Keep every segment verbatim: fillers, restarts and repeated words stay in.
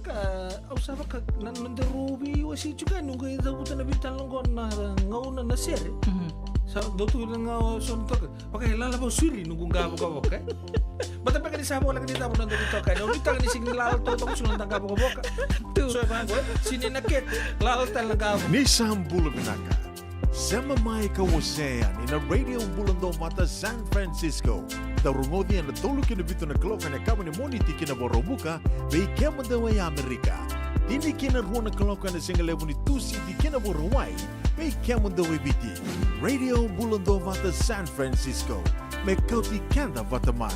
Ka, au sa vaka, na, na nodaru veiwasei tiko yani, noqu e cavuta na veitalanoa qo na gauna na sere. Mhm. Sa dau tu na gauna so na toka. Vaka e lala vou siri, noqu qavokavoka, e. Baleta beka ni sa voleka ni cava na nodaru toka yani. Au nuitaka ni sega ni lala toka, toka sara na noda qavokavoka. Tu. So e vaqo, e, sini na kete, lala tale na qavo. Ni sa bula vinaka. Sema mai ka wasea yani na Radio Bula Duavata San Francisco. Dau rogoci ena tolu ki na vitu na kaloko ena yakavi ni Moniti ki na Vakaraubuka, vei kemudou e Amerika. Tini ki na rua na kaloko ena sigalevu ni Tusiti ki na Vakarauwai, vei kemudou e Viti. Radio Bula Duavata San Francisco, me kauti keda vata mai.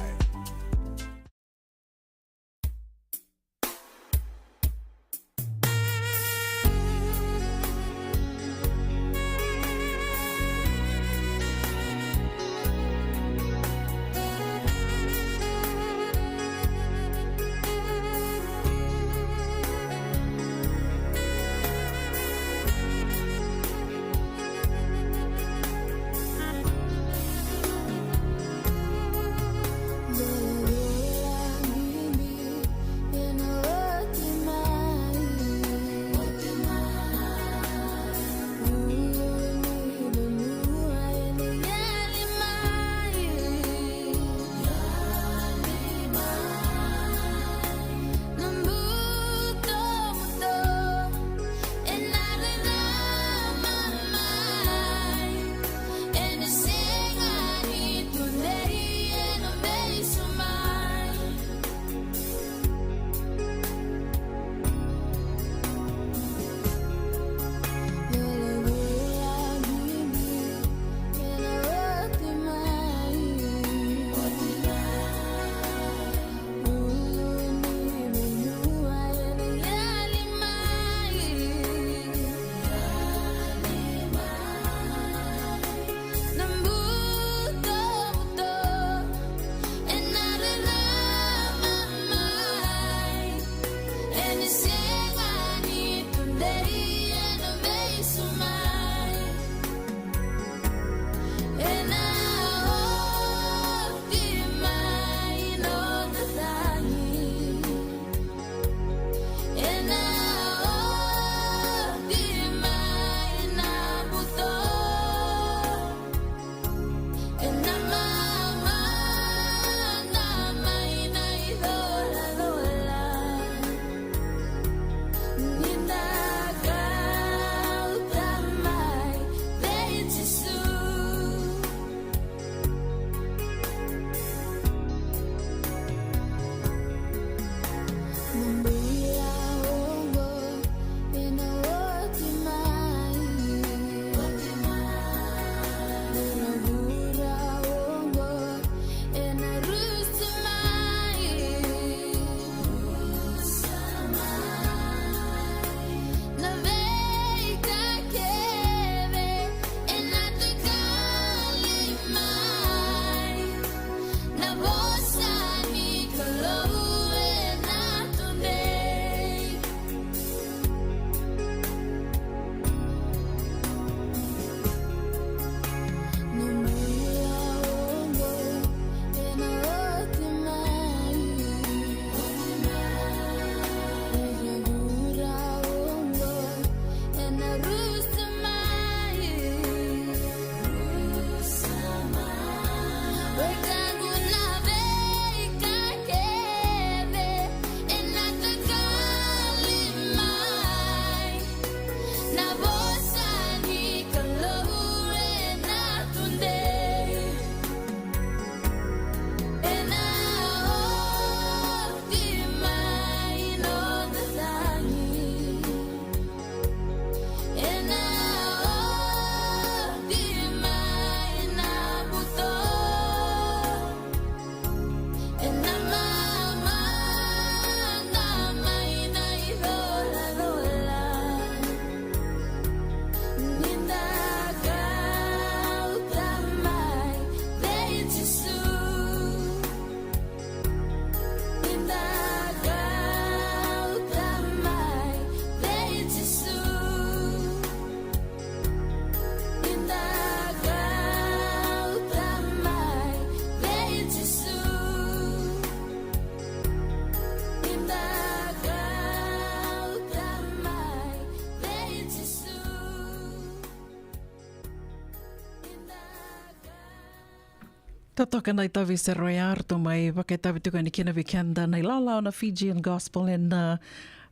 Totoka na itavi sere oya, ratou mai vakaitavi tiko yani kina vei keda na ilawalawa na Fijian Gospel ena,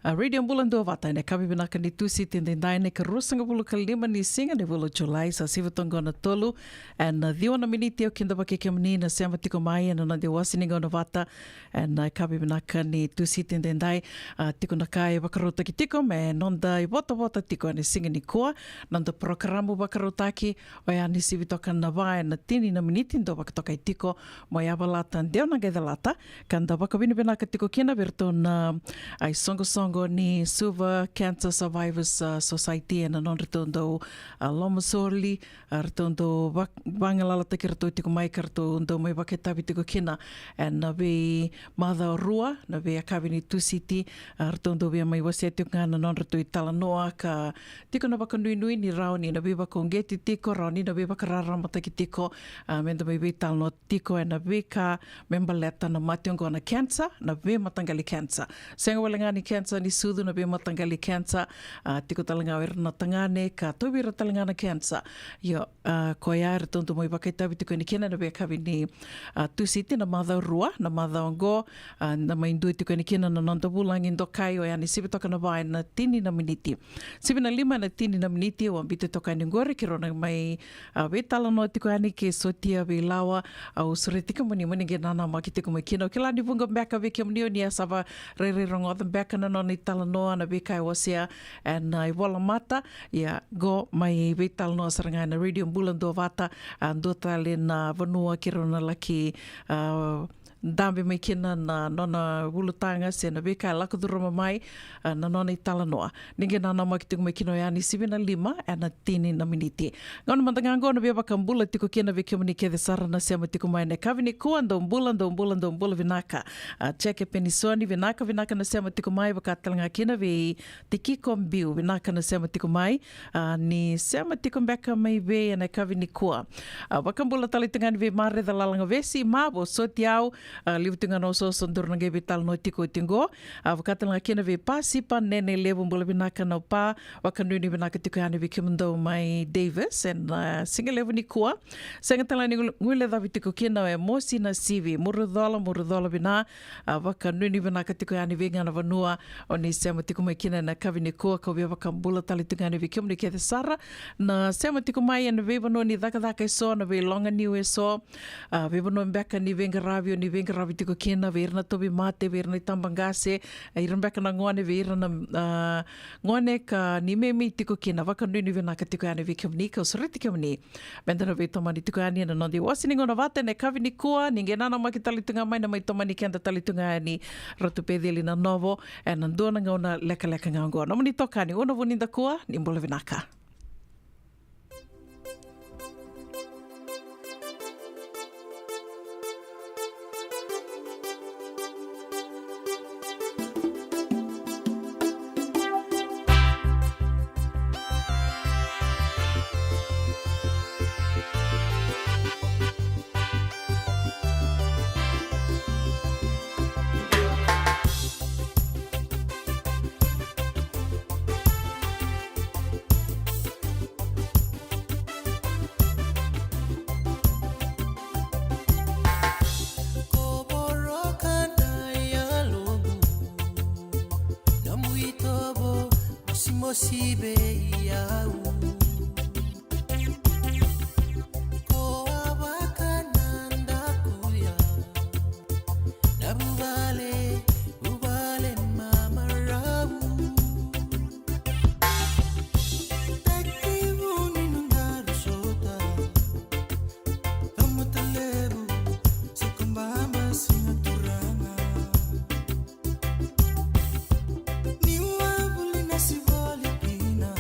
a, Radio Bula Duavata ena yakavi vinaka ni Tusiti edaidai, na ikaruasagavulu ka lima ni siga ni vula o Julai. Sa sivi toka qo na tolu ena, a, ciwa na miniti. Au kidavaki kemuni na sema tiko mai ena noda iwase ni gauna vata ena yakavi vinaka ni Tusiti edaidai. A, tiko na ka e vakarautaki tiko me noda ivotavota tiko ena siga nikua. Noda porokaramu vakarautaki oya ni sivi toka na va ena tini na miniti, dau vakatokai tiko mo yavalata, deu na qai calata, ka da vakavinavinaka tiko kina vei iratou na, a, isoqosoqo ni Suva Cancer Survivors, a, Society ena nodratou dau, a, lomasoli, a, ratou dau va-, vagalalataki iratou tiko mai ka ratou dau mai vakaitavi tiko kina ena veimacawa rua, na veiyakavi ni Tusiti, a, ratou dau via mai wasea tiko ga na nodratou italanoa ka tiko na vakanuinui ni rawa ni na veivakauqeti tiko, rawa ni na veivakararamataki tiko, a, meda mai veitalanoa tiko ena veika me baleta na mate oqo na cancer, na veimataqali cancer. Sega wale ga ni cancer ni sucu, na veimataqali cancer, a, tiko tale ga o ira na tagane ka tauvi ira tale ga na cancer. Io, a, koya eratou dau mai vakaitavi tiko yani kina ena veiyakavi ni, a, Tusiti na macawa rua, na macawa oqo, a, na mai dua tiko yani kina na noda vulagi dokai oya ni sivi toka na va ena tini na miniti. Sivi na lima ena tini na miniti, au a biuta toka yani qori keirau na mai, a, veitalanoa tiko yani kei Sotia Veilawa. Au sureti kemuni mo ni qai nanamaki tiko mai kina. Au kila ni vuqa beka vei kemuni o ni a sava rairai rogoca beka na nona italanoa, na veika e wasea ena, a, ivolamata. Ia, qo mai veitalanoa sara ga ena Radio Bula Duavata, a, dua tale na vanua keirau na laki, a, dabe mai kina na nona ulutaga se na veika e lako curuma mai, a, na nona italanoa. Ni qai nanamaki tiko mai kina oya ni sivi na lima ena tini na miniti. Gauna mada ga qo na via vakabula tiko kina vei kemuni kece sara na sema tiko mai ena yakavi nikua, dou bula, dou bula, dou bula vinaka. A, Jeke Penisoni, vinaka, vinaka na sema tiko mai, vaka tale ga kina vei Tikiko Biu, vinaka na sema tiko mai. A, ni sema tiko beka mai vei ena yakavi nikua? A, vakabula tale tu ga yani vei Mareca Lalagavesi, Mavo, soti au, a, levu tu ga na osooso daru na qai veitalanoa tiko oti qo. A, vaka tale ga kina vei Pasipa Nene Levu, bula vinaka na Pa, vakanuinui vinaka tiko yani vei kemudou mai Davis ena, a, siga levu nikua. Sega tale ga ni guilecavi tiko kina o Emosi Nasivi, Murucola, Murucola vina, a, vakanuinui vinaka tiko yani vei ga na vanua o ni sema tiko mai kina ena yakavi nikua, kau via vakabula tale tu ga yani vei kemuni kece sara na sema tiko mai ena veivanua ni cakacaka eso, na veiloga niu eso, a, veivanua beka ni veiqaravi o ni veiqaravi tiko kina, vei ira na tauvimate, vei ira na itabaqase, a, ira beka na gone, vei ira na, a, gone ka ni meimei tiko kina, vakanuinui vinaka tiko yani vei kemuni, kau sureti kemuni meda na veitomani tiko yani ena noda iwase ni gauna vata ena yakavi nikua. Ni qai nanamaki tale tu ga mai na mai tomani keda tale tu ga yani Ratu Peceli Nanovo ena dua na gauna lekaleka ga oqo. Nomuni itokani Una Vunidakua, ni bula vinaka. Ko voroka na yaloqu, nomu itovo mosimosi vei au. Ko a vaka na dakuya, na vuvale, vuvale mamarau. Taki vuni na daru sota, tamata levu, se ko baba se na turaga. Niu a vuli na sivoli kina,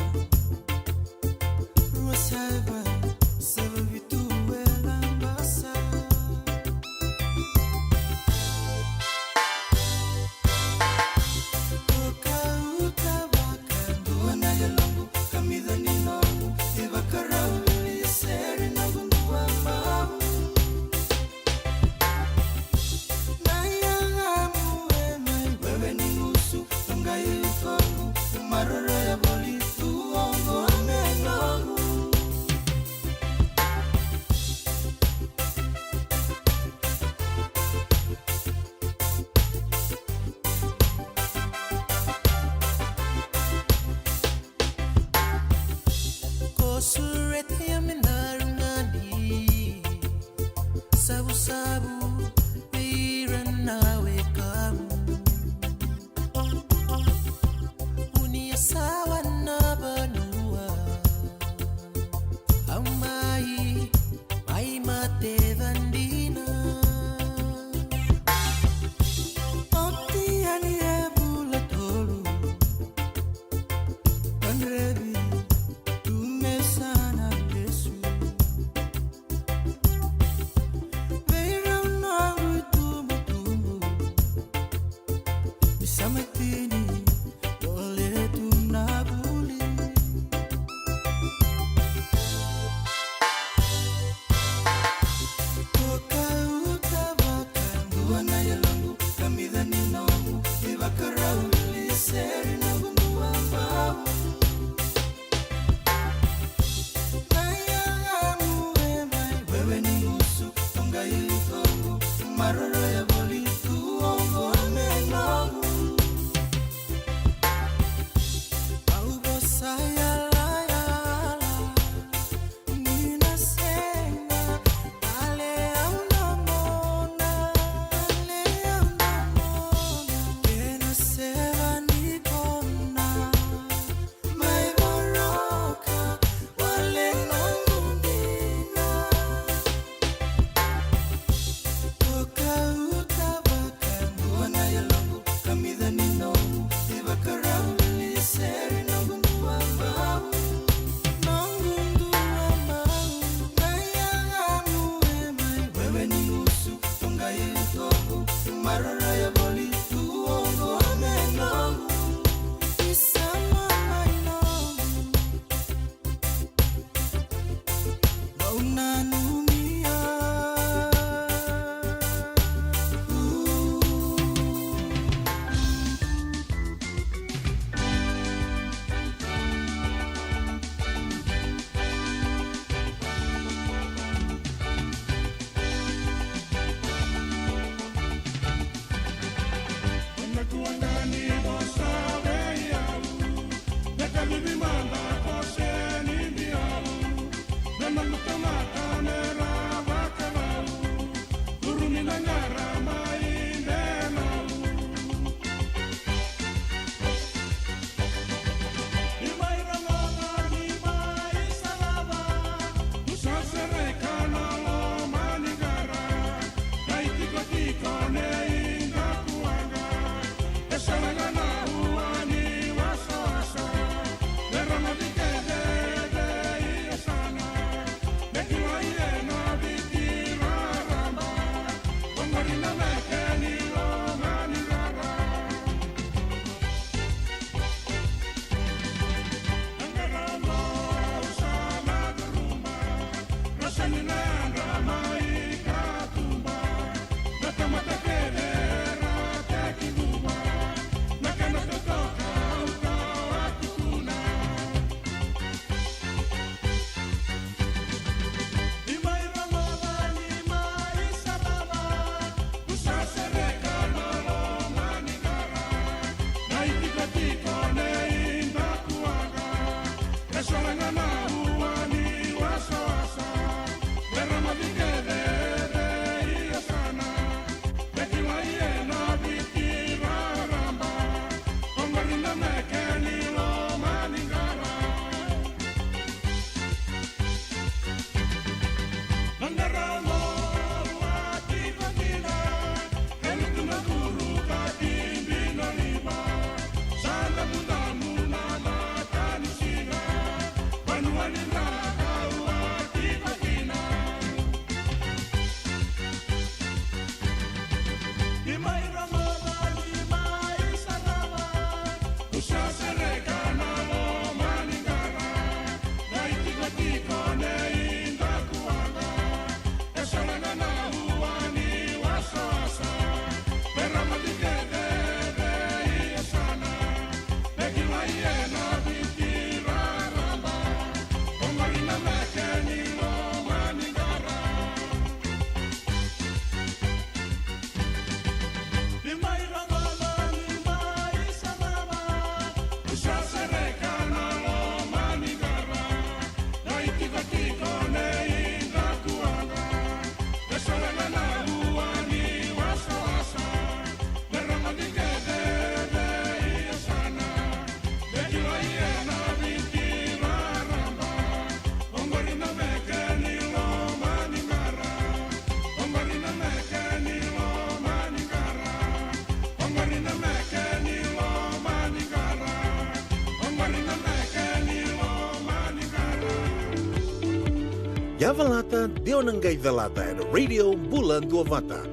Ia calata, de o na qai calata ena Radio Bula Duavata.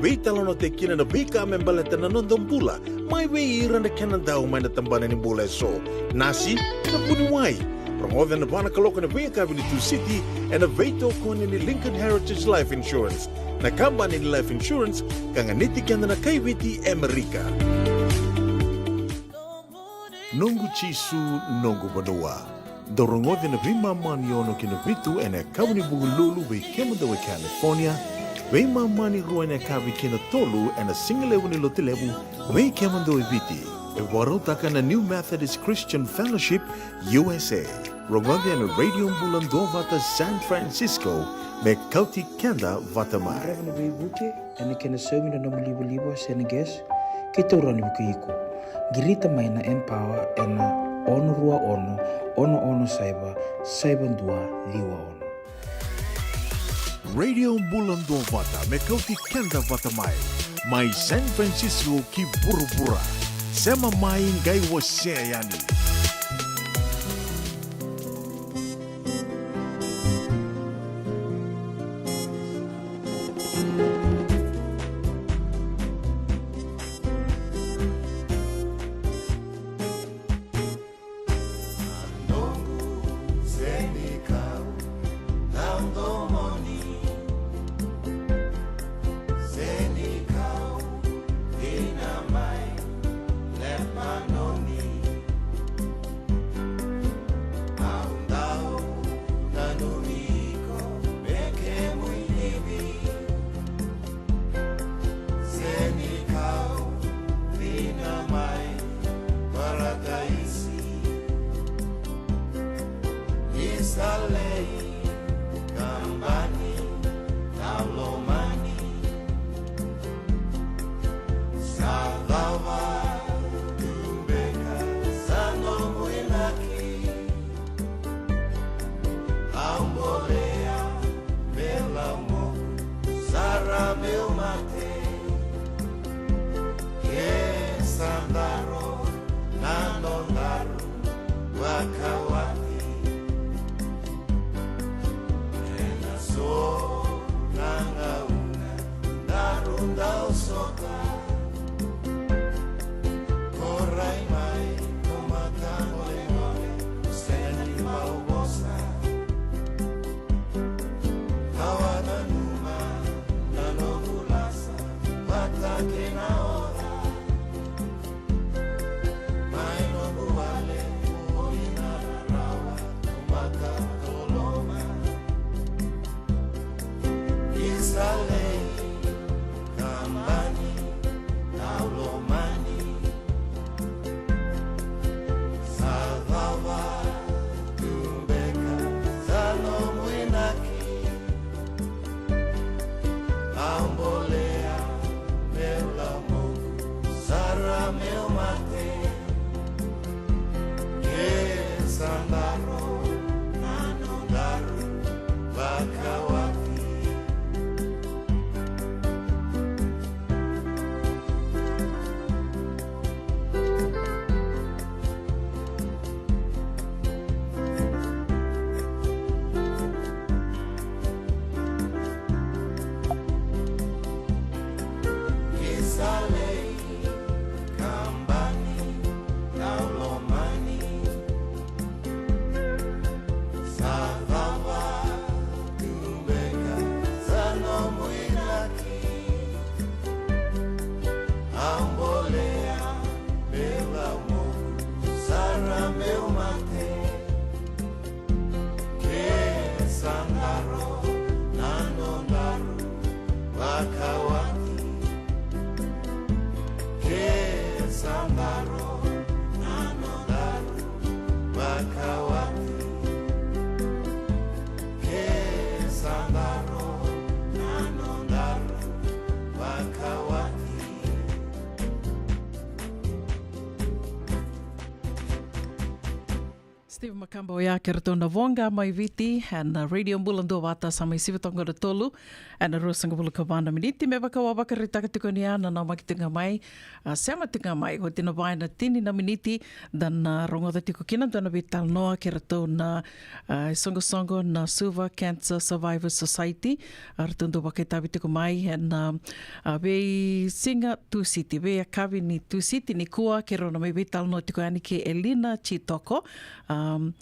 Veitalanoataki kina na veika me baleta na noda bula, mai vei ira na kena dau mai na tabana ni bula eso. Nasi, na vuniwai. Rogoca ena va na kaloko ena veiyakavi ni Tusiti, ena veitokoni ni Lincoln Heritage Life Insurance, na kabani ni life insurance ka ganiti keda na kai Viti Amerika. Noqu Jisu, noqu vanua. Dou rogoci na veimama ni ono ki na vitu ena yakavi ni Vukelulu vei kemudou e California, Veimama ni rua ena yakavi ki na tolu ena sigalevu ni Lotulevu, vei kemudou e Viti. E vakarautaka na New Methodist Christian Fellowship U S A. Rogoci ena Radio Bula Duavata San Francisco, me kauti keda vata mai. Draiva ni veivuke, ena kena saumi na nomu livaliva se na gas, keitou rawa ni vukei iko. Qirita mai na Empower ena ono rua ono, ono ono saiva, saiva dua ciwa ono. Radio Bula Duavata me kauti keda vata mai, mai San Francisco ki vuravura. Sema mai, qai wasea yani. Senikau, dina mai Parataisi. Ni sa lei, kabani, kau lomani. Sa cava tu beka sa nomu inaki? Au bolea meu laumoku sara meu mate. Ke sa daro na nodaru vakawati, ena so na gauna daru dau sota. Ko rai mai, ko mata golegole, ko sega ni bau vosa. Au a nanuma na noqu lasa vata kei na oca. Mai noqu wale, o ina na rawa, o mata toloma. Ni sa lei, kabani, kau lomani. Sa cava tu beka sa nomu inaki? Au bolea meu laumoku sara meu mate. Ke sa daro na nodaru vakawati, Steve Makaba oya kei ratou na Voqa mai Viti ena Radio Bula Duavata, sa mai sivi toka na tolu ena ruasagavulu ka va na miniti. Me vaka au a vakaraitaka tiko ni a nanamaki tiko ga mai, a, sema tiko ga mai, oti na va ena tini na miniti da na rogoca tiko kina dua na veitalanoa kei ratou na, a, isoqosoqo na Suva Cancer Survivors Society. A, ratou dau vakaitavi tiko mai ena, a, veisiga Tusiti, veiyakavi ni Tusiti nikua, keirau na mai veitalanoa tiko yani kei Elina Jitoko. Am,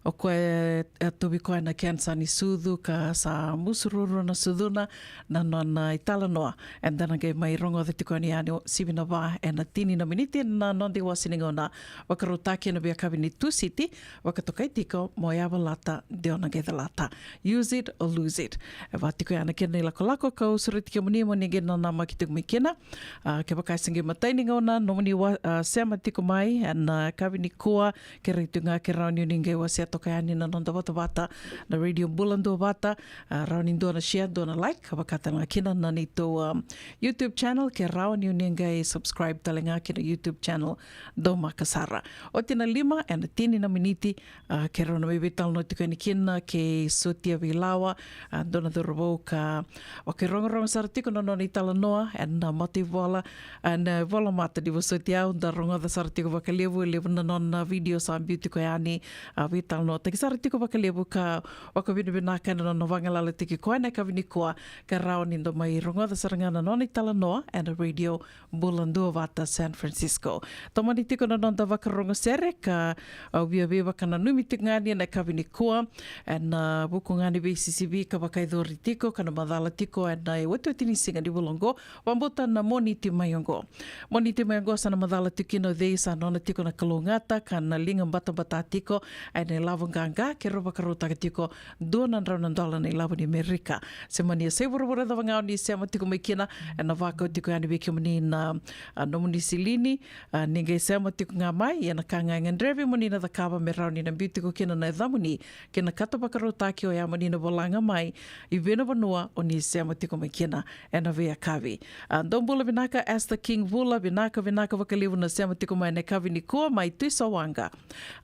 O koya e, e tauvi koya na kenisa ni sucu ka sa musu ruarua na sucuna, na nona italanoa. Eda na qai mai rogoca tiko yani, yani o sivi na va ena tini na miniti na noda iwasi ni gauna. Vakarautaki ena veiyakavi ni Tusiti, vakatokai tiko mo yavalata de o na qai calata. Use it or lose it. E va tiko ya na kena ilakolako kau sureti kemuni mo ni qai nanamaki tiko mai kina. A, kevaka e se qai matai ni gauna nomuni wa-, a, sema tiko mai ena yakavi nikua, kerei tu ga ke rawa ni o ni qai wasea toka yani na noda vatavata na Radio Bula Duavata. A, rawa ni dua na share, dua na like, ka vaka tale ga kina na neitou, um, YouTube channel, ke rawa ni o ni qai subscribe tale ga ki na YouTube channel. Daumaka sara. Oti na lima ena tini na miniti, a, ke rawa na mai veitalanoa tiko yani kina kei Sotia Veilawa, a, dua na cauravou ka vakairogorogo sara tiko na nona italanoa ena mataivola, ena volamata ni vosoti au, da rogoca sara tiko vakalevu, e levu na nona video sa biu tiko yani, a, veitalanoataki sara tiko vakalevu ka vakavinavinaka ena nona vagalalataki koya ena yakavi nikua, ka rawa ni da mai rogoca sara ga na nona italanoa ena Radio Bula Duavata San Francisco. Tomani tiko na noda vakarorogo sere ka, a, via veivakananumi tiko ga ni ena yakavi nikua, ena, a, vuku ga ni veisisivi ka vakayacori tiko ka na macala tiko ena, e, iotioti ni siga ni vula oqo, vabauta na Moniti mai oqo. Moniti mai oqo sa na macala tiko kina o cei sa nona tiko na kalougata ka na liga batabata tiko ena ilavo qaqa, ke rau vakarautaka tiko dua na drau na dola na ilavo ni Merika. Se mani a sai vuravura cava ga o ni sema tiko mai kina, ena vakau tiko yani vei kemuni na, a, nomuni silini, a, ni qai sema tiko ga mai, ia na ka ga e gadrevi mo ni na cakava me rawa ni na biu tiko kina na yacamuni kei na kata vakarautaki, oya mo ni na vola ga mai i vei na vanua o ni sema tiko mai kina ena veiyakavi. A, dou bula vinaka Esther King Vula, vinaka, vinaka vakalevu na sema tiko mai ena yakavi nikua mai Tuisawaqa.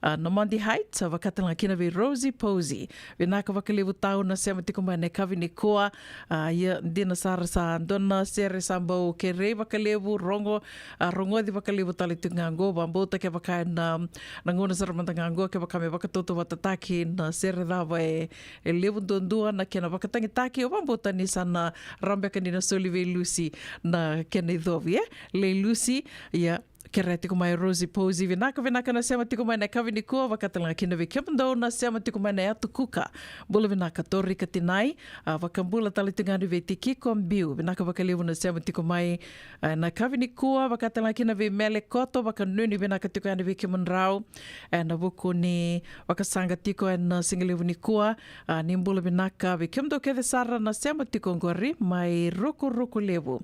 A, Nomadi Heights, a, vaka tale ga kina vei Rosie Posey. Vinaka vakalevu tau na sema tiko mai ena yakavi nikua. A, ia, dina sara sa dua na sere sa bau kerei vakalevu, rogo, a, rogoci vakalevu tale tiko ga oqo, vabauta kevaka ena, na gauna sara mada ga oqo, kevaka me vakatautauvatataki na sere cava e, e levu duadua na kena vakatagitaki, au vabauta ni sa na rawa beka ni na soli vei Lucy na kena icovi, e? Lei Lucy, ia, kerea tiko mai Rosie Posey, vinaka, vinaka na sema tiko mai ena yakavi nikua, vaka tale ga kina vei kemudou na sema tiko mai na Yatu Kuka. Bula vinaka Torika Tinai, a, vakabula tale tiko ga ni vei Tikiko Biu, vinaka vakalevu na sema tiko mai, a, ena yakavi nikua, vaka tale ga kina vei Mele Koto, vakanuinui vinaka tiko yani vei kemudrau ena vuku ni vakasaqa tiko ena sigalevu nikua. A, ni bula vinaka vei kemudou kece sara na sema tiko oqori mai Rukuruku Levu,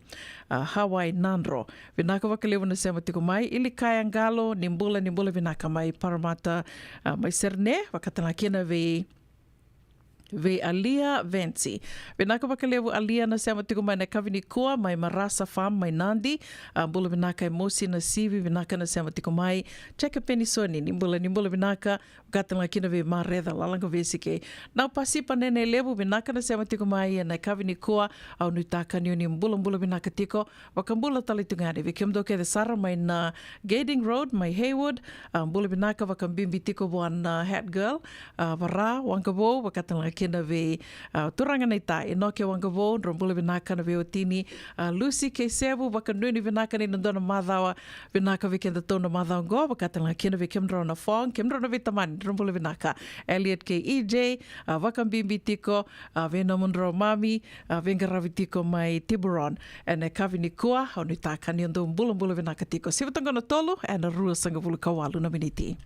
a, Hawaii Nadro. Vinaka vakalevu na sema tiko mai. Ilikaya Qalo, ni bula, ni bula vinaka mai Parramatta, a, mai Sydney, vaka tale ga kina vei, vei Alia Venci. Vinaka vakalevu Alia na sema tiko mai ena yakavi nikua mai Marasa Farm mai Nadi. A, bula vinaka e Mosi Nasivi, vinaka na sema tiko mai. Jake Penisoni, ni bula, ni bula vinaka. Vaka tale ga kina vei Mareca Lalaqavesi kei Naupasi Panene Levu, vinaka na sema tiko mai ena yakavi nikua. Au nuitaka ni o ni bulabula vinaka tiko. Vakabula tale tu ga yani vei kemudou kece sara mai na Gairding Road mai Heywood. A, bula vinaka, vakabibi tiko vua na head girl, a, Vara Waqavou, vaka tale ga kina vei, a, turaga naita Inoke Waqavou, drau bula vinaka na veiwatini, a, Lucy kei Sevu, vakanuinui vinaka ni na dua na macawa vinaka vei kedatou na macawa oqo, vaka tale ga kina vei kemudrau na Fong, kemudrau na veitamani, drau bula vinaka. Elliot kei E J, a, vakabibi tiko, a, vei nomudrau mami, a, veiqaravi tiko mai Tiburon. Ena yakavi nikua, au nuitaka ni o dou bulabula vinaka tiko. Siva toka na tolu, ena ruasagavulu ka walu na miniti.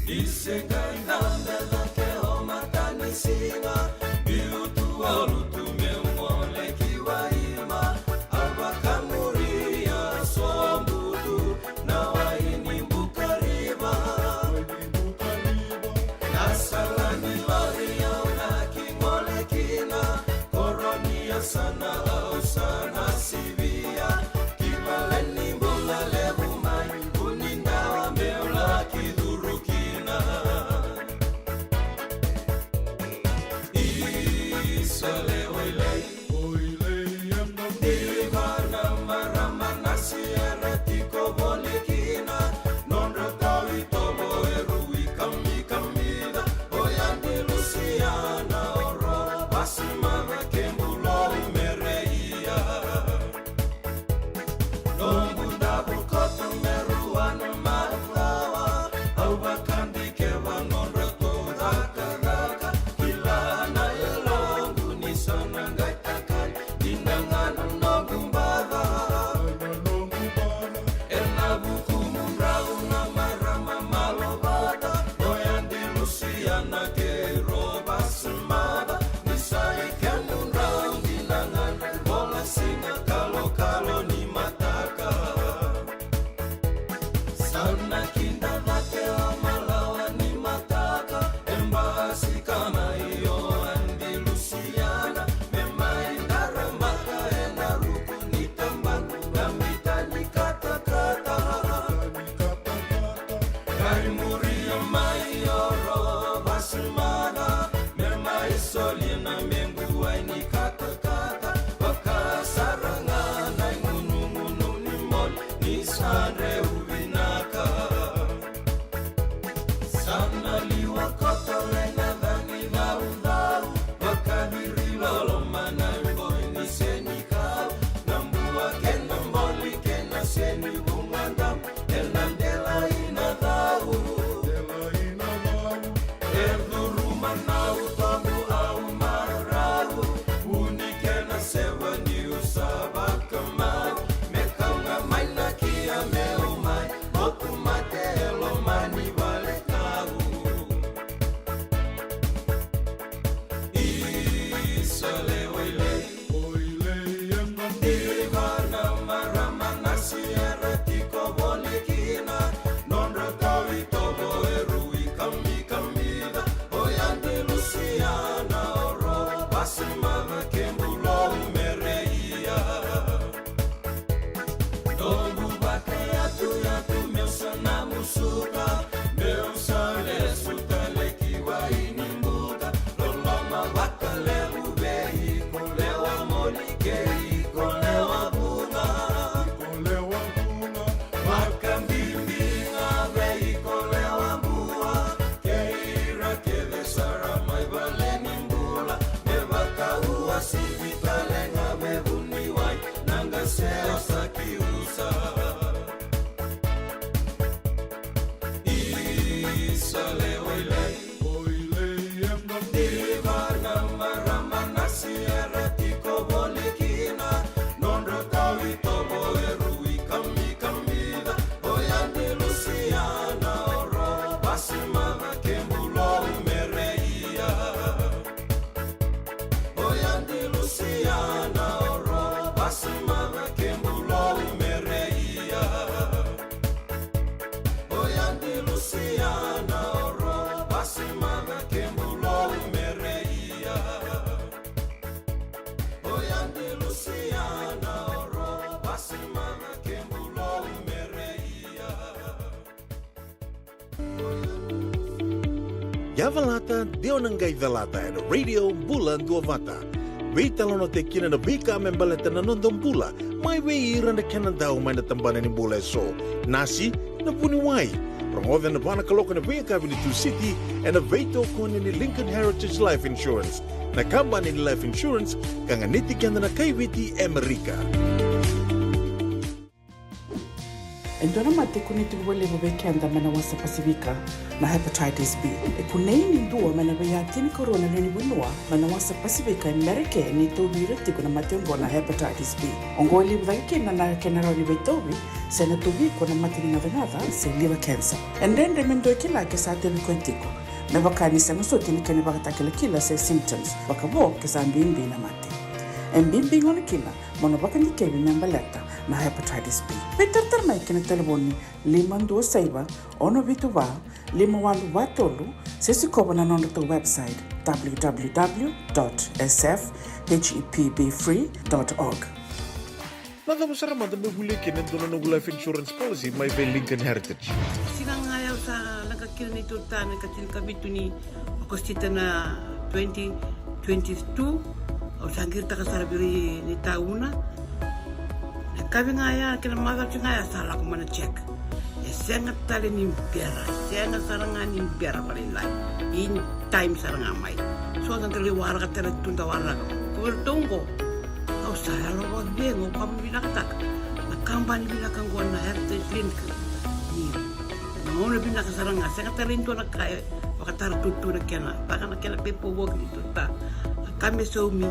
Ni sega ni dabe cake o matanisiga, biu tu, a lutu meu gole ki Waima. Au vakamuria Sobutu na wai ni Bukariva. Na sala ni lori au na ki gole kina, koro ni yasana au sa na sivia. Ki vale ni bula levu mai, kua ni dawa meu laki curu kina. Seni vuqa dau ena delai na cau. E curuma na utoqu au marau. Vuni kena sewa niu sa vakamau. Me kau ga mai na kia meu mai. Moku mate e loma ni vale kau. Isa le wailei. Diva na marama na siera tiko voli kina. Nodra tauitovo e rui kamikamica. O ya di Lusiana o ro vasi mava ke bulou mereia. Noqu vakayatuyatu meu sa na musuka. Meu sa lesu tale ki wai ni buka. Loloma vakalevu vei iko lewa moli kei iko lewa vuqa. Iko lewa vuqa. Vakabibi ga vei iko lewa bua. Kei ira kece sara mai vale ni bula. Me vakauasivi tale ga me vuniwai. Na qase o sa kiusa. Isa le wailei. Diva na marama na siera tiko voli kina. Nodra tauitovo e rui kamikamica. O ya di Lusiana o ro vasi mava ke bulou mereia. O ya di Lusiana o ro vasi mava ke bulou mereia. O ya di Lusiana o ro vasi mava ke bulou mereia. O ya di Lusiana o ro vasi mava ke bulou mereia. Yavalata, de o na qai calata ena Radio Bula Duavata. Veitalanoataki kina na veika me baleta na noda bula, mai vei ira na kena dau mai na tabana ni bula eso. Nasi, na vuniwai. Rogoca ena va na kaloko ena veiyakavi ni Tusiti, ena veitokoni ni Lincoln Heritage Life Insurance. Na kabani ni life insurance ka ganiti keda na kai Viti e Amerika. E dua na mate e kunei tiko vakalevu vei keda mai na wasa Pasifika na hepatitis B. E kunei ni dua mai na veiya tinikarua na lewe ni vanua mai na wasa Pasifika e Merika ni tauvi ira tiko na mate oqo na hepatitis B. Oqo e levu cake kina na kena rawa ni veitauvi se na tauvi iko na mate ni gacagaca se liver cancer. E dredre me dua e kila ke sa tauvi koya tiko, me vaka ni sega soti na kena ivakatakilakila se symptoms, vakavo ke sa bibi na mate. E bibi gona kina mo na vakadikevi me baleta na hepatitis B. Veitaratara mai ki na talevoni lima dua saiva, ono vitu va, lima walu va tolu, se sikova na nodratou website, w w w dot s f h e p b free dot org. Na cava sara mada meu volia kina e dua na noqu life insurance policy mai vei Lincoln Heritage? Siga ga ya au sa leqa kina na neitou ta na ikatinikavitu ni Okosita na twenty twenty-two, au sa qiritaka sara vei ira na itauna. Na yakavi ga ya kei na macawa ga ya sa lako mai na check. E sega tale ni bera, sega sara ga ni bera vakalailai. In time sara ga mai. So da lai waraka tale tu da waraka. Ko vei ratou oqo, au sa yalo vakacegu, au vakavinavinakataka na kabani vinaka oqo na Heritage Link. Ni na gauna vinaka sara ga, sega tale e dua na ka e vakatara tutu na kena, vaka na kena pepa wok ni tuta. Na ka me saumi,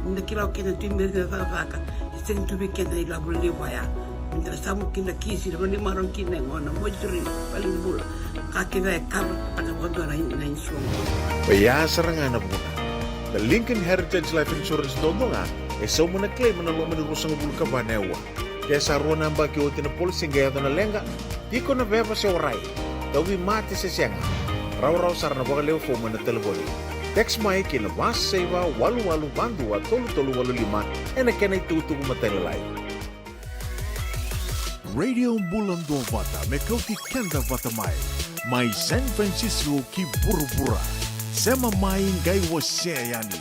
ni na kila o kena tu i meri na cakacaka, e sega ni tu vei keda na ilavo levu vaya. Ni da samu kina kisi, na vanimaro kina e gona, moituri, valenibula. Ka kece e kava, taka vakadua na in-, na insurance. Oya sara ga na vuna. Na Lincoln Heritage Life Insurance dodonu ga, e sauma na claim ena loma ni ruasagavulu ka va na aua. Ke sa rua na yabaki oti na policy qai yaco na leqa, tiko na veva se warai, tauvimate se sega, rawarawa sara na vakalewe fomu ena talevoni. Text mai ki na va saiva walu walu va dua tolu tolu walu lima ena kena itukutuku matailalai. Radio Bula Duavata me kauti keda vata mai, mai San Francisco ki vuravura. Sema mai qai wasea yani.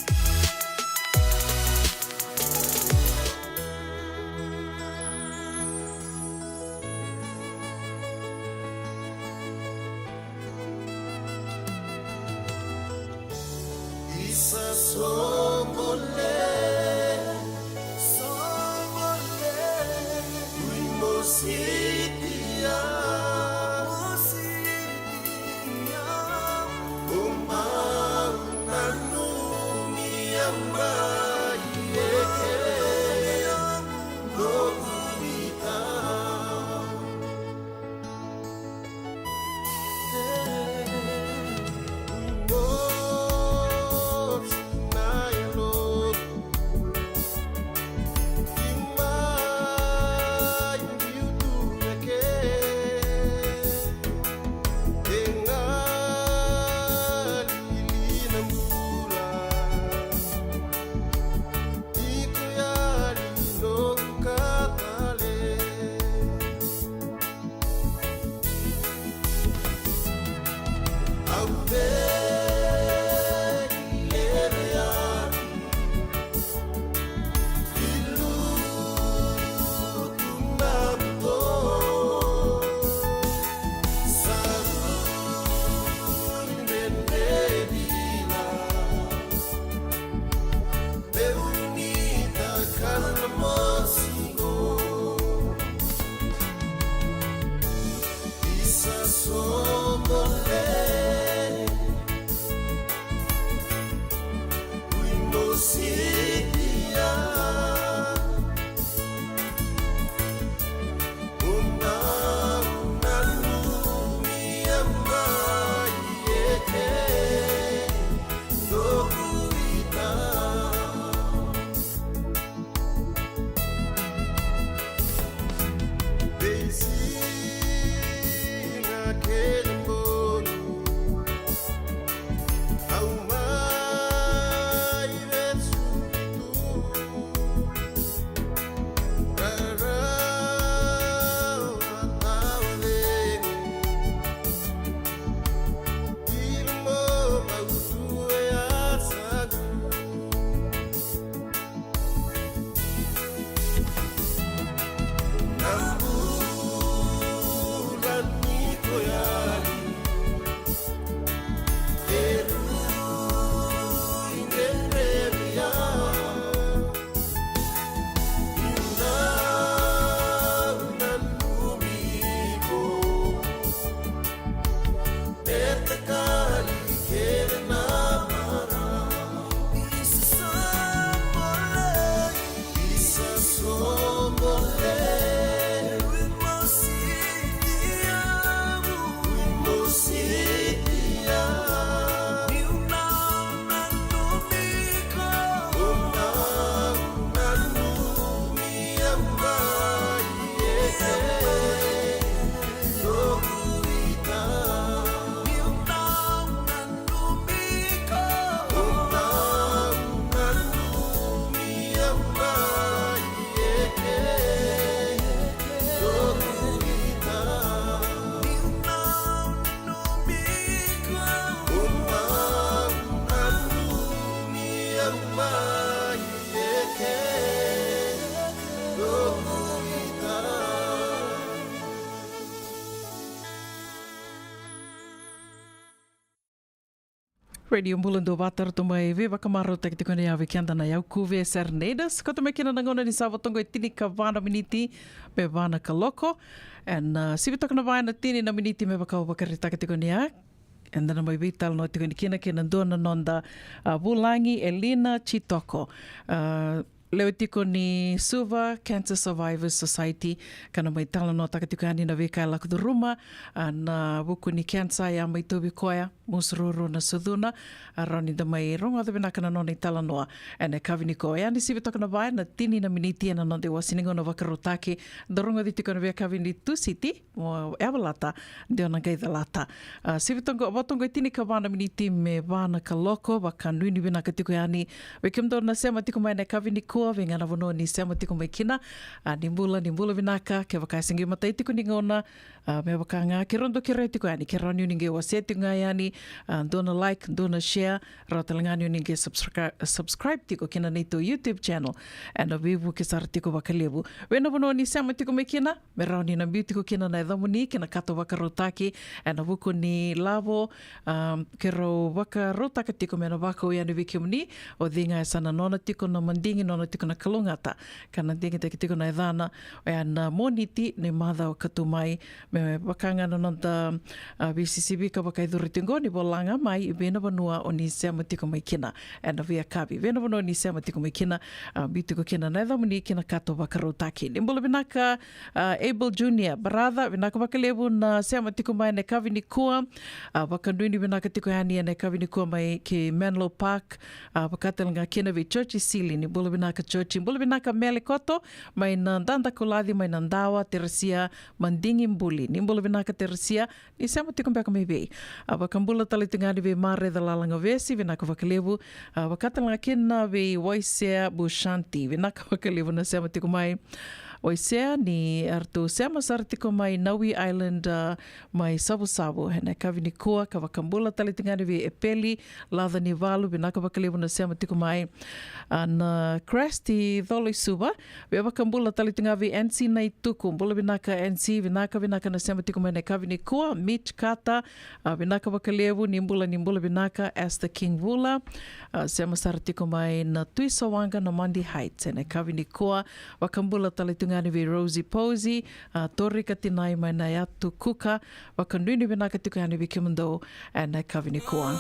Radio Bula Duavata, ratou mai veivakamarautaki tiko na yau vei keda na Yau Kuve Serenaders. Koto mai kina na gauna ni sa vo toka e tinikava na miniti me va na kaloko. Ena, uh, sivi toka na va ena tini na miniti me vaka au vakaraitaka tiko ni a. Eda na mai veitalanoa tiko ni kina kei na dua na noda, uh, vulagi, Elina Chitoko. Uh, lewe tiko ni Suva Cancer Survivors Society, ka na mai talanoataka tiko yani na veika e lako curuma, a, na vuku ni cancer, ia mai tauvi koya, musururu na sucuna, a, rawa ni da mai rogoca vinaka na nona italanoa ena yakavi nikua. Ia ni sivi toka na va ena tini na miniti ena noda iwasi ni gauna vakarautaki, da rogoci tiko na veiyakavi ni Tusiti, mo Evalata, dua na qai calata. A, sivi toka, vo toka e tinikava na miniti me va na kaloko, vakanuinui vinaka tiko yani vei kemudou na sema tiko mai ena yakavi nikua, vei ga na vanua ni sema tiko mai kina. A, ni bula, ni bula vinaka, kevaka e se qai matai tiko ni gauna, a, me vaka ga keirau dau kerea tiko yani, ke rawa ni o ni qai wasea tiko ga yani, a, dua na like, dua na share, rawa tale ga ni o ni qai subscri-, subscribe tiko kina neitou YouTube channel. Ena veivuke sara tiko vakalevu vei na vanua ni sema tiko mai kina, me rawa ni na biu tiko kina na yacamuni kei na kato vakarautaki ena vuku ni lavo, um, keirau vakarautaka tiko me na vakau yani vei kemuni. O cei ga e sa na nona tiko na madigi, nona tiko na kalougata, ka na digitaki tiko na yacana, oya na Moniti ni macawa ka tu mai. Me vaka ga na noda, a, veisisivi ka vakaicuriti oqo, ni vola ga mai vei na vanua o ni sema tiko mai kina ena veiyakavi, vei na vanua o ni sema tiko mai kina, a, biu tiko kina na yacamuni ki na kato vakarautaki. Ni bula vinaka, a, Abel Junior, brother, vinaka vakalevu na sema tiko mai ena yakavi nikua. A, vakadua ni vinaka tiko yani ena yakavi nikua mai ki Menlo Park. A, vaka tale ga kina vei George Sili, ni bula vinaka George. Bula vinaka Mele Koto mai na Dadakulaci mai na Dawa, Teresia Madigi Buli, ni bula vinaka Teresia, ni sema tiko beka mai vei. A, vakabula tale tu ga yani vei Mareca Lalagavesi, vinaka vakalevu. A, vaka tale ga kina vei Waisea Bushanti, vinaka vakalevu na sema tiko mai. Waisea, ni ratou sema sara tiko mai Nawi Island, a, mai Savusavu ena yakavi nikua, ka vakabula tale tu ga yani vei Epeli Lacanivalu, vinaka vakalevu na sema tiko mai. A, na Cresty Coloisuva, via vakabula tale tu ga vei N C Naituku, bula vinaka N C, vinaka, vinaka na sema tiko mai ena yakavi nikua. Mitch Carter, a, vinaka vakalevu, ni bula, ni bula vinaka. Esther King Vula, a, sema sara tiko mai na Tui Sawaqa na Mundy Heights ena yakavi nikua. Vakabula tale tu ga yani vei Rosie Posey, a, Torika Tinai mai na yatu Kuka. Vakadua ni vinaka tiko yani vei kemudou ena yakavi nikua.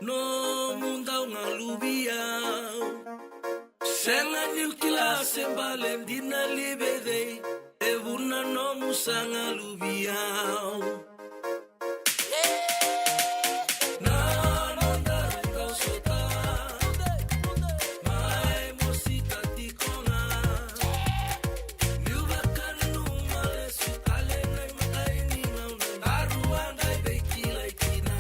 Nomu dau galuvi au. Sega niu kila se bale dina li vei cei e vuna nomu sa galuvi au. Na nodaru kau sota mai mosita tiko ga. Niu vakananuma lesu tale na imatai ni gauna daru a qai veikilai kina.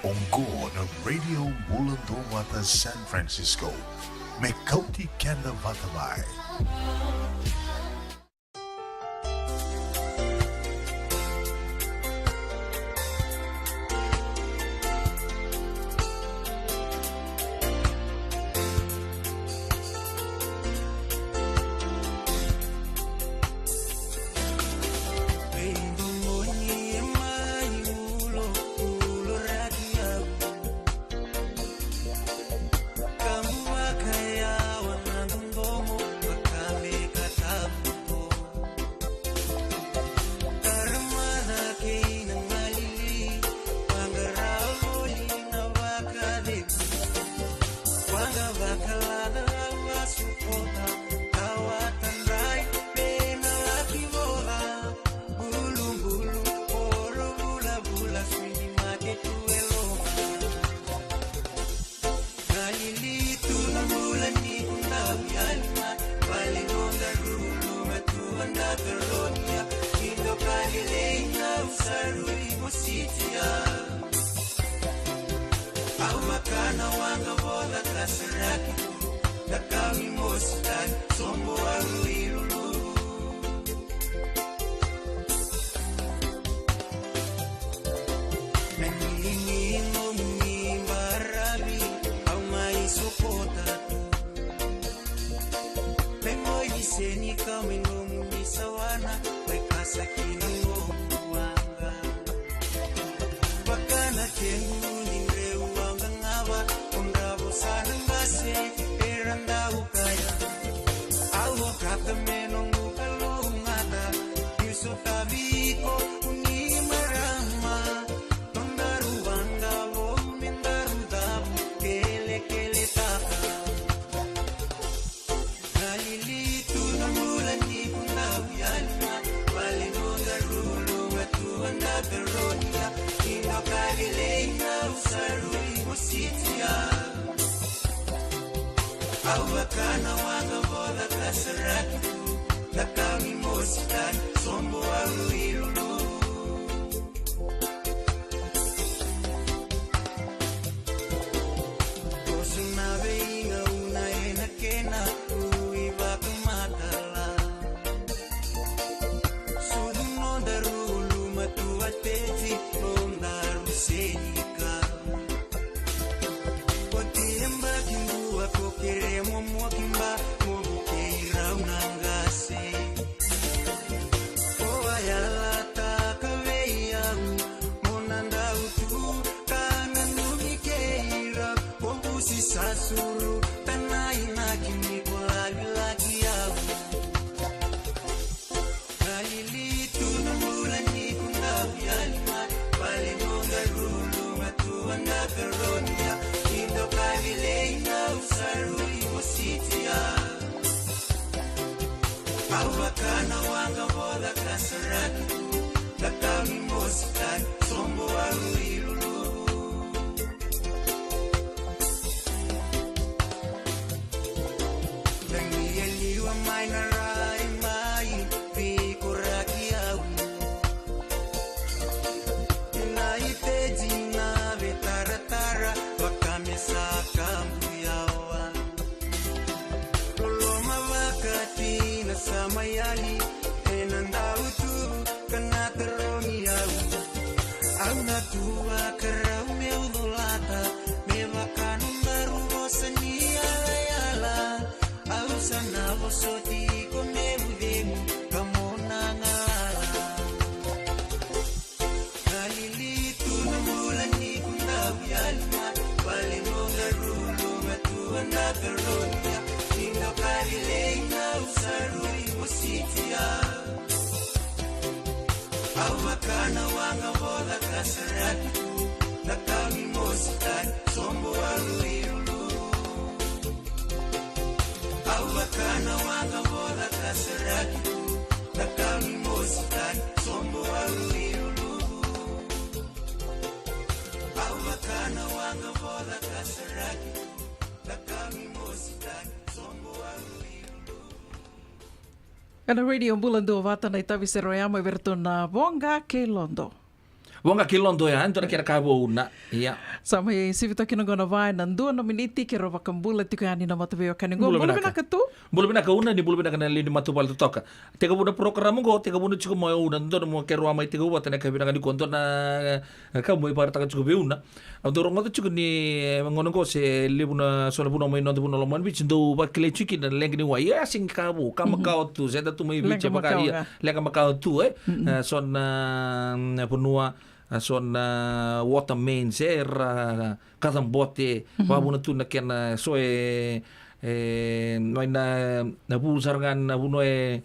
Oqo na Radio Bula Duavata San Francisco. Me kauti keda vata mai. Ena Radio Bula Duavata na itavi sere o ya mai vei iratou na Voqa kei Lodo. Voqa kei Lodo ya, e dua na kena ka vou na. Ia. Sa mai sivi toka kina qo na va ena dua na miniti, keirau vakabula tiko yani na mataveiwekani qo. Bula vinaka. Bula vinaka tu. Bula vinaka Una, ni bula vinaka na lewe ni matavuvale totoka. Tekivu na porokaramu qo, tekivu na tiko mai o Una, dua na mo keirau a mai tekivu vata na yakavi vinaka nikua, dua na, eh, ka mo ivakaraitaka tiko vei Una. Au dau rogoca tiko ni, eh, gauna qo se levu na so na vanua mai noda vanua lomani Viti, dau vakilai tiko kina na leqa ni wai. Ia, sega ni ka vou, ka makawa tu, se da tu mai Viti, leqa makawa, ia, leqa makawa tu, e. Eh, so na, mm, vanua, a, so na water mains, e, era kacabote, vavuna tu na kena so e, e, mai na, na vu sara ga na vanua e,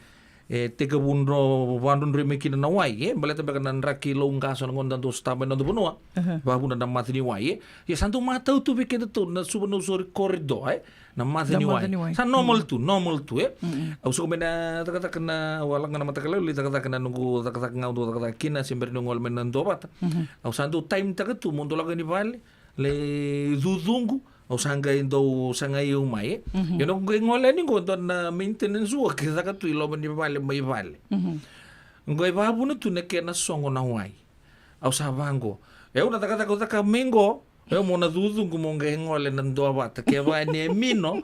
e tekivu dro, vadrodroi mai kina na wai, e, baleta beka na draki lou qaso na gauna da dau sota mai na noda vanua. Vavuna na mata ni wai, e. Ia sa dau matau tu vei keda tu na Suva Nausori corridor, e. Na mata ni wai. Sa normal tu, normal tu, e. Au suka mai na cakacaka na, au a lako ga na mataka lailai cakacaka na noqu cakacaka ga au dau cakacaka kina, se bera niu gole mai na dua vata. Au sa dau time taka tu, mo dau lako yani vale, lai cucuqu, au sa qai dau sagai au mai, e. Ia noqu qai gole yani qo, dua na maintenance work e caka tu i loma ni vale mai vale. Qai vavuna tu na kena sogo na wai. Au sa vaqo. E, au na cakacaka, au caka mai qo. E, mo na cucuqu mo qai gole na dua vata. Kevaka ni e mino.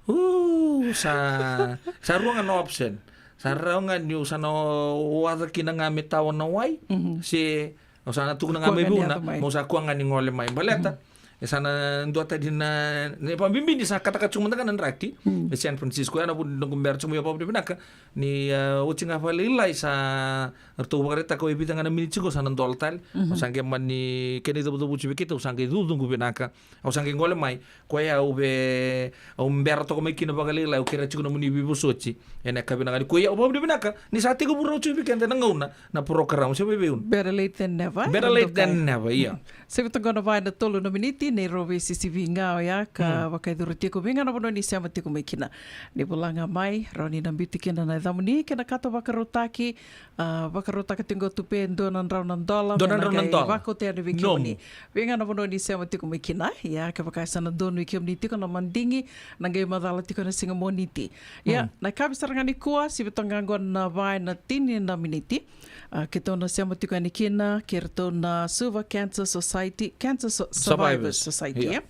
U, sa, sa rua ga na option. Sa rawa ga niu sa na waca kina ga me tawa na wai. Se, au sa na tukuna ga mai vei Una, mo sa kua ga ni gole mai. Baleta. E sa na dua tani na, na vakabibi ni sa katakata tiko mada ga na draki. E San Francisco, ya na vu ni noqu bera tiko mai, au vakavinavinaka. Ni, e, oti ga vakalailai sa ratou vakaraitaka o e vica ga na miniti qo sa na dola tale. Au sa qai mani kena icavucavuti vei keitou, au sa qai cucuqu vinaka. Au sa qai gole mai. Koya au ve, au bera toka mai kina vakalailai, au kerea tiko nomuni veivosoti. Ena yakavi vinaka nikua, au vakavinavinaka ni sa tekivu rawa tiko vei keda na gauna, na porokaramu, se vei vei Una. Better late than never, e? Better late than never, ia. Sa vei toka na va ena tolu na miniti, ni rau veisisivi ga oya ka vakayacori tiko vei ga na vanua ni sema tiko mai kina. Ni vola ga mai, rawa ni na biuti kina na yacamuni kei na kato vakarautaki, a, vakarautaka tiko tu pe dua na drau na dola, dua na drau na dola, me na qai vakauta yani vei kemuni. Vei ga na vanua ni sema tiko mai kina, ia kevaka e sa na donui kemuni tiko na madigi, na qai macala tiko na siga Moniti. Ia, na yakavi sara ga nikua, sa vei toka ga qo na va ena tini na miniti. A, keitou na sema tiko yani kina kei ratou na Suva Cancer Society, Cancer So-, Survivors Society, e?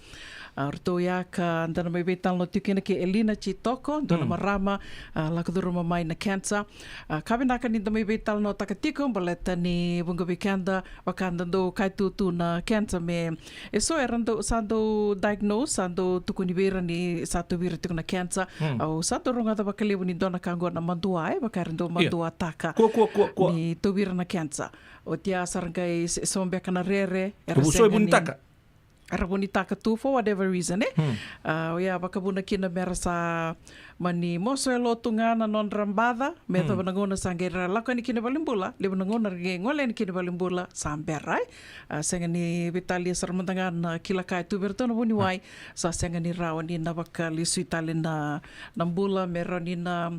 A, ratou ya ka da na mai veitalanoa tiko kina kei Elina Chitoko, dua na marama, a, lako curuma mai na cancer. A, ka vinaka ni da mai veitalanoataka tiko, baleta ni vuqa vei keda, vaka da dau kaya tu na cancer me, e so era dau, sa dau diagnose, sa dau tukuni vei ira ni sa tauvi ira tiko na cancer. Au sa dau rogoca vakalevu ni dua na ka qo na madua, e, vaka era dau maduataka. Kua, kua, kua, kua. Ni tauvi ira na cancer. Oti ya sa ra qai se-, so beka na rere, era vusoi sega ni vunitaka. Era vunitaka tu for whatever reason, e? A, oya vakavuna kina me ra sa mani moso e lotu ga na nodra baca, me yacova na gauna sa qai ra lako yani kina valenibula, levu na gauna ra qai gole yani kina valenibula, sa bera, e? A, sega ni veitalia sara mada ga na kila ka e tu vei ratou na vuniwai, sa sega ni rawa ni na vakalesui tale na, na bula, me rawa ni na,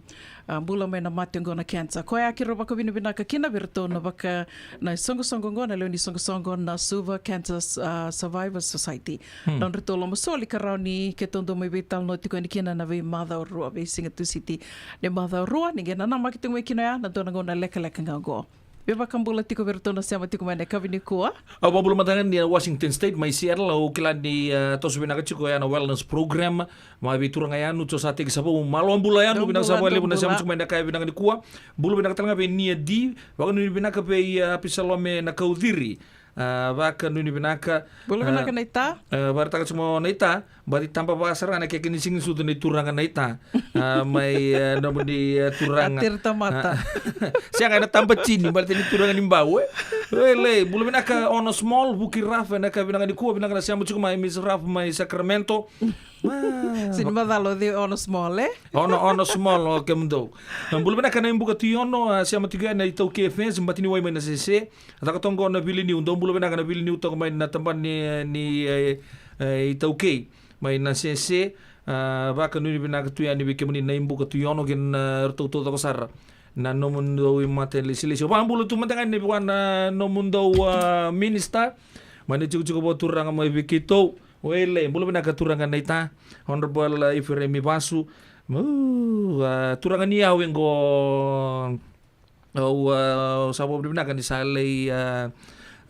a, bula mai na mate oqo na cancer. Koya keirau vakavinavinaka kina vei ratou na vaka, na soqosoqo oqo, na lewe ni soqosoqo na Suva Cancer, a, Survivors Society. Na nodratou lomasoli ka rawa ni keitou dau mai veitalanoa tiko yani kina na veimacawa rua, veisiga Tusiti ni macawa rua, ni qai nanamaki tiko mai kina oya na dua na gauna lekaleka ga oqo. Veivakabula tiko vei ratou na sema tiko mai na yakavi nikua. Au vakabula mada ga ni, e, Washington State, mai Seattle, au kila ni, e, toso vinaka tiko ya na wellness program mai vei turaga Yanu, Josateki Savou, malo bula Yanu, vinaka sara vakalevu na sema tiko mai na yakavi vinaka nikua. Bula vinaka tale ga vei Nia D, vakanuinui vinaka vei, e, Apisalome Nakauciri. A, vakanuinui vinaka. Bula vinaka, a, Naita. A, vakaraitaka tiko mai o Naita, baci taba vaka sara ga na keke ni siga ni sucu nei turaga Naita. A, mai, e, nomuni, e, turaga. A, tiri tamata. A, sega, ena taba tini, baleta ni turaga ni Bau, e. Oilei, bula vinaka Ono Small, Vuki Raf, ena yakavi vinaka nikua, vinaka na sema tiko mai Miss Raf mai Sacramento. A, sega ni macala o cei Ono Small, e? Ono, Ono Small, o kemudou. A, bula vinaka na iBuka Tui Ono, a, sema tiko yani na iTaukei Fans, bati ni wai mai Nasese. A caka toka qo na viliniu, dou bula vinaka na viliniu toka mai na tabana ni, ni, e, e, iTaukei mai Nasese. A, vakanuinui vinaka tu yani vei kemuni na iBuka Tui Ono kei na, e, ratou taucoko sara na nomudou imatailesilesi. Au vakabula tu mada ga yani vua na nomudou, a, minisita mai na itikotiko vakaturaga mai vei keitou. Oilei, bula vinaka turaga Naita, Honorable, a, Ifereimi Vasu. Mu, a, turaga ni yau e qo. Au, a, sa vakavinavinaka ni sa lai, a,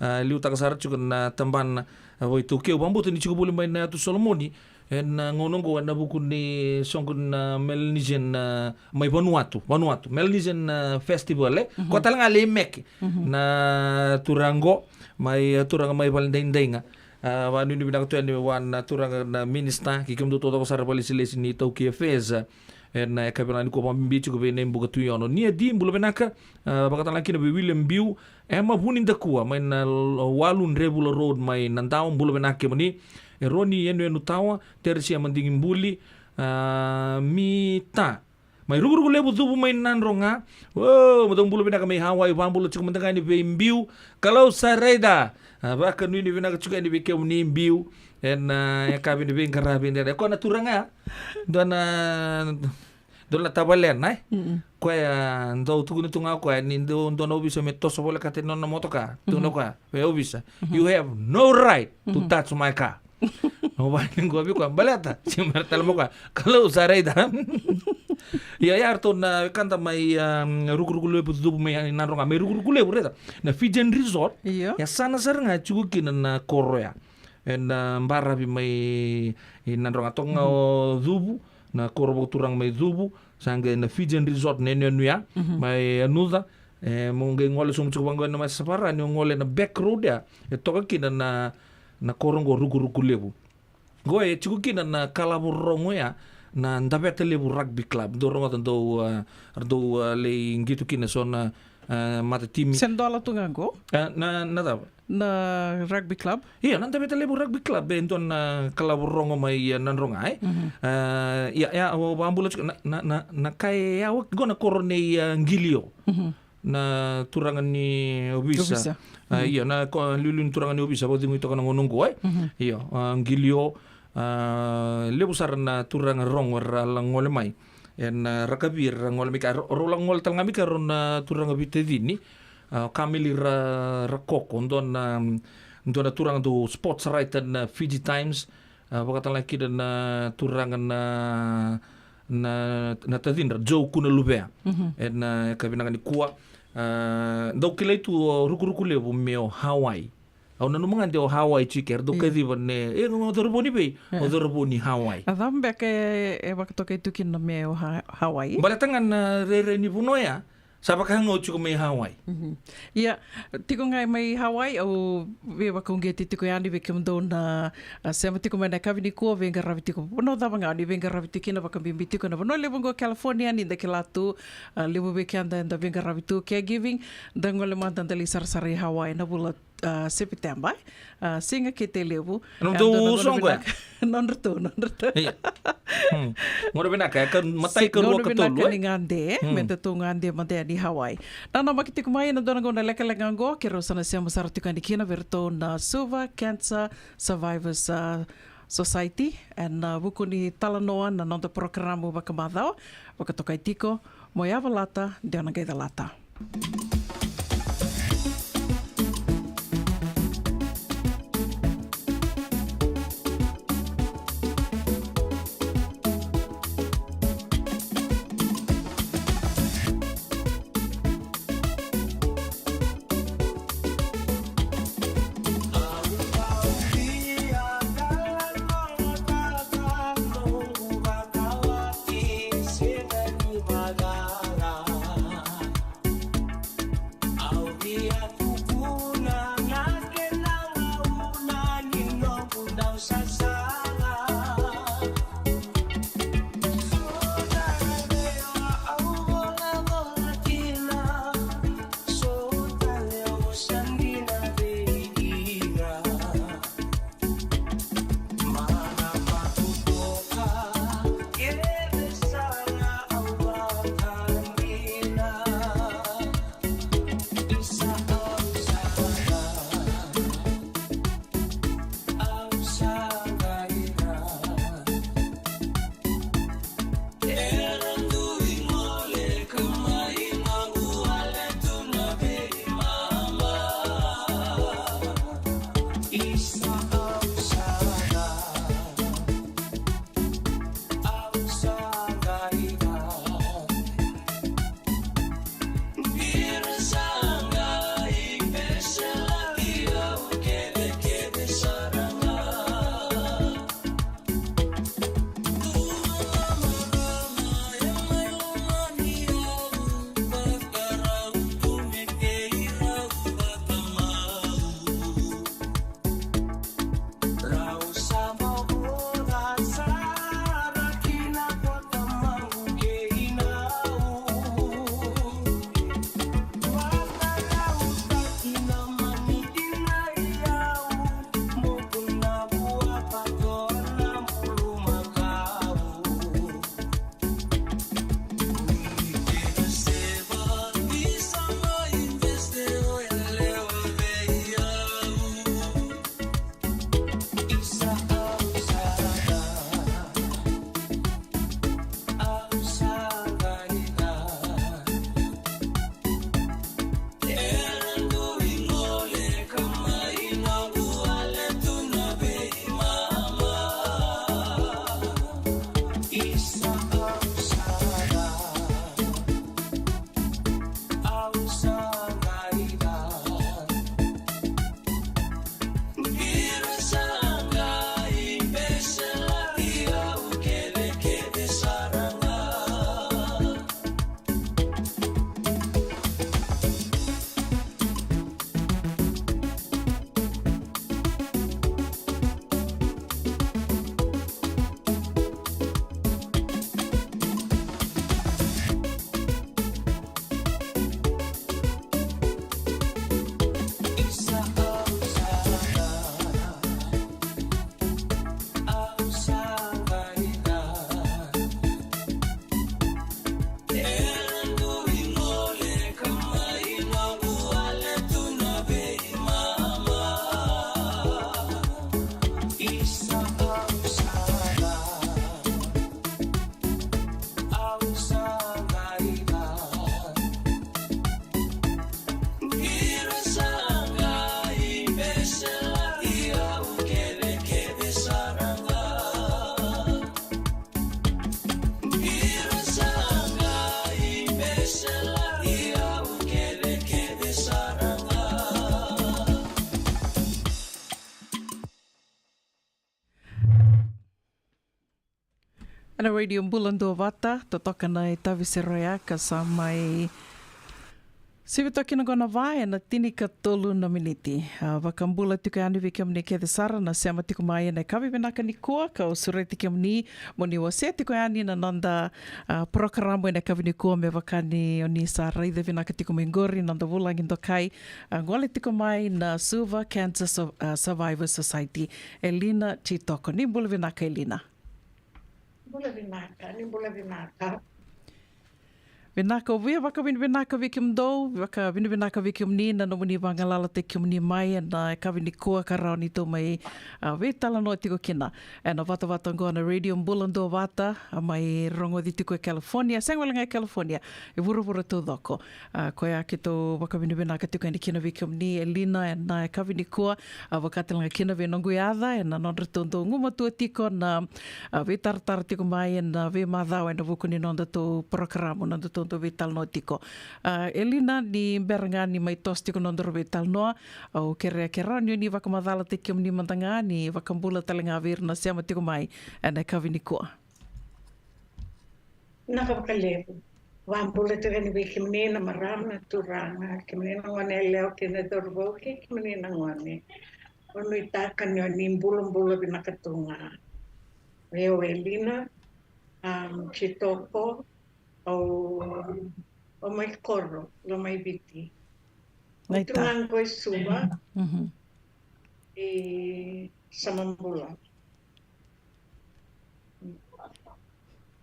A, liutaka sara tiko na tabana, a, vakaitaukei. Au vakabauta ni tiko voli mai na Yatu Solomoni ena gauna oqo ena vuku ni soqo na Melanesian, a, mai Vanuatu, Vanuatu. Melanesian, a, Festival, e? Mhm. Koya tale ga lai meke. Mhm. Na turaga oqo, mai, a, turaga mai Valedaidai ga. A, vakanuinui vinaka tu yani vua na turaga na minisita, kei kemudou taucoko sara vakalesilesi ni iTaukei Affairs, a, ena yakavi vinaka nikua, vakabibi tiko vei Naibuka Tuiono. Nia Di, bula vinaka, a, vakatalega kina vei William Biu, Ema Vunidakua, mai na L-, Walu Drevula Road, mai Nadawa, bula vinaka kemuni. Eroni Yanuyanu Tawa, Teresia Madigibuli, a, Mita, mai Rukuruku Levu Cuvu mai Nadroga. O, mo dou bula vinaka mai Hawaii, vakabula tiko mada ga yani vei Biu. Kalou sa raica. A, vakanuinui vinaka tiko yani vei kemuni Biu. Ena, a, yakavi ni veiqaravi edaidai. Koya na turaga ya. Dua na, dua na tavalena, e? Mm-mm. Koya, a, dau tukuna tu ga o koya ni dua, dua na ovisa me toso volekata na nona motoka. Tukuna o koya, vei ovisa, "You have no right to touch my car." Au vakaneguavi koya, baleta, se mera tale mai koya, "Kalou sa raica." Ia, ia ratou na wekada mai, um, Rukuruku Levu Cuvu mai Nadroga, mai Rukuruku Levu, raica. Na Fijian Resort, io, yasana sara ga e tiko kina na koro ya. Ena, a, baravi mai Nadroga, toka ga o Cuvu, na koro vakaturaga mai Cuvu, sa qai na Fijian Resort na yanuyanu ya, mhm, mai Yanuca, e, mo qai gole sobu tiko vaqo ena Masavara, ni o gole na back road ya, e toka kina na, na koro oqo Rukuruku Levu. Qo e tiko kina na kalavo rogo ya, na Daveta Levu Rugby Club. Dou rogoca dou, a, dou, a, lai qito kina so na, a, matatimi. Se dola tu ga qo? A, na, na cava? Na rugby club? Ia, na Daveta Levu Rugby Club, e dua na kalavo rogo mai, a, Nadroga, e? Mhm. A, ia, ia, au vakabula tiko, na, na, na, na ka e yawa qo na koro nei, a, Qilio. Mhm. Na turaga ni ovisa. Ovisa. A, mm, io, na ko-, liuliu ni turaga ni ovisa, vakacegui toka na gauna oqo, e? Mhm. Io, a, Qilio, a, levu sara na turaga rogo era la gole mai. Ena, a, rakavi era gole mai kea, rau, rau la gole tale ga mai kea rau na turaga veitacini. A, Kameli Ra-, Rakoko, dua na, dua na turaga dau sports writer na Fiji Times. A, vakatalega kina na turaga na, na, na tacidra, Joe Kunaluvea. Mhm. Ena, a, yakavi vinaka nikua. A, dau kilai tu o Rukuruku Levu me o Hawaii. Au nanuma ga de o Hawaii tiko, era dau kaciva ne, e, o cauravou ni vei, e, o cauravou ni Hawaii. A cava beka e, e vakatokai tu kina me o Ha-, Hawaii? Baleta ga na rairai ni vanua ya, sa vaka ga o tiko mai Hawaii. Mhm. Ia, tiko ga mai Hawaii, au veivakauqeti tiko yani vei kemudou na, a, sema tiko mai na yakavi nikua, veiqaravi tiko. Vanua cava ga ni veiqaravi tiko kina, vakabibi tiko na vanua levu oqo California, ni da kila tu, a, levu vei keda eda veiqaravi tu, caregiving, da gole mada da lai sarasara i Hawaii na vula, a, Sepiteba, a, Siga kei Tailevu. Nodratou, e, dua na gauna uso oqo, e? Vinaka. Nodratou, nodratou. Ia. Hmm. Gauna vinaka, e ka, matai, karua, katolu, e? Gauna vinaka ni gade, hmm, me datou gade mada yani Hawaii. Nanamaki tiko mai ena dua na gauna lekaleka oqo, keirau sa na sema sara tiko yani kina vei iratou na Suva Cancer Survivors, a, Society, ena, a, vuku ni talanoa na noda porokaramu vakamacawa, vakatokai tiko, Mo Yavalata, Deo na Qai Calata. Na Radio Bula Duavata, totoka na itavi sere oya ka sa mai sivi toka kina qo na va ena tinikatolu na miniti. A, vakabula tiko yani vei kemuni kece sara na sema tiko mai ena yakavi vinaka nikua, kau sureti kemuni mo ni wasea tiko yani na noda, a, porokaramu ena yakavi nikua me vaka ni o ni sa raica vinaka tiko mai qori na noda vulagi dokai, a, gole tiko mai na Suva Cancer Sur-, a, Survivor Society, Elina Chitoko. Ni bula vinaka, Elina. Bula vinaka, ni bula vinaka. Vinaka, au via vakavinavinaka vei kemudou, vakavinavinaka vei kemuni na nomuni vagalalataki kemuni mai ena yakavi nikua ka rawa ni tou mai, a, veitalanoa tiko kina ena vatavata oqo na Radio Bula Duavata, a, mai rogoci tiko e California, sega wale ga e California, e vuravura taucoko. A, koya keitou vakavinavinaka tiko yani kina vei kemuni, Elina, ena yakavi nikua, a, vaka tale ga kina vei noqu yaca ena nodratou dau gumatua tiko na, a, veitaratara tiko mai ena veimacawa ena vuku ni nodatou porokaramu, nodatou dau veitalanoa tiko. A, Elina, ni bera ga ni mai toso tiko nodaru veitalanoa, au kerea ke rawa ni o ni vakamacalataki kemuni mada ga, ni vakabula tale ga vei ira na sema tiko mai ena yakavi nikua. Vinaka vakalevu. Vakabula tiko yani vei kemuni na marama, na turaga, kemuni na gone yalewa kei na cauravou, kei kemuni na gone. Au nuitaka ni o ni bulabula vinaka tu ga. O yau o Elina, um, Chitoko, au, au mai koro, Lomaiviti. Au tu ga qo e Suva, mhm, e Samabula.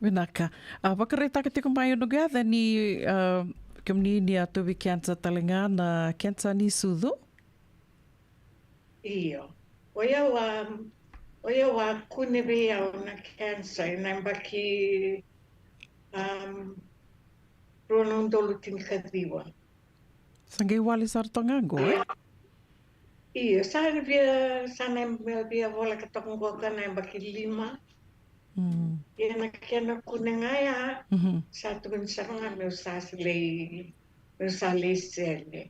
Vinaka. A, vakaraitaka tiko mai o noqu yaca ni, a, kemuni ni a tauvi kensa tale ga, na kensa ni sucu? Io. O yau a, o yau a kune vei au na kensa ena yabaki, um, rua na udolu tinikaciwa. Sa qai wale sara toka ga qo, e? Io, sa na via, sa na via voleka toka qo ka na yabaki lima. Mm. Ia na kena kune ga ya, mhm, sa tukuni sara ga meu sa silei, meu sa lei sele.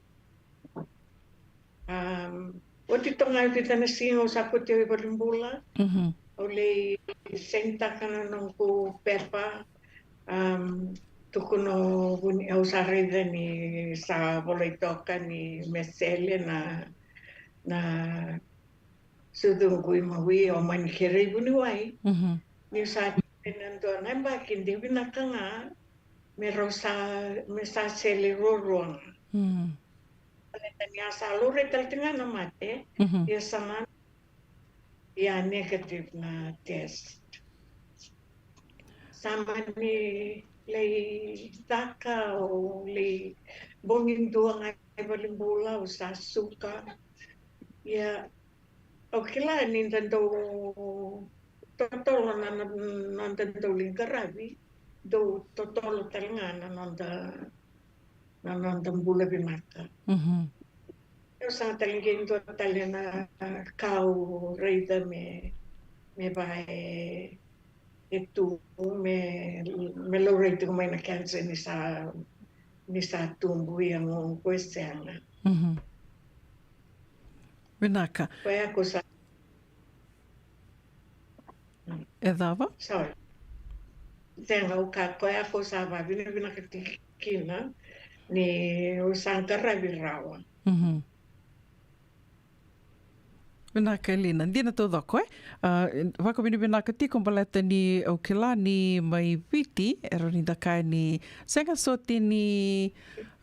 Um, oti toka ga e vica na siga au sa kauti au i valenibula. Mhm. Au lei sainitaka na noqu pepa. Um, tukuna o vuni, au sa raica ni sa volai toka ni me sele na, na sucuqu imawi, au mani kerei vuniwai. Mhm. Niu sa tiko ena dua na yabaki, de vinaka ga me rau sa, me sa sele ruarua ga. Mm. Baleta ni a sa laurai tale tiko ga na mate, mhm, ia sa na, ia negative na test. Sa mani lei caka, au lei bogi dua ga i valenibula, au sa suka. Ia au kila ni da dau totolo na, na, na da dau lai qaravi, dau totolo tale ga na noda, na noda bula vinaka. Mhm. Au sega tale qai dua tale na ka au raica me, me va e, e tu, me, me laurai tiko mai na kensa ni sa, ni sa tubu, ia qo e sega. Mhm. Vinaka. Koya ko sa E cava? Sorry. Sega, au kaya, koya ko sa vavinavinaka tiko kina ni au sa qaravi rawa. Mhm. Vinaka, Elina. Dina taucoko, e? A, vakavinavinaka tiko baleta ni au kila ni mai Viti, e rawa ni da kaya ni sega soti ni,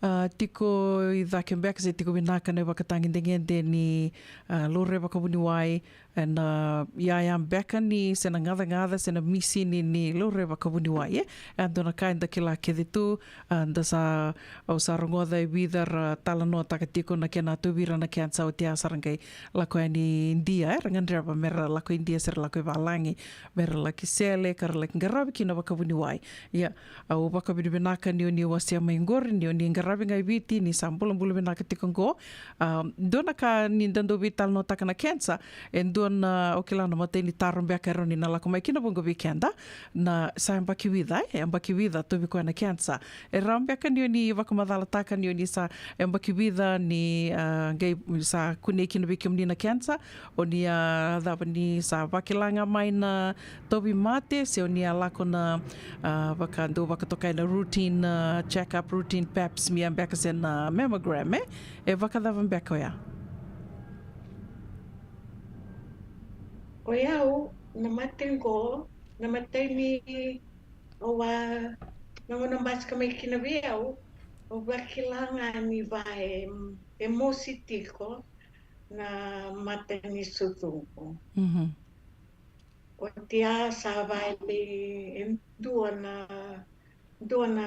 a, tiko i cake beka se tiko vinaka na ivakatagedegede ni, a, laurai vakavuniwai, ena, a, iyaya beka ni se na gacagaca se na misini ni laurai vakavuniwai, e? E dua na ka eda kila kece tu, a, da sa, au sa rogoca e vica ra talanoataka tiko na kena tauvi ira na kensa oti a sa ra qai lako yani Idia, e? Ra gadreva me ra lako Idia se ra lako i valagi, me ra laki sele, ka ra laki qaravi kina vakavuniwai. Ia, au vakavinavinaka ni o ni wasea mai qori, ni o ni qaravi ga i Viti, ni sa bulabula vinaka tiko qo. A, dua na ka ni da dau veitalanoataka na kensa, e dua na, o kila na imatai ni taro beka e rawa ni na lako mai kina vuqa vei keda, na sa yabaki vica, e yabaki vica tauvi koya na cancer. E rawa beka ni o ni vakamacalataka ni o ni sa yabaki vica ni, ah, qai sa kunei kina vei kemuni na cancer, o ni a cava ni sa vakila ga mai na tauvimate, se o ni a lako na, ah, vaka dau vakatokai na routine, ah, check-up, routine pap smear beka se na mammogram, e? E vakacava beka oya? O yau, na mate qo, na imatai ni, o a, na gauna basika mai kina vei au, o vakila ga ni va e, e mosi tiko na mata ni sucu qo. Mhm. Oti ya sa va e, e dua na, dua na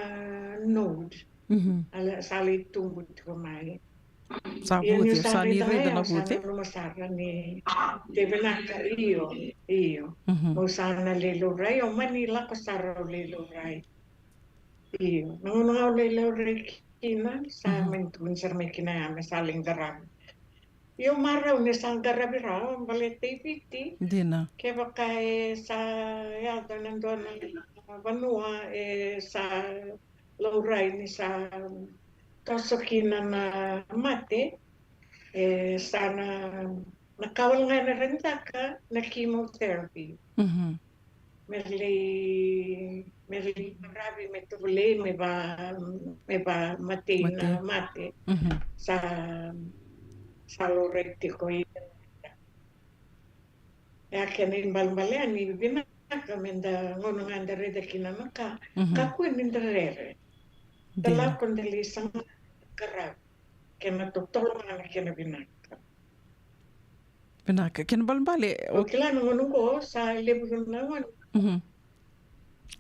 node. Mhm. A lai, sa lai tubu tiko mai. Sa vuce, sa ni raica na vuce? Sa nanuma sara ni de vinaka, io, io. Mhm. Au sa na lai laurai, au mani lako sara au lai laurai. Io, na gauna ga au lai laurai kina, sa mani tukuni sara mai kina ya me sa lai qaravi. Io, marau ni sa qaravi rawa, baleta i Viti. Dina. Kevaka e sa yaco ena dua na vanua e sa laurai ni sa toso kina na mate, e sa na, na ka wale ga ena rawa ni caka na chemotherapy. Mhm. Me lai, me lai qaravi, me tovolei, me va, me va matei na mate. Mhm. Sa, sa laurai tiko i. E a kena ibalebale yani vinaka me da gauna ga da raica kina na ka. Mhm. Kakua ni da rere. Da lako da lai saga qaravi. Kena totolo ga na kena vinaka. Vinaka, kena ibalebale. O kila na gauna qo sa levu na gauna. Mhm.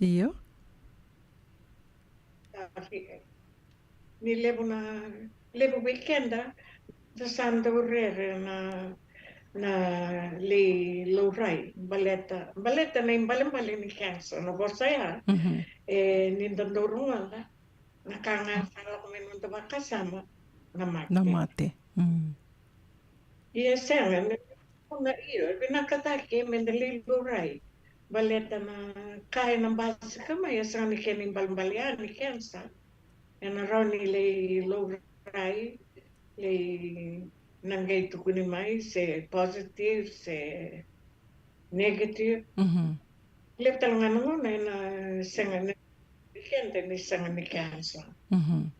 Io. Ni levu na, levu vei keda, da sa dau rere na, na lai laurai, baleta, baleta na ibalebale ni cancer, na vosa ya, mhm, e, ni da dau rogoca, na ka ga sa lako mai noda vakasama, na mate. Na mate. Mm. Ia sega, na, na, io, e vinaka cake me da lai laurai. Baleta na ka ena basika mai, e sega ni kena ibalebale ya ni cancer. Ena rawa ni lai laurai, lai na qai tukuni mai se positive, se negative. Mhm. Levu tale ga na gauna ena sega ni, keda ni sega ni cancer. Mhm.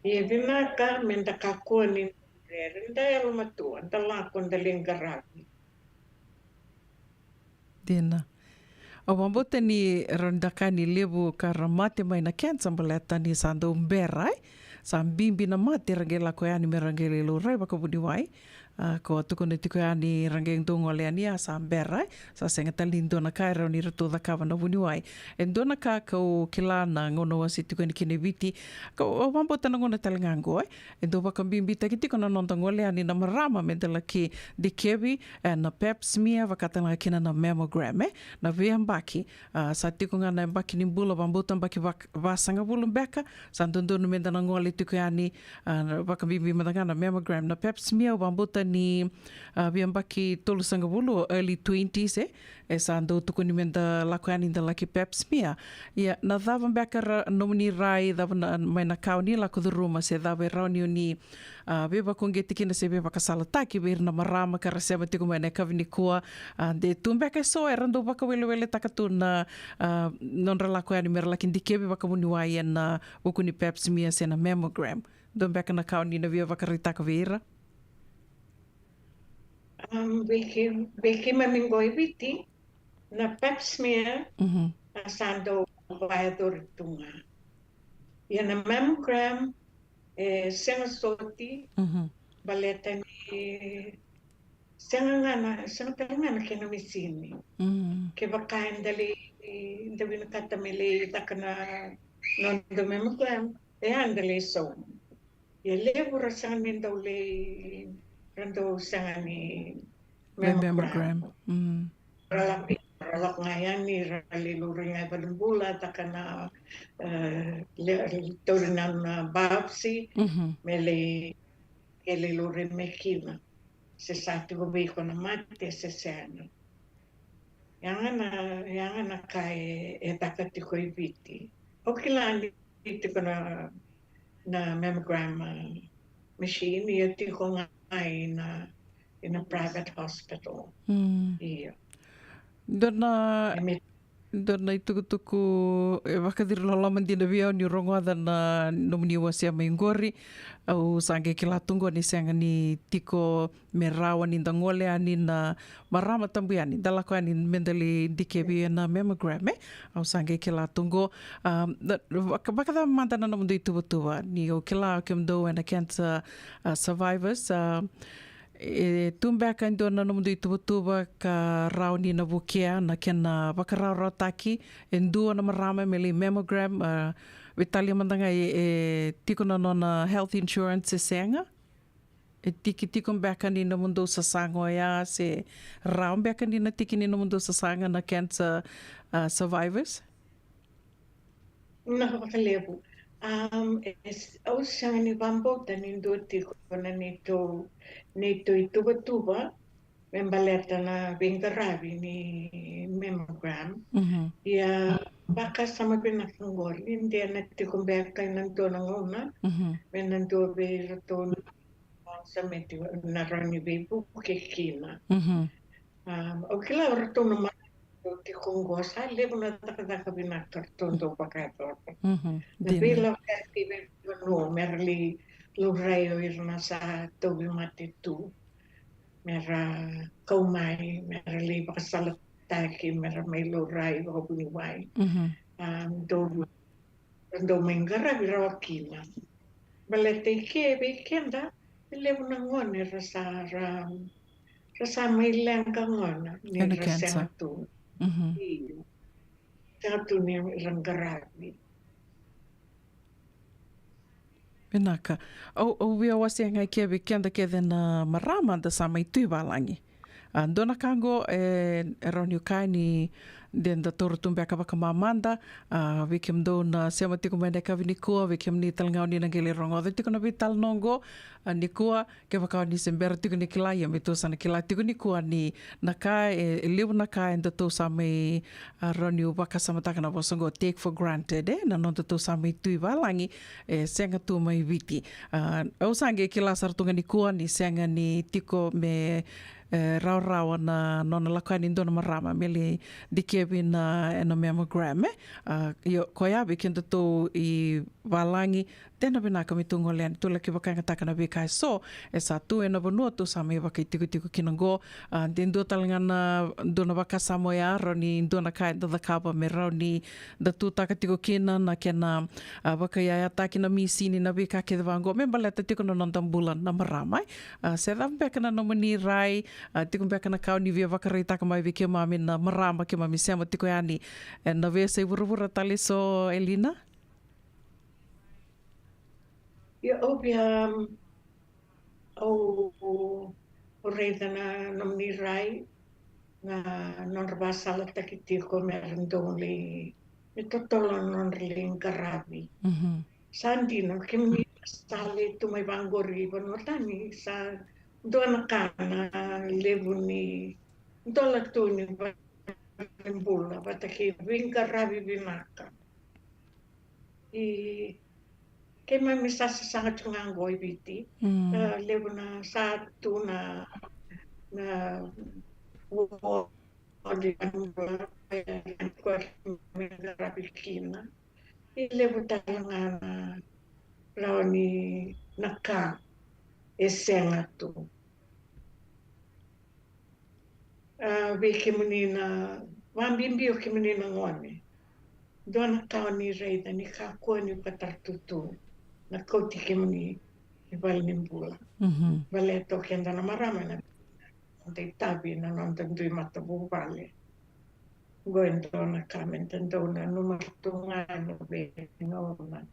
Ia vinaka me da kakua ni rere, da yalomatua, da lako, da lai qaravi. Dina. Au vakabauta ni rawa ni da kaya ni levu ka ra mate mai na cancer baleta ni sa dau bera, e? Sa bibi na mate ra qai lako yani me ra qai lai laurai vakavuniwai. A, ko a tukuna tiko yani ra qai dau gole yani a sa bera, e? Sa sega tale ni dua na ka e rawa ni ratou cakava na vuniwai. E dua na ka kau kila na gauna au a se tiko yani kina i Viti, kau, au vakabauta na gauna tale ga qo, e? E dau vakabibitaki tiko na noda gole yani na marama me da laki dikevi, e, na pap smear, vaka tale ga kina na mammogram, e? Na veiyabaki, a, sa tiko ga na yabaki ni bula, vakabauta yabaki va, vasagavulu beka, sa dodonu me da na gole tiko yani, a, vakabibi mada ga na mammogram, na pap smear, au vakabauta ni, a, veiyabaki tolusagavulu, early twenties, e? E sa dau tukuni me da lako yani da laki pap smear. Ia, na cava beka ra, nomuni rai, cava na, mai na ka o ni lako curuma, se cava e rawa ni o ni, a, veivakauqeti kina se veivakasalataki vei ira na marama ka ra sema tiko mai na yakavi nikua, a, de tu beka eso era dau vakaweleweletaka tu na, a, nodra lako yani me ra laki dikevi vakavuniwai ena vuku ni pap smear se na mammogram. Dua beka na ka o ni na via vakaraitaka vei ira? Am, vei kei, vei keimami qo i Viti, na pap smear, mhm, a sa dau vakayacori tu ga. Ia na mammogram, e sega soti, mhm, baleta ni sega ga na, sega tale ga na kena misini. Mhm. Kevaka eda lai, eda vinakata me lai caka na noda mammogram, e a da lai sauma. Ia levu ra sega ni dau lai, ra dau sega ni lai mammogram. Mammogram. Mm. Ra lako, ra lako ga yani, ra lai laurai ga i valenibula, caka na, e, lai, tauri na, na biopsy, mhm, me lai, e lai laurai mai kina. se sa tiko vei iko na mate se sega. Ia ga na, ia ga na ka e, e caka tiko i Viti. Au kila ni tiko na, na mammogram, uh, machine, ia tiko ga ina, ina private hospital. Mm. Io. Dua na, e me dua na itukutuku e vakaciri loloma dina vei au niu rogoca na nomuni wasea mai qori. Au sa qai kila tu qo ni sega ni tiko me rawa ni da gole yani na marama tabu yani, da lako yani me da lai dikevi ena mammogram, e? Au sa qai kila tu qo. Um, da, vaka, vakacava mada na nomudou ituvatuva? Ni au kila o kemudou ena cancer, uh, survivors, uh, e tu beka e dua na nomudou ituvatuva ka rawa ni na vukea na kena vakarawarawataki e dua na marama me lai mammogram, uh, veitalia mada ga e, e tiko na nona health insurance se sega? E tiki tiko beka ni nomudou sasaga oya se rawa beka ni na tiki ni nomudou sasaga na cancer, uh, survivors? Na vakalevu. Um, e, e, au sega ni vakabauta ni dua tiko na neitou, neitou ituvatuva me baleta na veiqaravi ni mammogram. Mhm. Ia, vakasama vinaka qori, de na tiko beka ena dua na gauna, mhm, me na dua vei iratou na sa meti na rawa ni veivuke kina. Mhm. Um, au kila o ratou na marama tiko qo sa levu na cakacaka vinaka ratou dau vakayacora. Mhm. Na dina. Veilakoyaki veivanua me ra lai laurai o ira na sa tauvimate tu, me ra kau mai, me ra lai vakasalataki, me ra mai laurai vakavuniwai. Mhm. Um, dau dau mai qaravi rawa kina. Baleta i ke vei keda, e levu na gone ra sa, ra, ra sa mai leqa gona ni ena ra cancer. Sega tu. Mhm. Io. Sega tu ni ra qaravi. Vinaka. Au, au via wasea ga i ke vei keda kece na marama da sa mai tu i valagi. A, dua na ka qo, e, e rawa niu kaya ni de da taura tu beka vakamamada, a, vei kemudou na sema tiko mai na yakavi nikua, vei kemuni tale ga oni na qai lai rogoca tiko na veitalanoa qo, a, nikua, kevaka oni se bera tiko ni kila, ia me tou sa na kila tiko nikua ni na ka, e, e levu na ka e datou sa mai, a, rawa niu vakasamataka na vosa qo, take for granted, e, na nodatou sa mai tu i valagi, e, sega tu mai Viti. A, au sa qai kila sara tu ga nikua ni sega ni tiko me e, rawarawa na nona lako yani e dua na marama me lai dikevi na, ena mammogram, e? A, io, koya vei kedatou i valagi, de na vinaka me tou gole yani, tou laki vakayagataka na veika eso e sa tu ena vanua tou sa mai vakaitikotiko kina qo. A, de dua tale ga na, dua na vakasama oya, rawa ni dua na ka eda cakava me rawa ni da tutaka tiko kina na kena, a, vakaiyayataki na misini, na veika kece vaqo me baleta tiko na noda bula na marama, e? A, se cava beka na nomuni rai, a, tiko beka na ka oni via vakaraitaka mai vei keimami na marama keimami sema tiko yani, e, na veiyasai vuravura tale eso, Elina? Ia, au via, um, au, au raica na nomuni rai, na nodra vakasalataki tiko me ra dau lai, me totolo na nodra lai qaravi. Mhm. Sa dina, kemuni sa lai tu mai vaqori i vanua tani, sa dua na ka na levu ni dola tu ni vabula vata kei veiqaravi vinaka. I keimami sa sasaga tu ga qo i Viti. Mm. E, levu na sa tu na, na ward, e, koya keimami qaravi kina. E levu tale ga na rawa ni na ka e sega tu. A, vei kemuni na, vakabibi o kemuni na gone, dua na ka oni raica ni kakua ni vakataratutu na kauti kemuni i valenibula. Mhm. Baleta o keda na marama na noda itavi na noda dui matavuvale. Qo e dua na ka me da dau nanuma tu ga ena veigauna.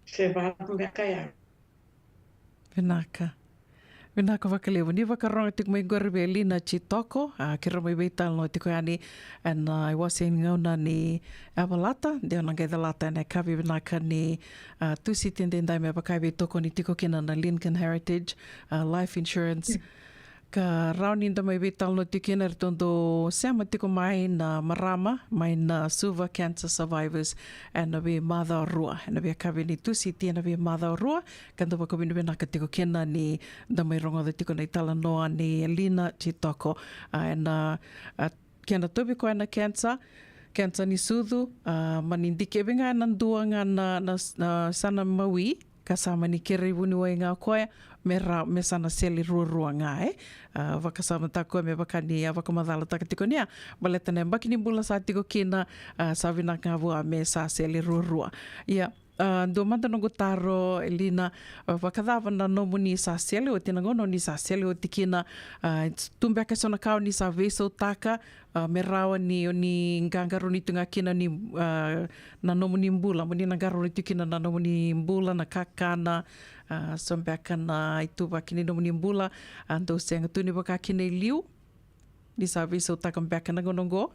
Se vaka beka ya. Vinaka. Vinaka vakalevu. Ni vakarorogo tiko mai qori vei Lina Jitoko, a, keirau mai veitalanoa tiko yani ena, a, iwase ni gauna ni yavalata, de o na qai calata ena yakavi vinaka ni, a, Tusiti edaidai me vaka e veitokoni tiko kina na Lincoln Heritage, a, Life Insurance. Ka rawa ni da mai veitalanoa tiko kina, eratou dau sema tiko mai na marama mai na Suva Cancer Survivors ena veimacawa rua, ena veiyakavi ni Tusiti ena veimacawa rua, ka da vakavinavinaka tiko kina ni da mai rogoca tiko na italanoa nei Lina Jitoko, a, ena, a, kena tauvi koya na cancer, cancer ni sucu, a, mani dikevi ga ena dua ga na, na, na yasana mawi, ka sa mani kerei vuniwai ga o koya, me ra, me sa na sele ruarua ga, e. A, vakasamataka koya me vaka ni a vakamacalataka tiko ni a, baleta na yabaki ni bula sa tiko kina, a, sa vinaka ga vua me sa sele ruarua. Ia, a, dua mada noqu taro, Lina, a, vakacava na nomuni sa sele oti, na gauna oni sa sele oti kina, a, tu beka eso na ka oni sa veisautaka, a, me rawa ni oni qaqarauni tu ga kina ni, a, na nomuni bula, moni na qarauni tu kina na nomuni bula, na kakana, a, so beka na ituvaki ni nomuni bula, a, dou sega tu ni vaka kina i liu, ni sa veisautaka beka na gauna oqo?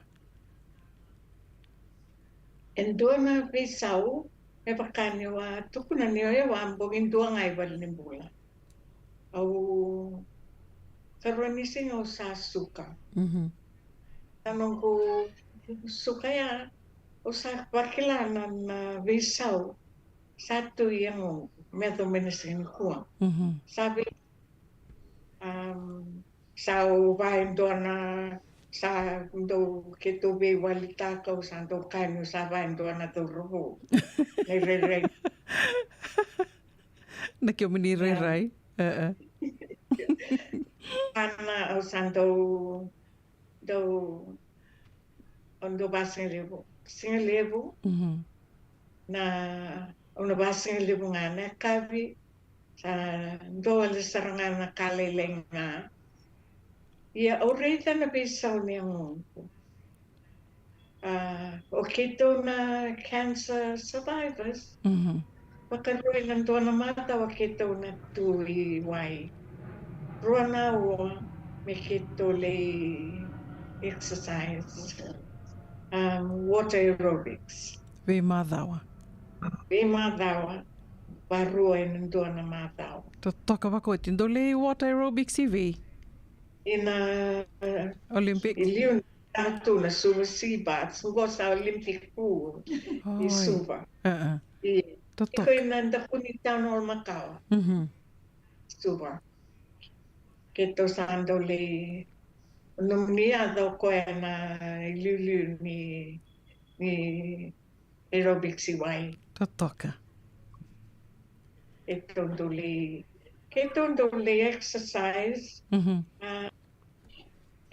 E dua na veisau, me vaka niu a tukuna ni o yau a bogi dua ga i valenibula. Au, karua ni siga au sa suka. Mhm. Na noqu suka ya, au sa vakila na, na veisau sa tu i yagoqu me yacova mai na siga nikua. Mhm. Sa vei, um, sa au vaya e dua na, sa dau, keitou veiwalitaka, au sa dau kaya niu sa vaya e dua na cauravou. Na irairai. Na kemuni irairai. E, e. Ana, au sa dau, dau, au dau vasigalevu. Sigalevu. Mhm. Na, au na vasigalevu ga na yakavi, sa dua wale sara ga na ka lailai ga. Ia au raica na veisau ni yagoqu. A, o keitou na cancer survivors. Mhm. Vakarua ena dua na macawa keitou na tu i wai. Rua na aua me keitou lai exercise. Um, water aerobics. Veimacawa. Veimacawa. Varua ena dua na macawa. Totoka vakaoti. Dou lai water aerobics i vei? Ina, uh, Olympic? I liu na tu na Suva Sea Baths, qo sa Olympic pool i Suva. Oi. E, e. Ia. Totoka. Iko ina dakuni town hall makawa. Mhm. Suva. Keitou sa dau lai, nomuni yaco o koya na iliuliu ni, ni aerobics i wai. Totoka. Keitou dau lai, keitou dau lai exercise. Mhm. A,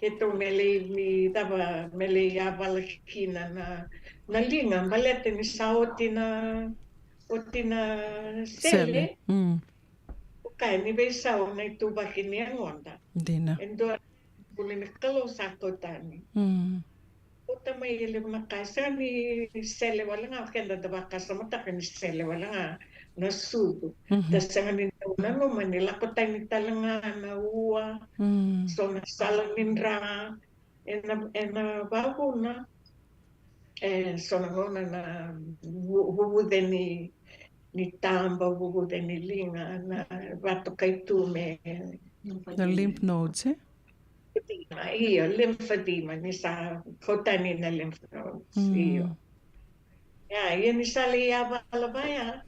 keitou me lai, ni cava, me lai yavala kina na, na liga, baleta ni sa oti na, oti na sele. Sele. Mm. O kaya ni veisau na ituvaki ni yagoda. Dina. E dua na bula ni Kalou sa kau tani. Mm. Kauta mai e levu na ka, e sega ni sele wale ga, o keda da vakasamataka ni sele wale ga na sucu. Mhm. Da sega ni dau nanuma ni lako tani tale ga na ua, mm, so na sala ni dra, ena, ena vavuna, e so na gauna na vu-, vuvuce ni, ni taba, vuvuce ni liga, na vatokai tu me na lymph nodes, e? Lymphedema, io, lymphedema, ni sa kau tani na lymph nodes, mm, io. Ia, ia ni sa lai yavala vaya,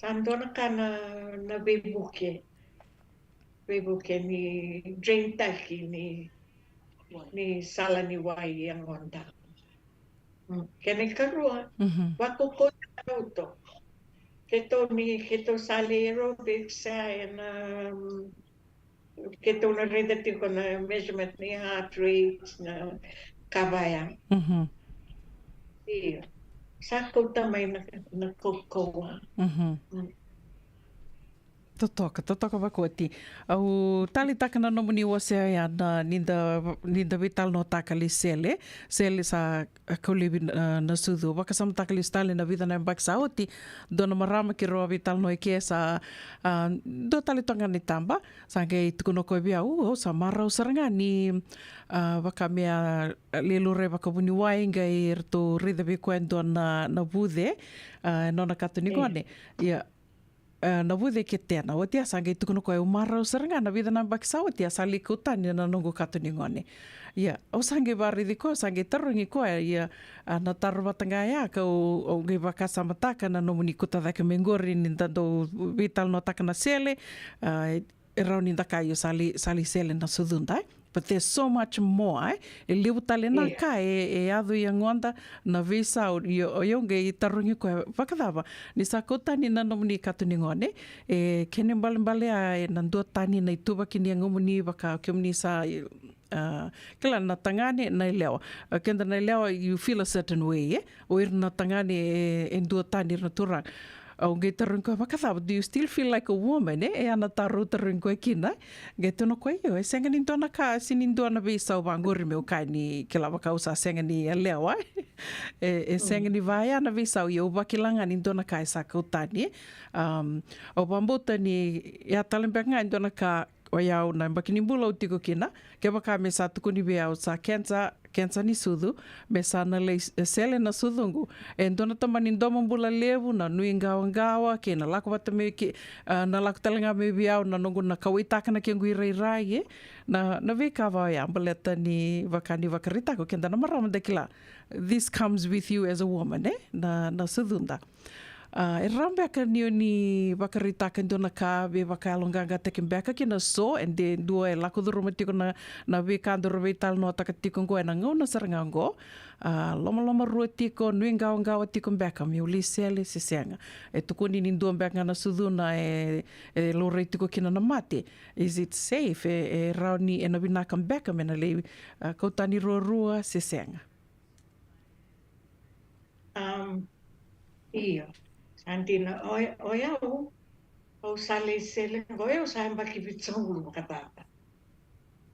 sa dua na ka na, na veivuke. Veivuke ni drain taki ni, ni sala ni wai i yagoda. Mm, kena ikarua, mhm, vakaukaua na rauto. Keitou ni, keitou sa lai aerobics, e, ena, mm, keitou na raica tiko na measurement ni heart rate, na ka vaya. Mhm. Io. Sa kauta mai na, na kaukauwa. Mhm. Mm. Totoka, totoka vakoti. Au taleitaka na nomuni wasea ya na ni da, ni da veitalanoataka li Sele, Sele sa, a, kau laivi na, na sucu. Vakasamataka li Sele na vica na yabaki sa oti, dua na marama keirau a veitalanoa eke sa, a, dua tale toka ga na itaba, sa qai tukuna o koya vei au, au sa marau sara ga ni, a, vaka me a, a, lelura e vakavuniwai qai ratou raica vei koya e dua na, na vuce, a, e nona kato ni gone. Ia, e, na vuce ke tena. Oti a sa qai tukuna koya, au marau sara ga na vica na yabaki sa oti a sa lai kau tani na noqu kato ni gone. Ia, au sa qai varaici koya, au sa qai tarogi koya, ia, a, na taro vata ga ya, kau, au qai vakasamataka na nomuni kauta cake mai qori ni da dau veitalanoataka na Sele, a, e rawa ni da kaya, io, sa lai, sa lai Sele na sucuda, e. But there's so much more, e. E levu tale na ka e, e yaco i yagoda, na veisau, io, o iau qai tarogi koya, vakacava, ni sa kau tani na nomuni kato ni gone, e, kena ibalebale ya, e, na dua tani na ituvaki ni yagomuni, vaka o kemuni sa, a, kila na tagane, na yalewa. A, keda na yalewa, you feel a certain way, e. O ira na tagane, e, e dua tani ira na turaga. Au qai tarogi koya, vakacava, do you still feel like a woman, e? E ya na taro au tarogi koya kina. Qai tukuna o koya, io, e sega ni dua na ka, se ni dua na veisau vaqori meu kaya ni kila vaka au sa sega ni yalewa. E, e sega ni vaya na veisau, ia au vakila ga ni dua na ka e sa kau tani. Am, au vakabauta ni ya tale beka ga e dua na ka, o yau na yabaki ni bula au tiko kina, kevaka me sa tukuni vei au sa kenisa, kenisa ni sucu, me sa na lai s-, Sele na sucuqu. E dua na tamani domobula levu, na nuiqawaqawa, kei na lako vata mai kei, a, na lako tale ga mai vei au, na noqu na kauwaitaka na kequ irairai, e. Na, na veika va oya, baleta ni vaka ni vakaraitaka, o keda na marama da kila. This comes with you as a woman, e? Na, na sucuda. A, e rawa beka ni o ni vakaraitaka e dua na ka, veivakayaloqaqataki beka kina so, e de dua e lako curuma tiko na, na veika daru veitalanoataka tiko qo ena gauna sara ga qo. A, lomalomarua tiko, nuiqawaqawa tiko beka, meu lai Sele se sega. E tukuni ni dua beka ga na sucuna e, e laurai tiko kina na mate. Is it safe? E, e rawa ni, ena vinaka beka me na lai, a, kau tani ruarua se sega? Am, io. Sa dina, o, o yau, au sa lai Sele qo, o yau sa yabaki vitusagavulu vakacaca.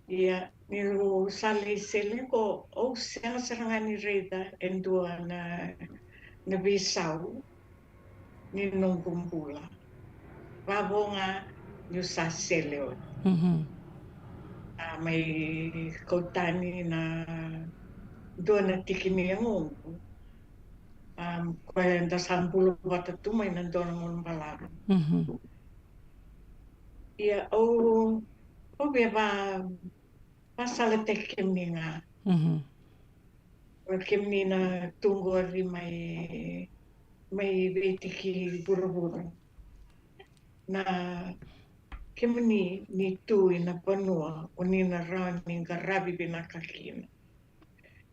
Ia, niu sa lai Sele qo, au sega sara ga ni raica e dua na, na veisau ni noqu bula. Vavo ga niu sa Sele oti. Mhm. A, mai kau tani na dua na tiki ni yagoqu. A, koya eda sa bula vata tu mai na dua na gauna balavu. Mhm. Ia, au, au via va, vasalataki kemuni ga. Mhm. O kemuni na tu qori mai, mai veitiki vuravura. Na kemuni ni tu ina vanua, o ni na rawa ni qaravi vinaka kina.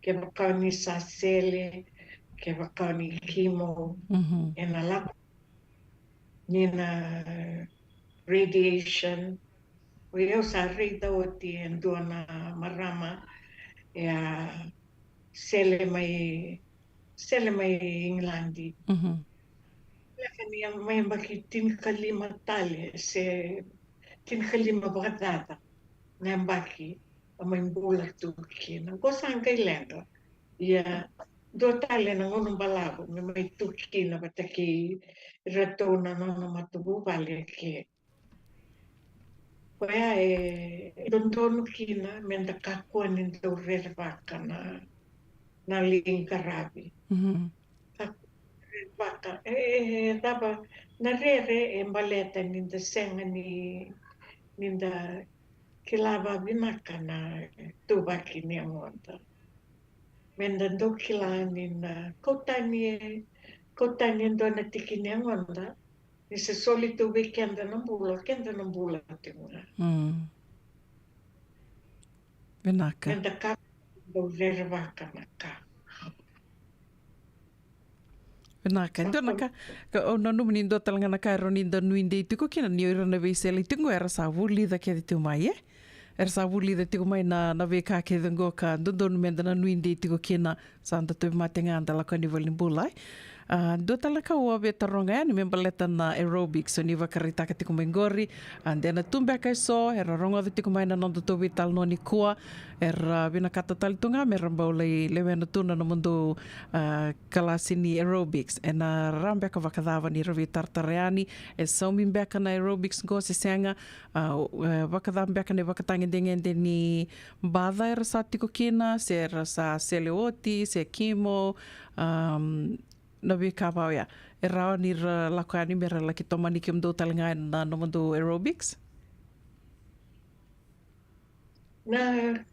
Kevaka o ni sa Sele, kevaka o ni kimo, mhm, ena lako ni na radiation. O yau sa raica oti e dua na marama, e a Sele mai, Sele mai Igiladi. Mhm. Leka ni a mai yabaki tinikalima tale, se tinikalima vakacaca na yabaki a mai bula tu kina. Qo sa qai leqa. Ia, dua tale na gauna balavu me mai tu kina vata kei iratou na nona matavuvale ke. Koya e dodonu kina me da kakua ni dau rerevaka na, na lai qaravi. Mhm. Kakua ni rerevaka. E, e, e cava na rere e baleta ni da sega ni, ni da kila vavinaka na ituvaki ni yagoda. Me da dau kila ni na kau tani e, kau tani e dua na tiki ni yagoda, ni se soli tu vei keda na bula, keda na bula tiko ga. Mm. Vinaka. Me da ka, dau rerevaka na ka. Vinaka, e dua na ka, ka, au nanuma ni dua tale ga na ka e rawa ni da nuidei tiko kina, ni o ira na veisele tiko qo era sa vulica kece tiko mai, e? Era sa vulica tiko mai na, na veika kece qo ka dodonu me da na nuidei tiko kina, sa da tauvimate ga da lako yani valenibula, e? A, dua tale na ka au via taroga yani me baleta na aerobics, o ni vakaraitaka tiko mai qori, a, de na tu beka eso era rogoca tiko mai na noda tou veitalanoa nikua, era vinakata tale tu ga me ra bau lai lewena tu na nomudou, a, kalasi ni aerobics. E na rawa beka vakacava ni ra veitaratara yani, e saumi beka na aerobics qo se sega, a, o, e, vakacava beka na ivakatagedegede ni baca era sa tiko kina, se ra sa sele oti, se kimo, am, na veika va oya. E rawa ni ra lako yani me ra laki tomani kemudou tale ga na nomudou aerobics? Na,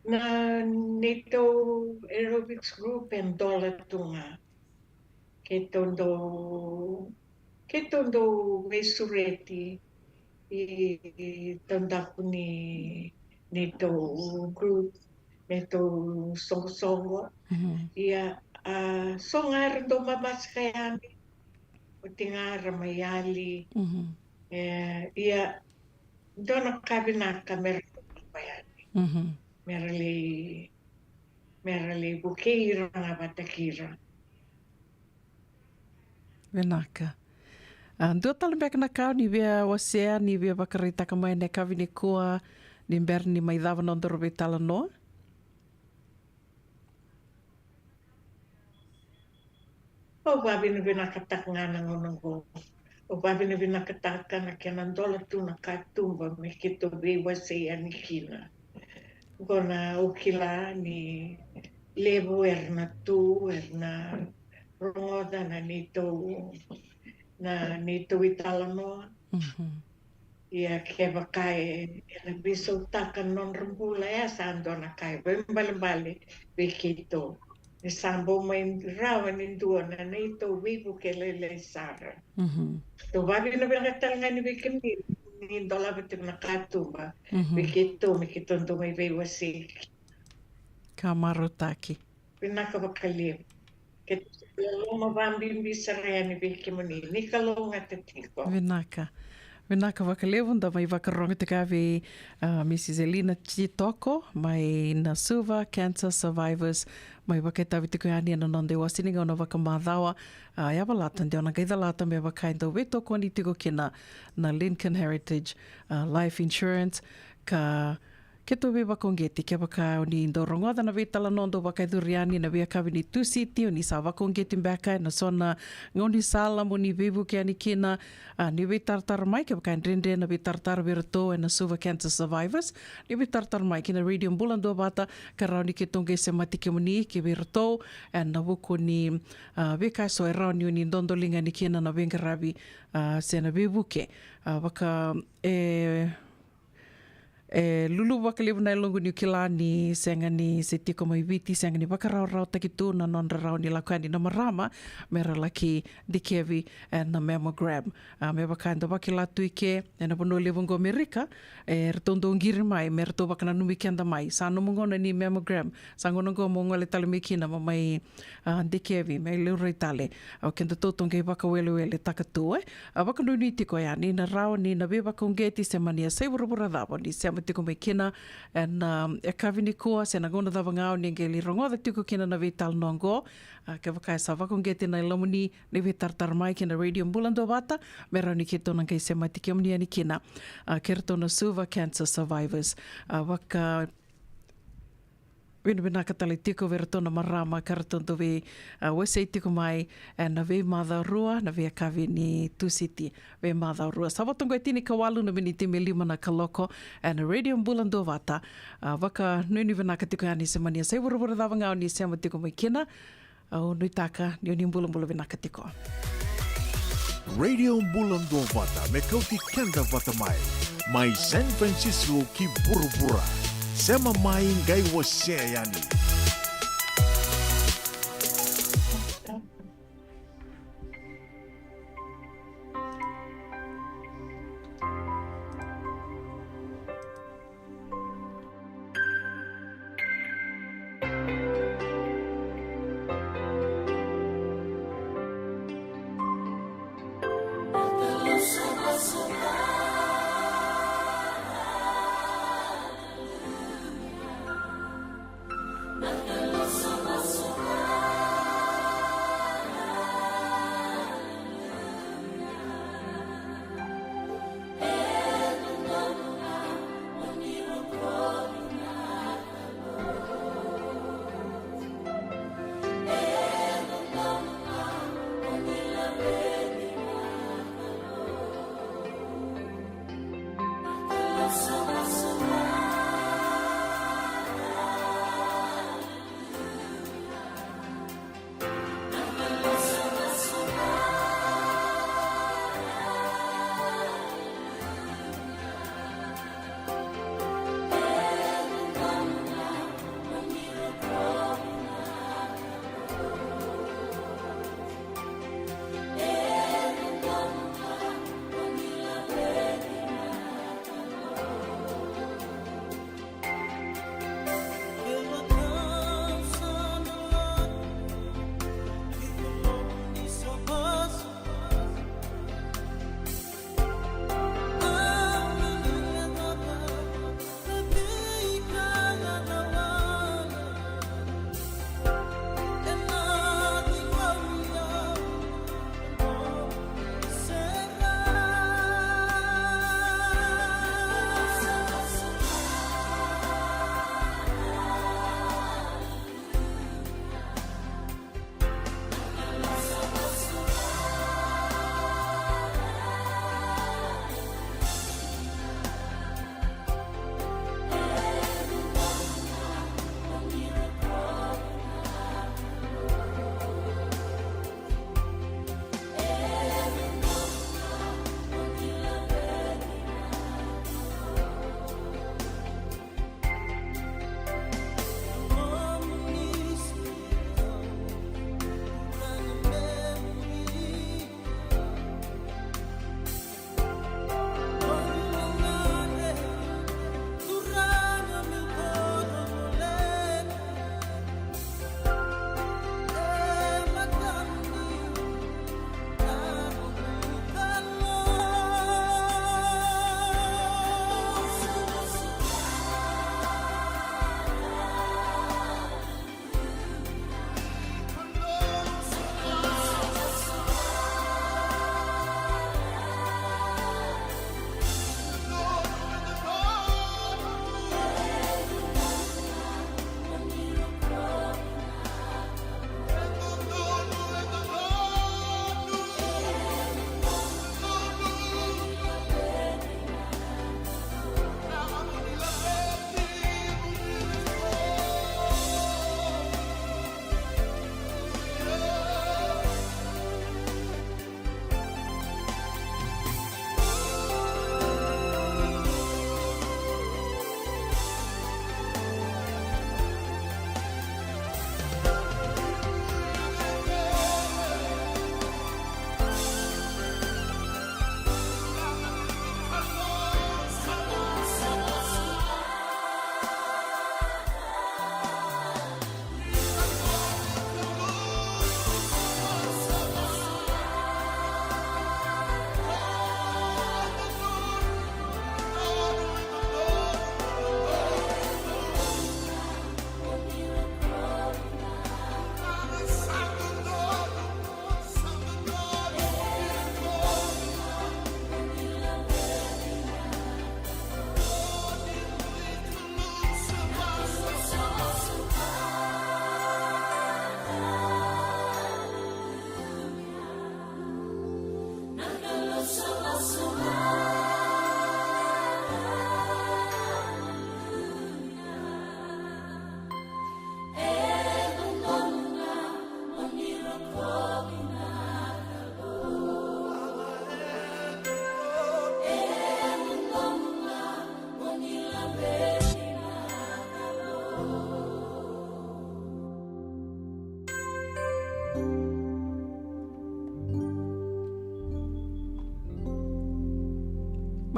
na neitou aerobics group e dola tu ga. Keitou dau, keitou dau veisureti i taudaku ni, neitou group, neitou soqosoqo. Mhm. Ia, a, so ga era dau mamasika yani, oti ga era mai yali. Mhm. E, ia, dua na ka vinaka me ra dau lako yani. Mhm. Me ra lai, me ra lai vukei ira ga vata kei ira. Vinaka. A, dua tale beka na ka o ni via wasea, ni via vakaraitaka mai na yakavi nikua, ni bera ni mai cava na nodaru veitalanoa? Au vavinavinakataka ga na gauna oqo. Au vavinavinakataka na kena dola tu na katuba me keitou veiwasei yani kina. Oqo na au kila ni levu era na tu, era na rogoca na neitou, na neitou italanoa. Mhm. Ia kevaka e, era veisautaka na nodra bula, e sa dua na ka e vakaibalebale vei keitou. Ni sa bau mai rawa ni dua na neitou veivuke lailai sara. Mhm. Tou vavinavinaka tale ga ni vei kemuni ni dolava tiko na katuba. Mhm. Vei keitou me keitou dau mai veiwasei. Ka marautaki. Vinaka vakalevu. Keitou loloma vabibi sara yani vei kemuni. Ni kalougata tiko. Vinaka. Vinaka vakalevu, da mai vakarorogo tiko vei, a, Missus Elina Titoko, mai na Suva Cancer Survivors, mai vakaitavi tiko yani ena noda iwasewase ni gauna vakamacawa, a, yavalata, de o na qai calata me vaka e dau veitokoni tiko kina na Lincoln Heritage, a, Life Insurance, ka keitou veivakauqeti, kevaka o ni dau rogoca na veitalanoa dau vakayacori yani na veiyakavi ni Tusiti, o ni sa vakauqeti beka ena so na gaunisala mo ni veivuke yani kina, a, ni veitaratara mai, kevaka e dredre na veitaratara vei iratou ena Suva Cancer Survivors, ni veitaratara mai ki na Radio Bula Duavata, ka rawa ni keitou qai semati kemuni ki vei iratou ena vuku ni, a, veika eso e rawa ni o ni dodoliga yani kina na veiqaravi, a, se na veivuke, a, vaka, e, e luluvu vakalevu na yaloqu niu kila ni sega ni se tiko mai Viti, sega ni vakarawarawataki tu na nodra rawa ni lako yani na marama me ra laki dikevi ena mammogram. A, me vaka eda vakila tu i ke, ena vanua levu oqo Amerika, e ratou dau qiri mai me ratou vakananumi keda mai, sa nomu gauna ni mammogram, sa gauna oqo mo gole tale mai kina mo mai, a, dikevi, me laurai tale. O kedatou tou qai vakaweleweletaka tu, e. A, vakanuinui tiko yani na rawa ni na veivakauqeti se mani yasai vuravura cava o ni sema tiko mai kina ena, a, yakavi nikua se na gauna cava ga o ni qai lai rogoca tiko kina na veitalanoa oqo. A, kevaka e sa vakauqeti na yalomuni, ni veitaratara mai ki na Radio Bula Duavata, me rawa ni keitou na qai semati kemuni yani kina, a, kei ratou na Suva Cancer Survivors. A, vaka vinavinaka tale tiko vei iratou na marama ka ratou dau vei, a, wasei tiko mai ena veimacawa rua, na veiyakavi ni Tusiti, veimacawa rua. Sa vo toka e tinikawalu na miniti me lima na kaloko ena Radio Bula Duavata. A, vakanuinui vinaka tiko yani se mani yasai vuravura cava ga o ni sema tiko mai kina. Au nuitaka ni o ni bulabula vinaka tiko. Radio Bula Duavata me kauti keda vata mai, mai San Francisco ki vuravura. Sema mai qai wasea yani.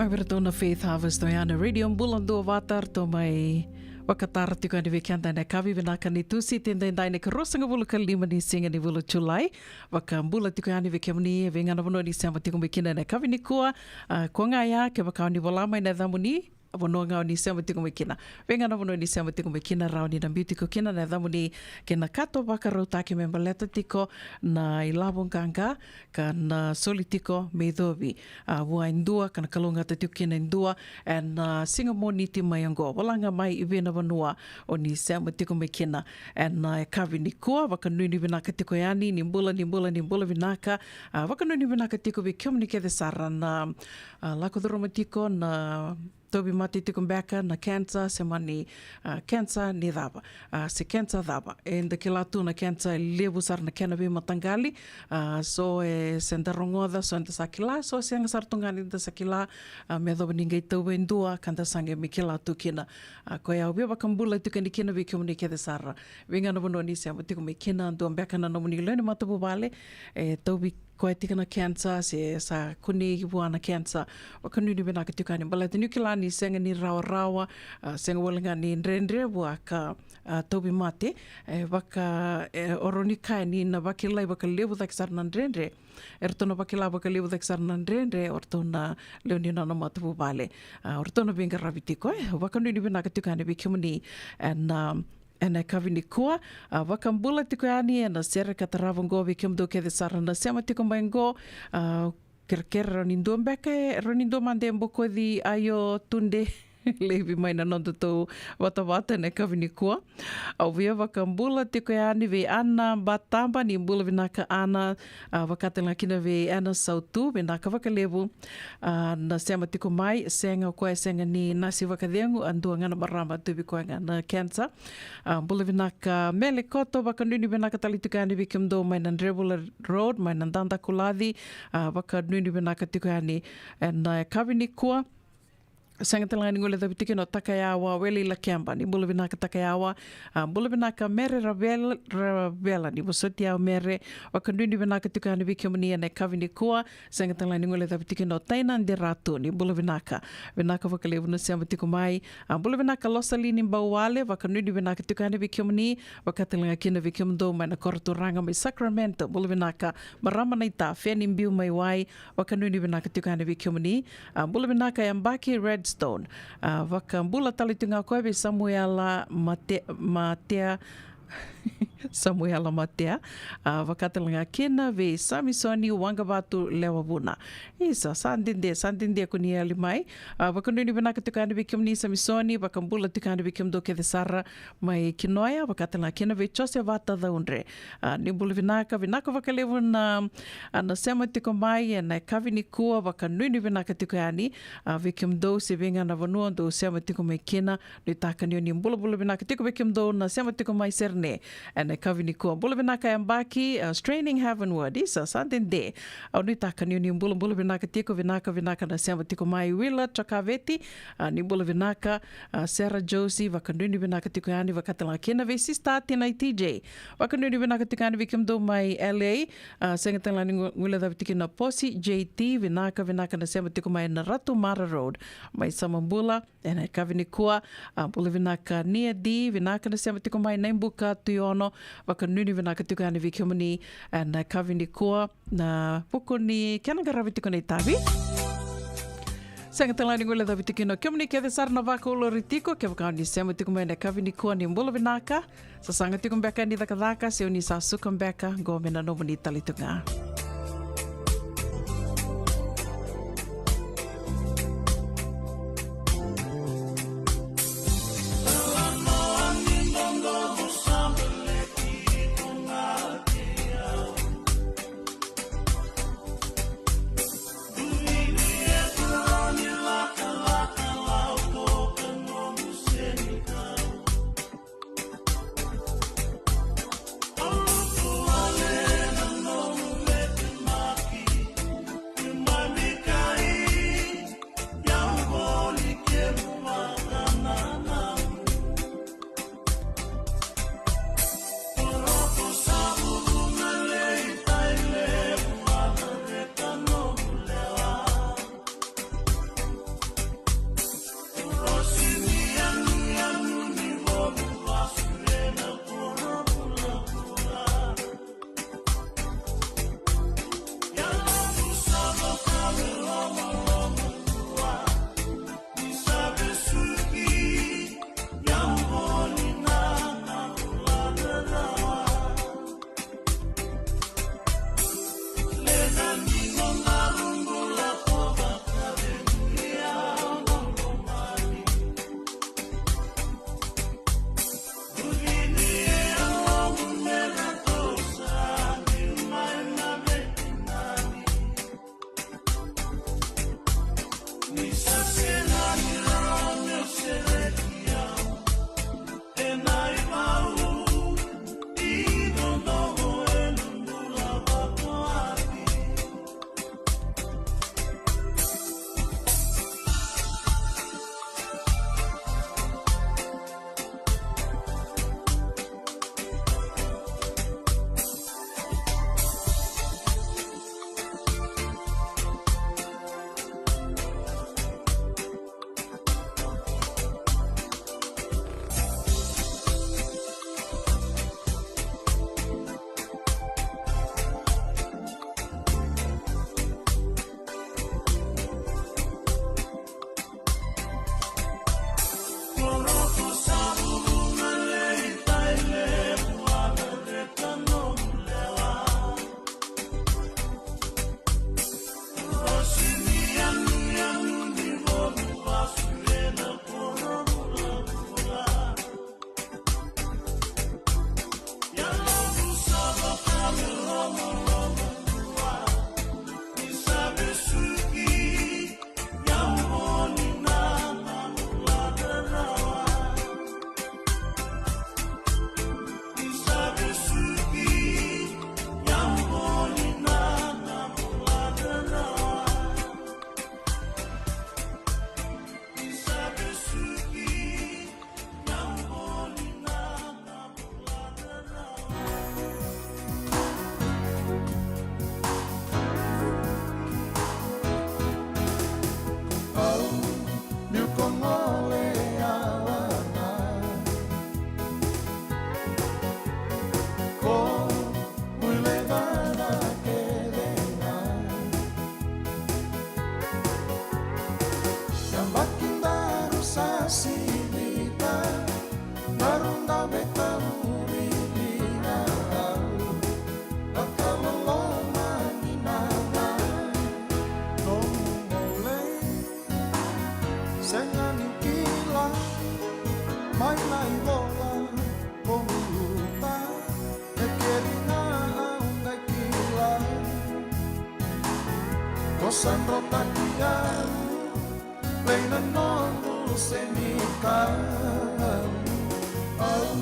Vei ratou na Faith Harvest, oya na Radio Bula Duavata, ratou mai vakatara tiko yani vei keda ena yakavi vinaka ni Tusiti edaidai, na ikaruasagavulu ka lima ni siga ni vula o Julai. Vakabula tiko yani vei kemuni e vei ga na vanua ni sema tiko mai kina ena yakavi nikua. A, koya ga ya, kevaka o ni vola mai na yacamuni, vanua ga o ni sema tiko mai kina. Vei ga na vanua ni sema tiko mai kina, rawa ni na biu tiko kina na yacamuni kei na ka tou vakarautaki me baleta tiko na ilavo qaqa ka na soli tiko me icovi, a, vua e dua, ka na kalougata tiko kina e dua ena, a, siga Moniti mai oqo. Vola ga mai i vei na vanua o ni sema tiko mai kina ena, a, yakavi nikua. Vakanuinui vinaka tiko yani, ni bula, ni bula, ni bula vinaka. A, vakanuinui vinaka tiko vei kemuni kece sara na, a, lako curuma tiko na tauvimate tiko beka na cancer, se mani, a, cancer ni cava, a, se cancer cava. Eda kila tu na cancer e levu sara na kena veimataqali, a, so e se da rogoca, so eda sa kila, so sega sara tu ga ni da sa kila, a, me yacova ni qai tauva e dua ka da sa qai mai kila tu kina. A, koya au via vakabula tiko yani kina vei kemuni kece sara. Vei ga na vanua ni sema tiko mai kina, dua beka na nomuni lewe ni matavuvale e tauvi koya tiko na cancer, se sa kunei vua na cancer. Vakanuinui vinaka tiko yani, baleta niu kila ni sega ni rawarawa, a, sega wale ga ni dredre vua ka, a, tauvimate. E vaka, e, o ratou ni kaya ni na vakilai vakalevu cake sara na dredre. E ratou na vakila vakalevu cake sara na dredre o ratou na lewe ni nona matavuvale. A, o ratou na veiqaravi tiko, e. Vakanuinui vinaka tiko yani vei kemuni ena, a, ena yakavi nikua. A, vakabula tiko yani ena sere ka tarava oqo vei kemudou kece sara na sema tiko mai oqo. A, kerekere, rawa ni dua beka, e, rawa ni dua mada e bokoci Aio Tude Leivi mai na nodatou vatavata ena yakavi nikua. Au via vakabula tiko yani vei Ana Bataba, ni bula vinaka Ana, a, vaka tale ga kina vei Ana Sautu, vinaka vakalevu. A, na sema tiko mai, sega o koya, sega ni nasi vakacegu, a dua ga na marama tauvi koya ga na cancer. A, bula vinaka Mele Koto, vakanuinui vinaka tale tiko yani vei kemudou mai na Drevula Road, mai na Dadakulaci. A, vakanuinui vinaka tiko yani ena, a, yakavi nikua. Sega tale ga ni guilecavi tiko kina o Takayawa Wele i Lakeba, ni bula vinaka Takayawa. A, bula vinaka Mere Ravela, Ravela, ni vosoti au Mere. Vakanuinui vinaka tiko yani vei kemuni ena yakavi nikua. Sega tale ga ni guilecavi tiko kina o Taina Deratu, ni bula vinaka. Vinaka vakalevu na sema tiko mai. A, bula vinaka Losalini Bauwale, vakanuinui vinaka tiko yani vei kemuni, vaka tale ga kina vei kemudou mai na koro turaga mai Sacramento, bula vinaka. Marama na ita, Feni Biu mai Wai, vakanuinui vinaka tiko yani vei kemuni. A, bula vinaka Yabaki Redstone. A, vakabula tale tiko ga o koya vei Samuela Mate-, Matea, Samuela Matea, a, vaka tale ga kina vei Samisoni Waqavatu Lewavuna. Isa, sa dede, sa dede ko ni yali mai. A, vakanuinui vinaka tiko yani vei kemuni Samisoni, vakabula tiko yani vei kemudou kece sara mai Kinoya, vaka tale ga kina vei Josevata Caudre. A, ni bula vinaka, vinaka vakalevu na, a, na sema tiko mai ena yakavi nikua, vakanuinui vinaka tiko yani, a, vei kemudou se vei ga na vanua dou sema tiko mai kina. Nuitaka ni o ni bulabula vinaka tiko vei kemudou na sema tiko mai Serene ena yakavi nikua. Bula vinaka Yabaki, a, Straining Heavenward, isa, sa dede. Au nuitaka ni o ni bulabula vinaka tiko, vinaka, vinaka na sema tiko mai Willa Cakaveti, a, ni bula vinaka, a, Sera Josi, vakanuinui vinaka tiko yani, vaka tale ga kina vei Sista Tina i T J. Vakanuinui vinaka tiko yani vei kemudou mai L A, a, sega tale ga ni gu-, guilecavi tiko na Posi J T, vinaka, vinaka na sema tiko mai na Ratu Mara Road, mai Samabula. Ena yakavi nikua, a, bula vinaka Nia D, vinaka na sema tiko mai Naibuka Tuiono, vakanuinui vinaka tiko yani vei kemuni ena yakavi nikua, na vuku ni kena qaravi tiko na itavi. Sega tale ga ni guilecavi tiko kina o kemuni kece sara na vakaulori tiko, kevaka o ni sema tiko mai ena yakavi nikua ni bula vinaka, sasaga tiko beka ni cakacaka, se o ni sa suka beka, qo me na nomuni tale tu ga. Vetauri liga au, vakaloloma ni nana. Nomu gole, sega ni kila, mai na ivola, ko guluta, e keri ga au qai kila. Ko sa drotaki au, vei na noqu senikau. Au,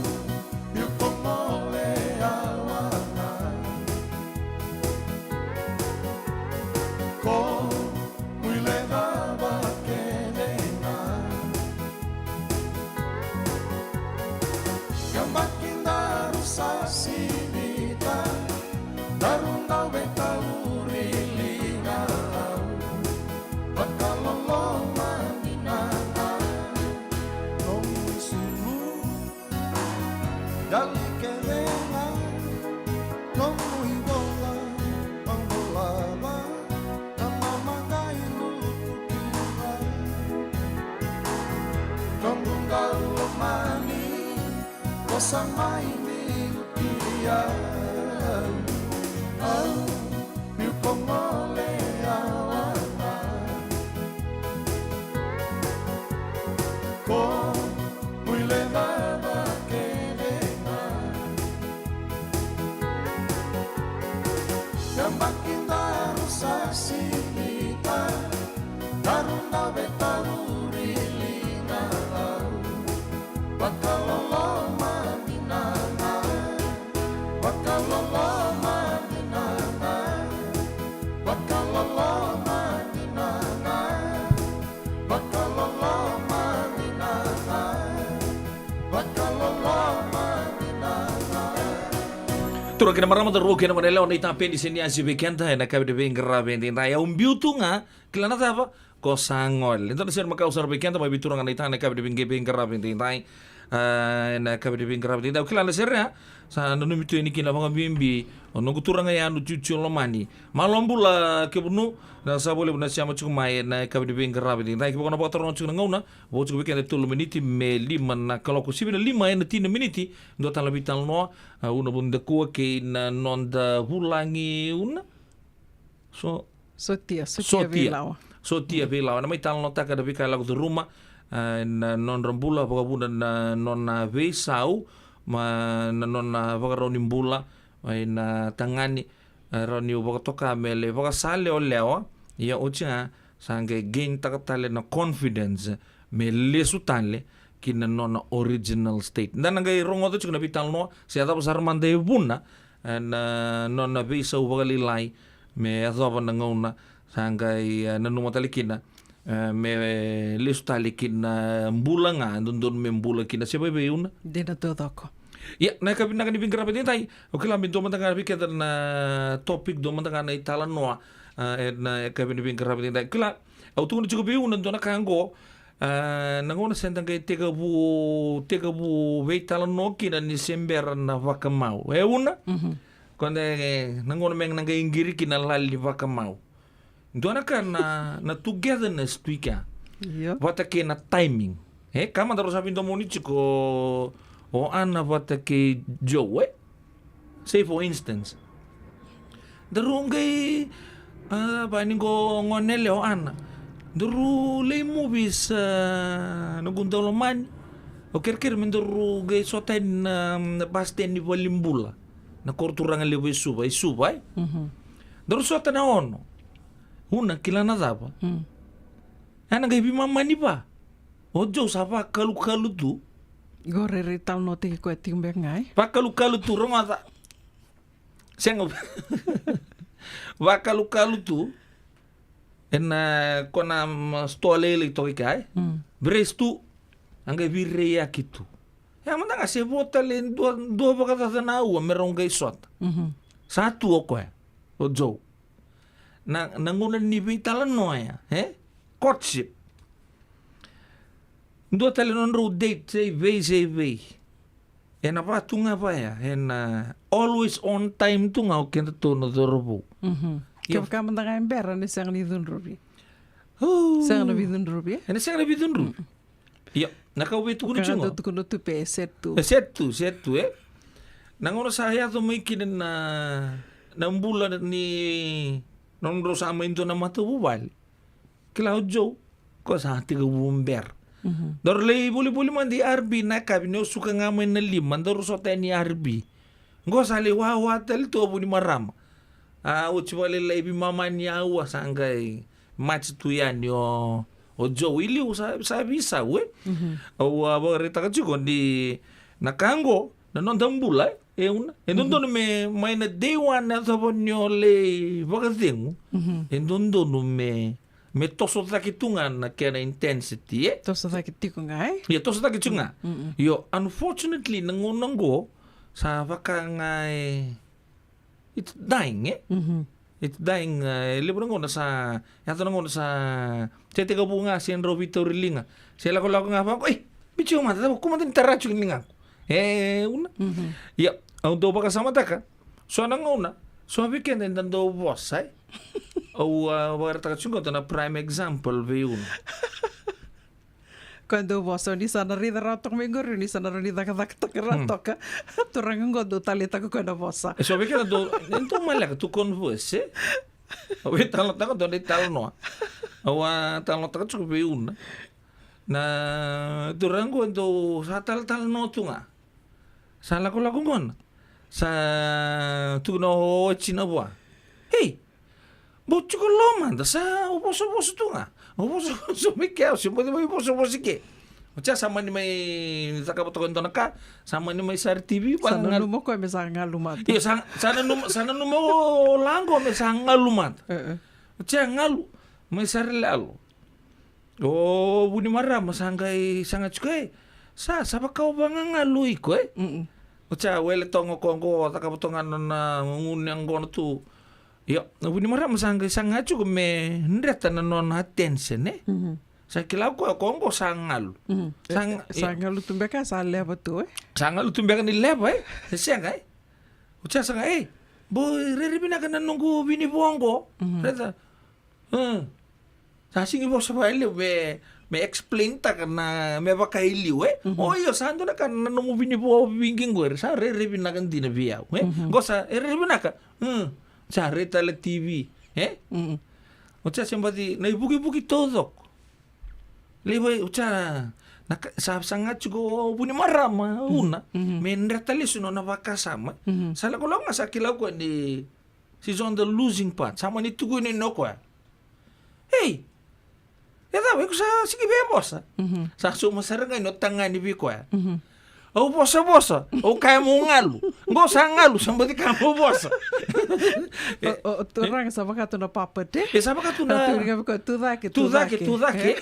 biu ko gole au a. Ko muile cava kece ga. Yabaki daru sa sivita, daru dau veitauri liga au, vakaloloma ni nana. Nomu isulu, yali kece ga, nomu ivola, vavolava, na mama qai lutu kina. Noqu qau lomani, ko sa mai biuti au. Au, biu ko gole au a. Ko muile cava kece ga. Yabaki daru sa sivita, daru dau veitauri liga au, vakaloloma ni nana. Vakaloloma ni nana. Vakaloloma ni nana. Vakaloloma ni nana. Vakaloloma ni nana. Turaga kei na marama, cauravou kei na goneyalewa, na itapeni se ni asi vei keda ena yakavi ni veiqaravi edaidai. Au biu tu ga, kila na cava, ko sa gole. Dua na sere makawa sara vei keda mai vei turaga na itanga ena yakavi ni veiqaravi edaidai. A, ena yakavi ni veiqaravi edaidai, au kila na sere ya, sa nanumi tu yani kina vakabibi o noqu turaga yani, Jiu, Jiu Lomani. Malo bula kemuni, na sa vakalevu na sema tiko mai ena yakavi ni veiqaravi edaidai. Kevaka o na vakataroga tiko na gauna, vo tiko vei keda e tolu miniti me lima na kaloko, sivi na lima ena tini na miniti. Dua tale na veitalanoa, a, Una Vunidakua kei na noda vulagi Una. So, Sotia, Sotia, Sotia Veilawa. Sotia Veilawa. Ena mai talanoataka na veika e lako curuma, a, ena nodra bula, vakavuna na nona veisau, ma na nona vakarau ni bula, mai na tagane, a, rawa niu vakatoka me lai vakasalewa lewa, ia oti ga, sa qai gain taka tale na confidence me lesu tale ki na nona original state. Da na qai rogoca tiko na veitalanoa se a cava sara mada e vuna, e, na nona veisau vakalailai me yacova na gauna sa qai, e, nanuma tale kina, e, me lesu tale ki na bula ga e dodonu me bula kina. Se vaivei, Una? Dina taucoko. Ia, na yakavi vinaka ni veiqaravi edaidai, au kila me dua mada ga vei keda na topic, dua mada ga na italanoa, a, ena yakavi ni veiqaravi edaidai. Kila, au tukuna tiko vei Una e dua na ka oqo, a, na gauna se da qai tekivu, tekivu veitalanoa kina ni se bera na vakamau, e Una? Mhm. Ko da, e, na gauna me na qai qiri kina na lali ni vakamau. Dua na ka na, na togetherness tu i kea. Io. Vata kei na timing. E, ka mada rau sa veidomoni tiko o Ana vata kei Joe, e? Say for instance, daru qai, a, va ni qo gone yalewa o Ana, daru lai movies, a, noqu daulomani. Au kerekere me daru qai sota yani na, na bus stand ni valenibula, na koro turaga levu e Suva, e Suva, e? Mhm. Daru sota na ono. Una, kila na cava? Mm. Ena qai veimama ni va. O Joe sa vakalukalu tu. Qo rairai talanoataki koya tiko beka ga, e? Vakalukalu tu, rogoca. Sega. Vakalukalu tu. Ena, e, ko na, mm, sitoa lailai toka i kea, e? Mm. Brace tu. A qai veireiyaki tu. E, mada ga se vo tale dua, dua vakacaca na aua me rau qai sota. Mhm. Sa tu o koya, o Joe. Na, na gauna ni veitalanoa ya, e? Courtship. Dua tale nodrau date, se vei, se vei. Ena va tu ga vaya, ena always on time tu ga o kedatou na cauravou. Mhm. Io. Kevaka mada ga e bera, ena sega ni cudruvi. Oh. Sega na veicudruvi, e? Ena sega na veicudruvi. Mm. Io. Na ka au via tukuna tiko qo, tukuna tu pe set tu. E set tu, set tu, e. Na gauna sa yaco mai kina na, na bula ni nodrau sa mai dua na matavuvale. Kila o Joe, ko sa tekivu bera. Daru lai volivoli mada i R B na yakavi, ni o suka ga mai na lima, daru sota yani i R B. Qo sa lai wawa tale tu o Vunimarama. A, oti vakalailai, veimama ni aua sa qai mati tu yani o, o Joe. I liu sa, sa veisau, e. Au a vakaraitaka tiko ni na ka qo, na noda bula, e, e Una. E dodonu me, mai na day one e yacova ni o lai vakacegu. E dodonu me, me toso cake tu ga na kena intensity, e. Toso cake tiko ga, e? Ia, toso cake tiko ga. Io, unfortunately, na gauna qo, sa vaka ga e, it's dying, e? It's dying, e, levu na gauna sa, yaco na gauna sa, se tekivu ga, se drau veitauri liga. Se lakolako ga vaqo, ei, biu tiko mada, cava, kua mada ni tara tiko na ligaqu. E Una. Ia, au dau vakasamataka. So na gauna, so vei keda eda dau vosa, e? Au a vakaraitaka tiko qo na prime example vei Una. Koya dau vosa, ni sa na raica rawa toka mai qori, ni sa na rawa ni cakacakataka rawa toka. Turaga qo dau taleitaka koya na vosa. E so vei keda dau, e dau maleka tu converse, e? Au via talanoataka dua na italanoa. Au a talanoataka tiko vei Una. Na turaga qo dau sa talatalanoa tu ga. Sa lakolako gona. Sa tukuna o tina vua. Ei, bau tiko lomada, sa o vosavosa tu ga. O vosavosa mai ke, au se bau mai vosavosa ke. Oti ya sa mani mai cakava toka e dua na ka, sa mani mai sara T V, sa nanuma koya me sa galu mada. Io, sa, sa nanuma, sa nanuma o laqo me sa galu mada. Oti ya galu, mai sara lalo. O Vunimarama sa qai saga tiko, e, sa, sa vaka o vagagalu iko, e? Oti ya wele toga ko qo, cakava toga na, na gunu yaqona tu. Io, o Vunimarama sa qai saga tiko me dreta na nona attention, e? Sa kila o koya ko qo sa galu. Sa galu tu beka, sa leva tu, e? Sa galu tu beka ni leva, e? E sega, e? Oti ya sa qai, e, bau rairai vinaka na noqu vinivo qo. Raica. Sa sigi vosa vakalevu me, me explain taka na, me vaka i liu, e? O io, sa dua na ka na nomu vinivo vigi qori, sa rairai vinaka dina vei au, e? Qo sa, e rairai vinaka. Sa rai tale T V, e? Oti ya se baci na ivukivuki taucoko. Levu, oti ya, na ka, sa, sa ga tiko o Vunimarama, Una. Me dreta lesu nona vakasama. Sa lakolako ga sa kila o koya ni she's on the losing part. Sa mani tukuni o koya. Ei, e cava, iko sa sigi via vosa? Sa sauma sara ga ni o tagane vei koya. Au vosavosa, au kaya meu galu. Qo sa galu, sa baci kaya meu vosa. O, o, o turaga sa vaka tu na puppet, e? E sa vaka tu na, tu cake, tu cake, tu cake.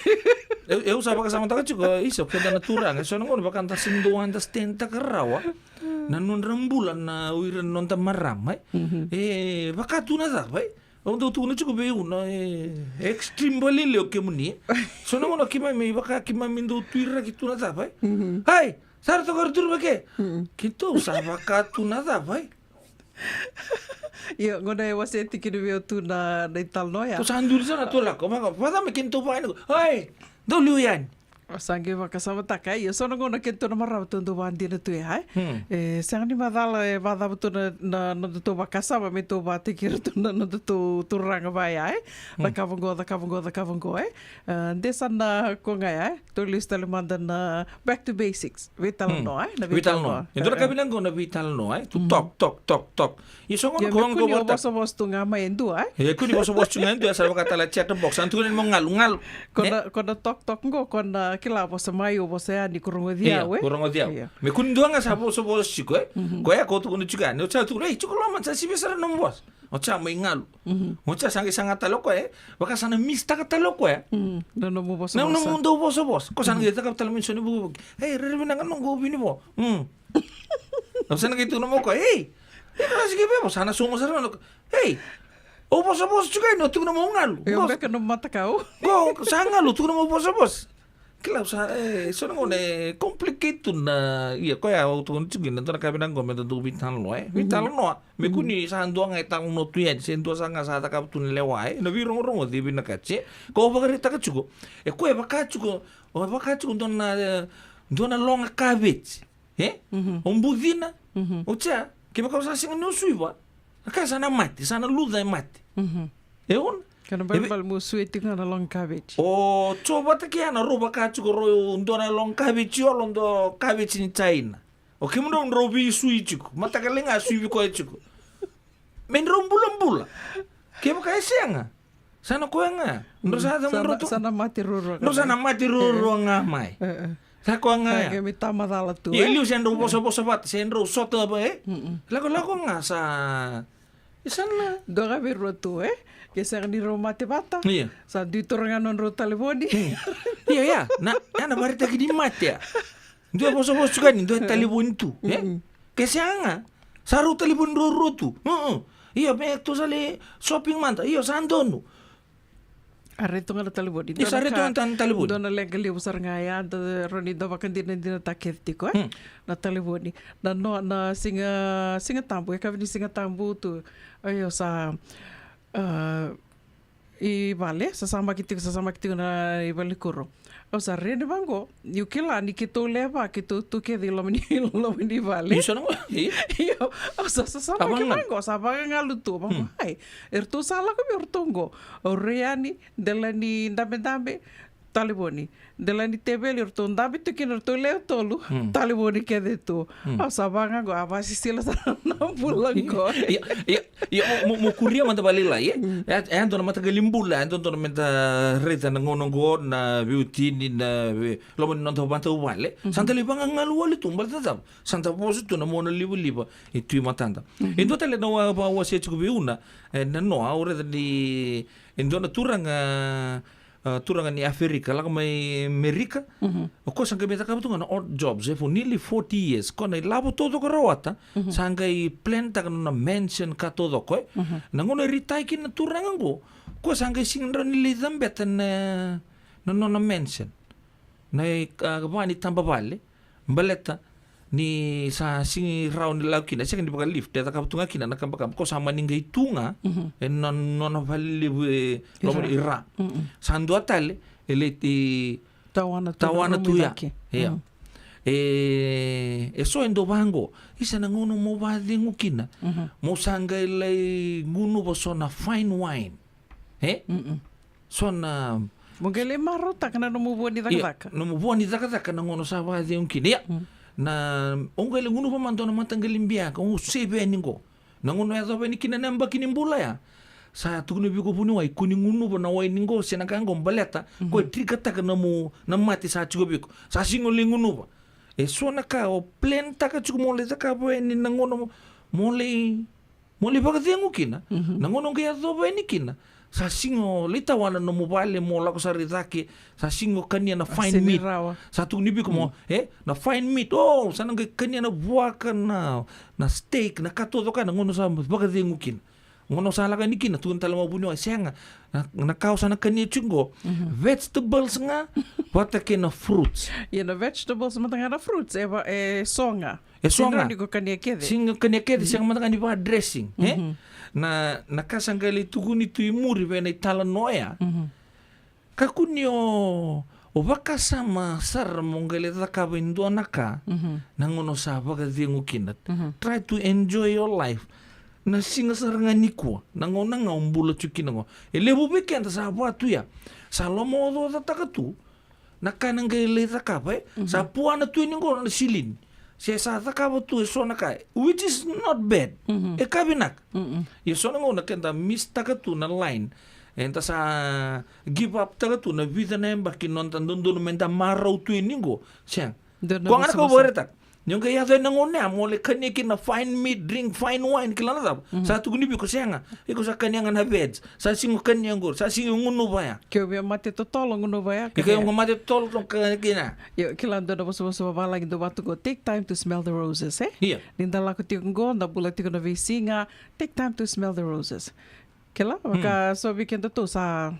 Eu, eu sa vakasamataka tiko, isa, o keda na turaga, so na gauna vaka da sega ni dau understand taka rawa na nodra bula na o ira na noda marama, e? E vaka tu na cava, e? Au dau tukuna tiko vei Una, e, extreme vakalailai o kemuni. So na gauna keimami, vaka keimami dau tuiraki tu na cava, e? Ai, sa ra toka ra turu vake. Keitou sa vaka tu na cava, e? Io, gauna e wasea tiko vei au tu na, na italanoa ya. Tou sa duri sara na tu lako, vaka, vaka me keitou vaka yani. Ai, dau liu yani. Sa qai vakasamataka, io, so na gauna keitou na marama tou dau vakadina tu ya, e? E sega ni macala e vacava tu na, na, na nodatou vakasama me tou vakataki iratou na, na nodatou turaga vaya, e? Cakava qo, cakava qo, cakava qo, e? A, de sa na ko ga ya, e? Tou lesu tale mada na back to basics. Veitalanoa, e? Na veitalanoa. E dua na ka vinaka qo na veitalanoa, e? Tu tok, tok, tok, tok. Ia so gauna ko qo vosavosa tu ga mai e dua, e? Ia kua ni vosavosa tu ga e dua, sa vaka tale a chatterbox. Sa tukuna ni mo galu, galu. Ko na, ko na tok tok qo, ko na kila vosa mai, o vosa yani, ko rogoci au, e? Ko rogoci au. Me kua ni dua ga sa vosavosa tiko, e? Koya ko tukuna tiko yani. Oti ya tukuna, ei, tiko loma, sa sivia sara nomu vosa. Oti ya mai galu. Oti ya sa qai saga tale o koya, e? Vaka sa na miss taka tale o koya. Na nomu vosavosa. Na nomu dau vosavosa. Ko sa na qai cakava tale mai so na ivukivuki. Ei, rairai vinaka noqu vinivo. Au sa na qai tukuna mai o koya, ei, e ka sa sigi vei au, sa na sauma sara ga o koya. Ei, au vosavosa tiko yani, o tukuna meu galu. Io, beka nomu matakau. Qo sa galu, tukuna meu vosavosa. Kila sa, e, so na gauna e complicate tu na, ia, koya au tukuna tiko na dua na ka vinaka qo me da dau veitalanoa, e. Veitalanoa. Me kua ni sa dua ga e talanoa tu yani, se dua sa ga sa cakava tu na lewa, e. Na veirogorogo e vinakati, e. Ko vakaraitaka tiko. E koya e vaka tiko, o vaka tiko dua na, e, dua na loga kaveti, e? O bucina. O tia, kevaka o sa sega ni o suiva. Na ka sa na mate, sa na luca e mate. E ona. Ka na balebale mo sui tiko ga na loga kaveti. O jo vata kei ya na rau vaka tiko rau dua na loga kaveti, o lo dua kaveti ni China. O kemudrau drau veisui tiko. Mataka lailai ga suivi koya tiko. Me drau bulabula. Kevaka e sega. Sa na koya ga. Drau sa, sa na mate ruarua ga mai. Drau sa na mate ruarua ga mai. Sa koya ga ya. Kemita macala tu, e? Ia, liu se drau vosavosa vata, se drau sota va, e? Lakolako ga sa Isa na. Dua ga vei rua tu, e? Ke sega ni rau mate vata. Ia. Sa dui toro ga nodrau talevoni. Ia, ia. Na, ia na varetaki ni mate, a. Dua e vosavosa tu ga ni, dua e talevoni tu, e? Ke sega ga. Sa rau talevoni rau rua tu. Ia, me tu sa lai shopping mada. Ia, sa donu. A rai tu ga na talevoni. Isa, rai tu ga na talevoni. Dua na leqa levu sara ga ya, da rawa ni da vakadinadinataka kece tiko, e? Na talevoni. Na no, na siga, siga tabu, e kavi ni siga tabu tu. Ai, au sa, a, i vale, sasamaki tiko, sasamaki tiko na i vale kuro. Au sa reni vaqo, niu kila ni keitou lewe va, keitou tu kece i loma ni, loma ni vale. Isa na qo, e? Io, au sa sasamaki vaqo, sa vagagalu tu, vaqo, ai. Eratou sa lako vei eratou qo. Au rai yani, dela ni dabedabe, talevoni. Dela ni teveli, eratou dabe tu kina, eratou lewe tolu, talevoni kece tu. Au sa vagaqo, a vasisila sara na bula qo. Ia, ia, ia, mo, mo, mo kuria mada vakalailai, e? E, e dua na mataqali bula, e dua, dua na meda raica na gauna qo, na veiwatini, na vei, loma ni noda matavuvale. Sa da lai vagagalu wale tu, baleta na cava? Sa da vosa tu na monalivaliva e tu e matada. E dua tale na wa, wa, wasea tiko vei au na, e, na noa, au raica ni, e dua na turaga, a, turaga ni Aferika, lako mai Merika. O koya sa qai mai cakava tu ga na odd jobs, e, for nearly forty years. Koya na ilavo taucoko rawata, sa qai plan taka na nona mansion ka taucoko, e. Na gauna e retire kina na turaga qo, koya sa qai sega ni rawa ni lai cabeta na, na nona mansion. Na, a, va ni taba vale, baleta ni sa sega ni rawa ni lako kina, sega ni vaka lift, e cakava tu ga kina na kabakaba, ko sa mani qai tu ga, e na nona vale levu e loma ni ra. Sa dua tale, e lai, e, tawana tu ya. Ia. E, e so e dau vaqo, isa na gauna mo vacegu kina, mo sa qai lai gunuva so na fine wine. E? So na. Mo qai lai marautaka na nomu vua ni cakacaka. Ia, nomu vua ni cakacaka na gauna sa vakacegu kina. Ia. Na, o qai lai gunuva mada na mataqali bia, ka o save yani qo. Na gauna o yacova yani kina na yabaki ni bula ya. Sa tukuna vei iko vuniwai, kua ni gunuva na waini qo, se na ka qo baleta, ko e trigger-taka na nomu, na mate sa tiko vei iko. Sa sega o lai gunuva. E so na ka o plan-taka tiko mo lai cakava yani na gauna mo, mo lai Mo lai vakacegu kina, na gauna o qai yacova yani kina. Sa sega o lai tawana nomu vale mo lako sara i cake, sa sega o kania na fine meat. Sa tukuni vei iko mo, e, na fine meat. O, sa na qai kania na vuaka, na, na steak, na ka taucoko ya na gauna sa vakacegu kina. Gauna sa lako yani kina, tukuna tale mai vuniwai, sega, na, na ka o sa na kania tiko qo. Vegetables ga, vata kei na fruits. Ia na vegetables mada ga, na fruits, e va, e so ga. E so ga. Sega ni ko kania kece. Sega kania kece, sega mada ga ni va dressing, e? Na, na ka sa qai lai tukuni tu i muri vei na italanoa ya. Kakua ni o, o vakasama sara mo qai lai cakava e dua na ka, na gauna o sa vakacegu kina. Try to enjoy your life. Na siga sara ga nikua, na gauna ga o bula tiko kina qo. E levu vei keda sa va tu ya. Sa lomaocaocataka tu. Na ka na qai lai cakava, e? Sa puana tu yani qo na silini. Se sa cakava tu e so na ka, which is not bad. E ka vinaka. Ia so na gauna keda miss-taka tu na line. Eda sa give up-taka tu na vica na yabaki noda dodonu meda marau tu yani qo. Sega. Ko ga na ka au vakaraitaka. Ni o qai yaco yani na gauna ya, mo lai kania kina na fine meat, drink fine wine, kila na cava. Sa tukuni vei iko sega. Iko sa kania ga na veg. Sa sega o kania qori, sa sega o gunuva ya. Ke o via mate totolo, gunuva ya. Ke o mate totolo, kania kina. Io, kila dua na vosavosa vavalagi dau vatu qo, take time to smell the roses, e? Ia. Ni da lako tiko qo, da bula tiko na veisiga, take time to smell the roses. Kila, vaka so vei kedatou sa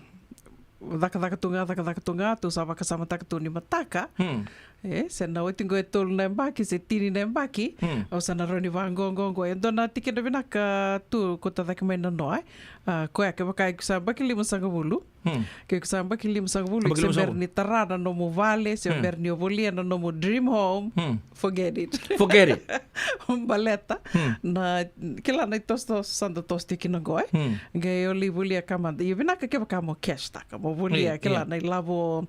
cakacaka tu ga, cakacaka tu ga, tu sa vakasamataka tu ni mataka. Hmm. E, se na oti qo e tolu na yabaki, se tini na yabaki, hmm, au sa na rawa ni vaqoqo qo. E dua na tikina vinaka tu ko tacake mai na noa, e. A, koya kevaka iko sa yabaki limasagavulu. Hmm. Ke iko sa yabaki limasagavulu, iko se bera ni tara na nomu vale, se bera ni o volia na nomu dream home. Hmm. Forget it. Forget it. Baleta. Hmm. Na, kila na itosotoso sa da toso tiko kina qo, e. Hmm. Qai o lai volia ka mada. Io vinaka kevaka mo cash taka, mo volia, io, kila, io, na ilavo,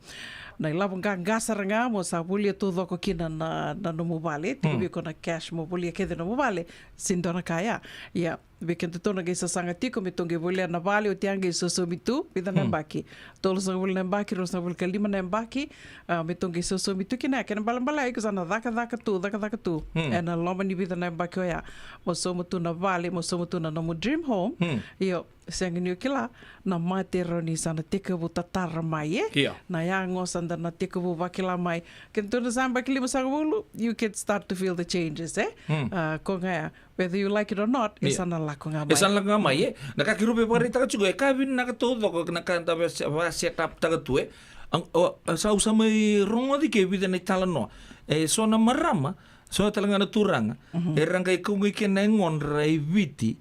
na ilavo qaqa sara ga mo sa volia taucoko kina na, na nomu vale. Tiko, hmm, vei iko na cash mo volia kece nomu vale. Sega ni dua na ka ya. Ia. Vei kedatou na qai sasaga tiko me tou qai volia na vale, oti ya qai sosomi tu, vica na, hmm, yabaki. Tolusagavulu na yabaki, ruasagavulu ka lima na yabaki, a, me tou qai sosomi tu kina, kena balebale iko sa na cakacaka tu, cakacaka tu. Hmm. Ena loma ni vica na yabaki oya. Mo sauma tu na vale, mo sauma tu na nomu dream home. Hmm. Io, sega ni o kila, na mate e rawa ni sa na tekivu tatara mai, e? Io. Na yago sa da na tekivu vakila mai. Kedatou na sa yabaki limasagavulu, you can start to feel the changes, e? Hmm. A, ko ga ya. Whether you like it or not, e, io, sa na lako ga mai. E sa na lako ga mai, e. Na ka keirau vakaraitaka tiko, e ka vinaka taucoko na ka da va-, va set up taka tu, e. Au, au, au sa, au sa mai rogoci ke vica na italanoa. E so na marama, so tale ga na turaga. Mhm. Era qai kaugai kena yagodra i Viti.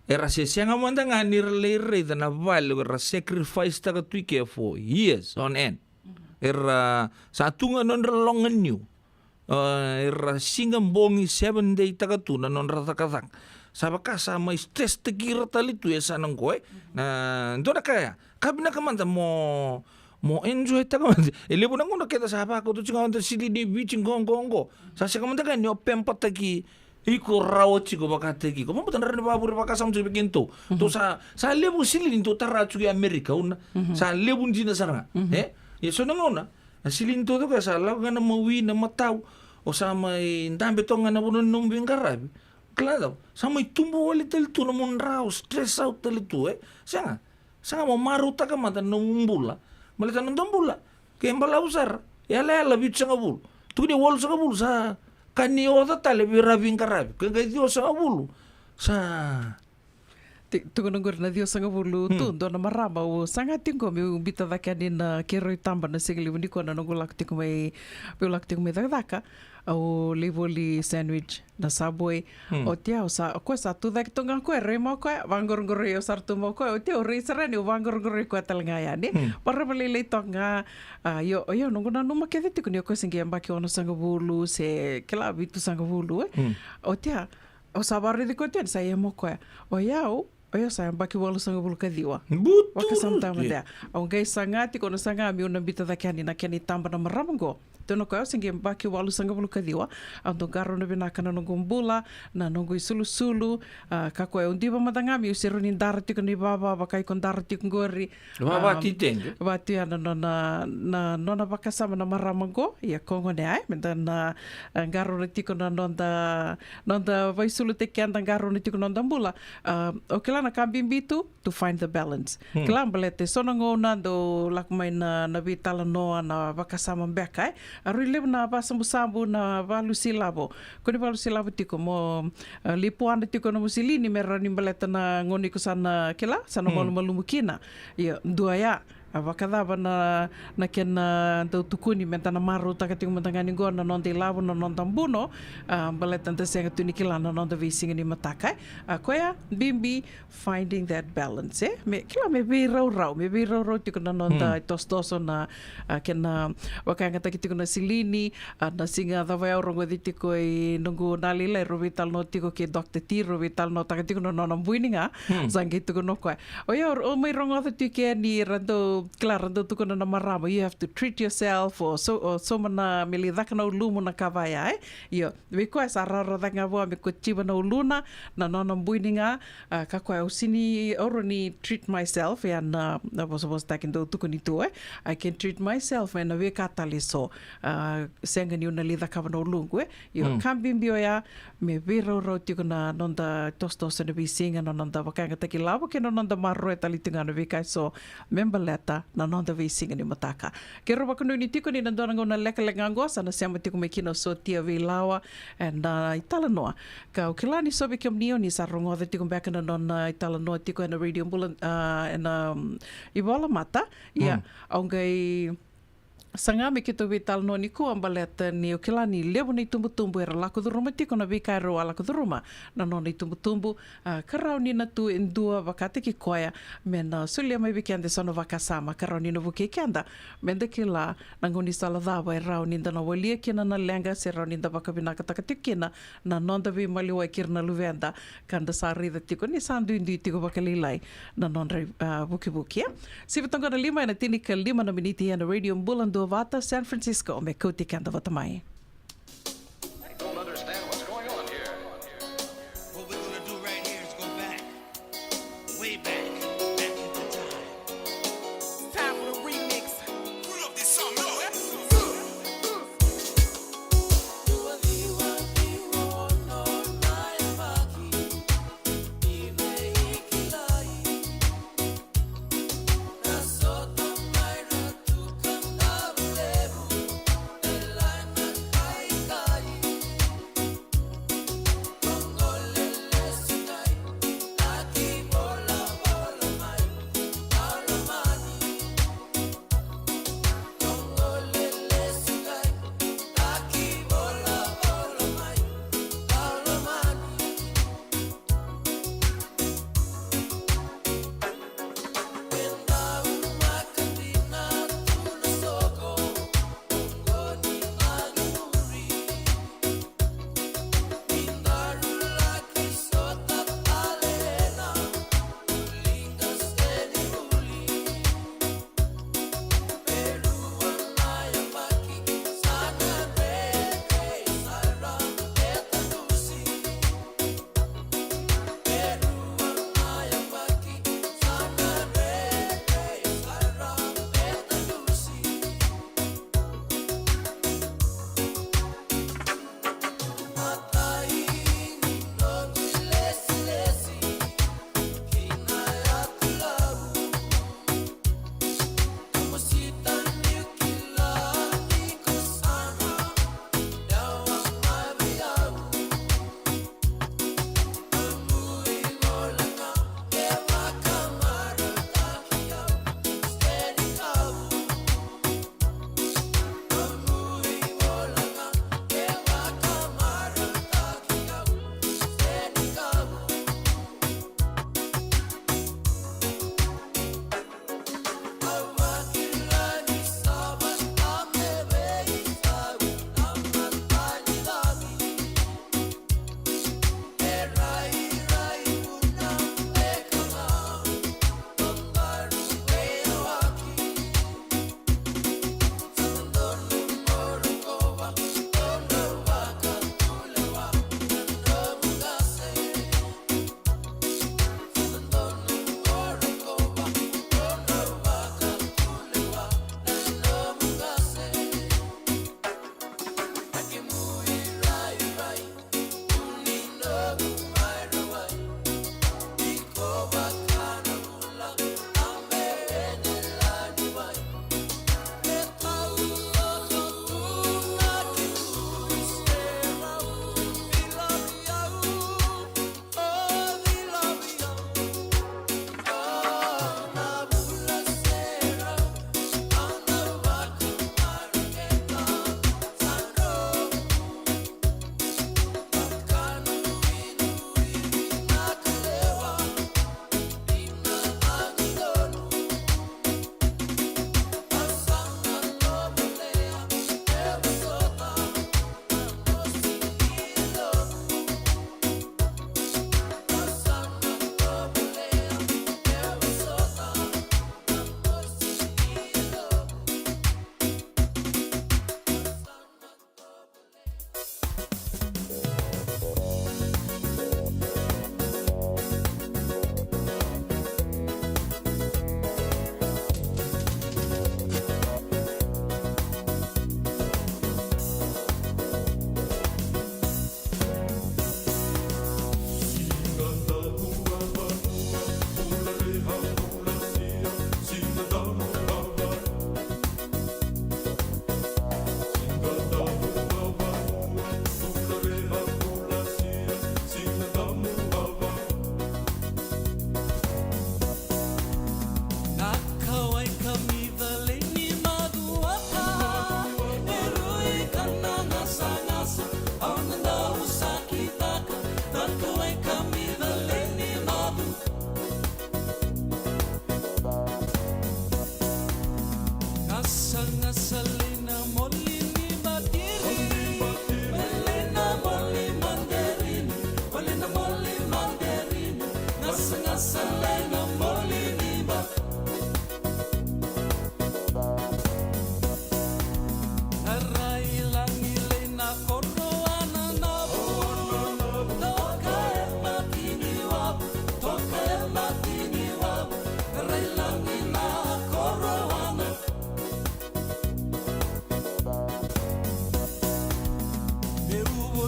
Era se sega mada ga ni ra lai raica na vale era sacrifice taka tu i ke for years on end. Mhm. Era sa tu ga nodra loganiu. A, era siga bogi, seven day taka tu na nodra cakacaka. Sa vaka sa mai stress taki ira tale tu e sa na qo, e. Na dua na ka ya, ka vinaka mada mo, mo enjoy taka mada. E levu na gauna keda sa vakauta tiko ga mada silini Viti qo, qo, qo. Sa sega mada ga ni o pamper taki iko rawa tiko vakataki iko. Vabauta na rawa ni vakavure vakasama tiko vei kedatou. Mhm. Tou sa, sa levu silini tou tara tiko i Amerika, una. Mhm. Sa levu dina sara ga. Mhm. E? Ia so na gauna, na silini taucoko ya sa lako ga na mawi, na matau, o sa mai dabe toka ga na vanua ni nomu veiqaravi. Kila cava, sa mai tubu wale tale tu na nomu dra, o stress out tale tu, e. Sega, sega, mo marautaka mada na nomu bula. Baleta na noda bula ke balavu sara. Yalayala vitusagavulu. Tukuni walusagavulu sa ka ni oca tale vei ira veiqaravi. Ke qai ciwasagavulu sa Ti-, tukuna qori na ciwasagavulu tu, hmm, dua na marama au saga tiko qo meu biuta cake yani na keirau itaba na sigalevu nikua na noqu lako tiko mai, meu lako tiko mai cakacaka. Au lai voli sandwich na Subway. Hmm. Oti ya au sa, o koya sa tucake toka ga o koya, rai mai o koya, vaqoroqoroi au sara tu mai o koya. Oti ya au rai sara yani, au vaqoroqoroi koya tale ga yani. Hmm. Marama lailai toka ga, a, io, io, noqu nanuma kece tiko ni o koya se qai yabaki onosagavulu, se kila vitusagavulu, e. Hmm. Oti ya, au sa vakaraici koya tu yani, sa ia mai o koya. O yau, o yau sa yabaki walusagavulu ka ciwa. Butu. Vakasamataka mada ya. Au qai saga tiko, au na saga meu na biuta cake yani na kena itaba na marama qo. Tukuna o koya, au se qai yabaki walusagavulu ka ciwa. Au dau qarauna vinaka na noqu bula, na noqu isulusulu. A, ka koya au diva mada ga meu se rawa ni dara tiko na ivava, vaka iko dara tiko qori. Vava, am, titedi. Vatu ya na nona, na nona vakasama na marama qo, ia ko gone ai, meda na, e, qarauna tiko na noda, noda vaisulutaki keda, qarauna tiko na noda bula. A, o kila na ka bibi tu, to find the balance. Hmm. Kila baleta e so na gauna dau lako mai na, na veitalanoa, na vakasama beka, e. A rui levu na vasabusabu, na valusi lavo. Ko ni valusi lavo tiko mo, e, lipuana tiko na musilini me rawa ni baleta na gauna iko sa na kila, sa na, hmm, malumalumu kina. Ia, dua ya, a vakacava na, na kena dau tukuni meda na marautaka tiko mada ga ni qo na noda ilavo, na noda buno, a, baleta da sega tu ni kila na noda veisiga ni mataka, e. A koya, bibi, finding that balance, e? Me, kila me veiraurau, me veiraurau tiko na noda, hmm, itosotoso na, a, kena vakayagataki tiko na silini, a, na siga cava au rogoci tiko i noqu na lailai rau veitalanoa tiko kei Doctor T, rau veitalanoataka tiko na nona bui ni ga, hmm, sa qai tukuna o koya. O yau, o mai rogoca tiko yani ra dau, kila ra dau tukuna na marama, you have to treat yourself, o so, o sauma na me lai caka na ulumu na ka vaya, e? Io, vei koya sa rawarawa cake ga vua me kotiva na uluna, na nona bui ni ga, a, ka koya au sega ni, au rawa ni treat myself, ia na, na vosavosataki dau tukuni tu, e. I can treat myself ena veika tale eso. A, sega niu na lai cakava na uluqu, e. Io, mm, ka bibi oya, me veiraurau tiko na noda tosotoso ena veisiga, na noda vakayagataki lavo kei na noda maroroya tale tiko ga na veika eso me baleta baleta na noda veisiga ni mataka. Keirau vakanuinui tiko ni na dua na gauna lekaleka ga oqo sa na sema tiko mai kina o Sotia Veilawa ena italanoa. Ka au kila ni so vei kemuni o ni sa rogoca tiko beka na nona italanoa tiko ena Radio Bula, ah, ena, mm, ivola mata. Ia, au qai saga me keitou veitalanoa nikua baleta ni au kila ni levu na itubutubu era lako curuma tiko na veika erau a lako curuma na nona itubutubu, ah, ka rawa ni na tu e dua vakataki koya me na solia mai vei keda eso na vakasama ka rawa ni na vukei keda me da kila na gaunisala cava e rawa ni da na walia kina na leqa se rawa ni da vakavinakataka tiko kina na noda veimaliwai kei ira na luveda, ka da sa raica tiko ni sa duidui tiko vakalailai na nodra, ah, vukivuki, e. Sivi toka na lima ena tinikalima na miniti ena Radio Bula Duavata, San Francisco, me kauti keda vata mai. I don't understand what's going on here. What we're gonna do right here is go back, way back, back in the time. It's time for the remix. Put up this song, no, eh?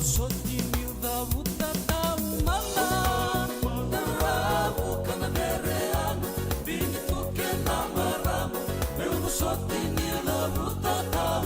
Soti niu cavuta taumada, na ravu ka na vereana, vini tu keda marama, meu soti niu cavuta tau.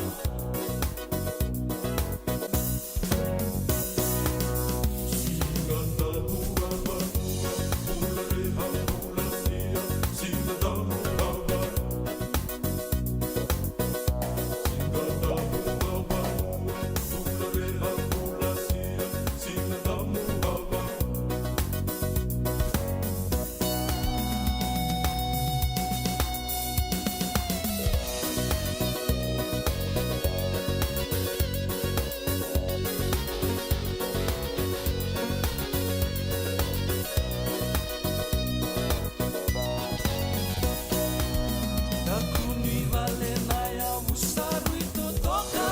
Daku ni vale na yavu sa rui totoka,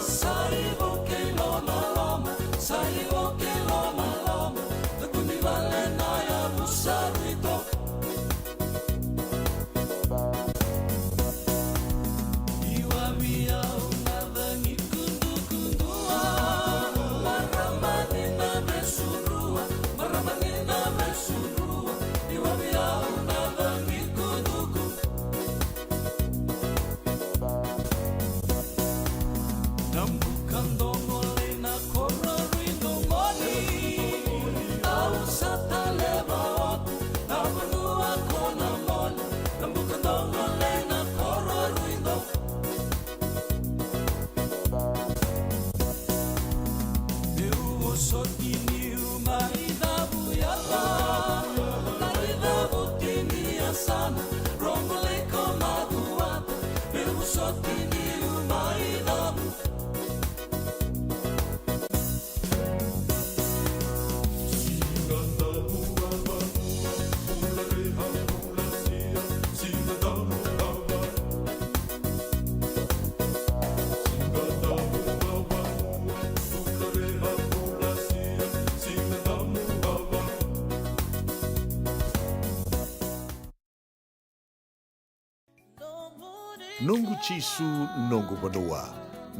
sa ivo kei lomaloma, sa ivo kei lomaloma. Daku ni vale na yavu sa rui toka. Iwavi au na cagi kudukudua, marama ni na vesurua, marama ni na vesurua. Iwavi au na cagi kuduku. Na buka dogo lei na koro rui domoni, au sa taleva oti na vanua ko na moni. Na buka dogo lei na koro rui do. Meu vosoti niu mai cavu yala, mai cavu tini yasana, rogo lei ko macuata. Meu vosoti niu mai cavu. Noqu Jisu, noqu vanua.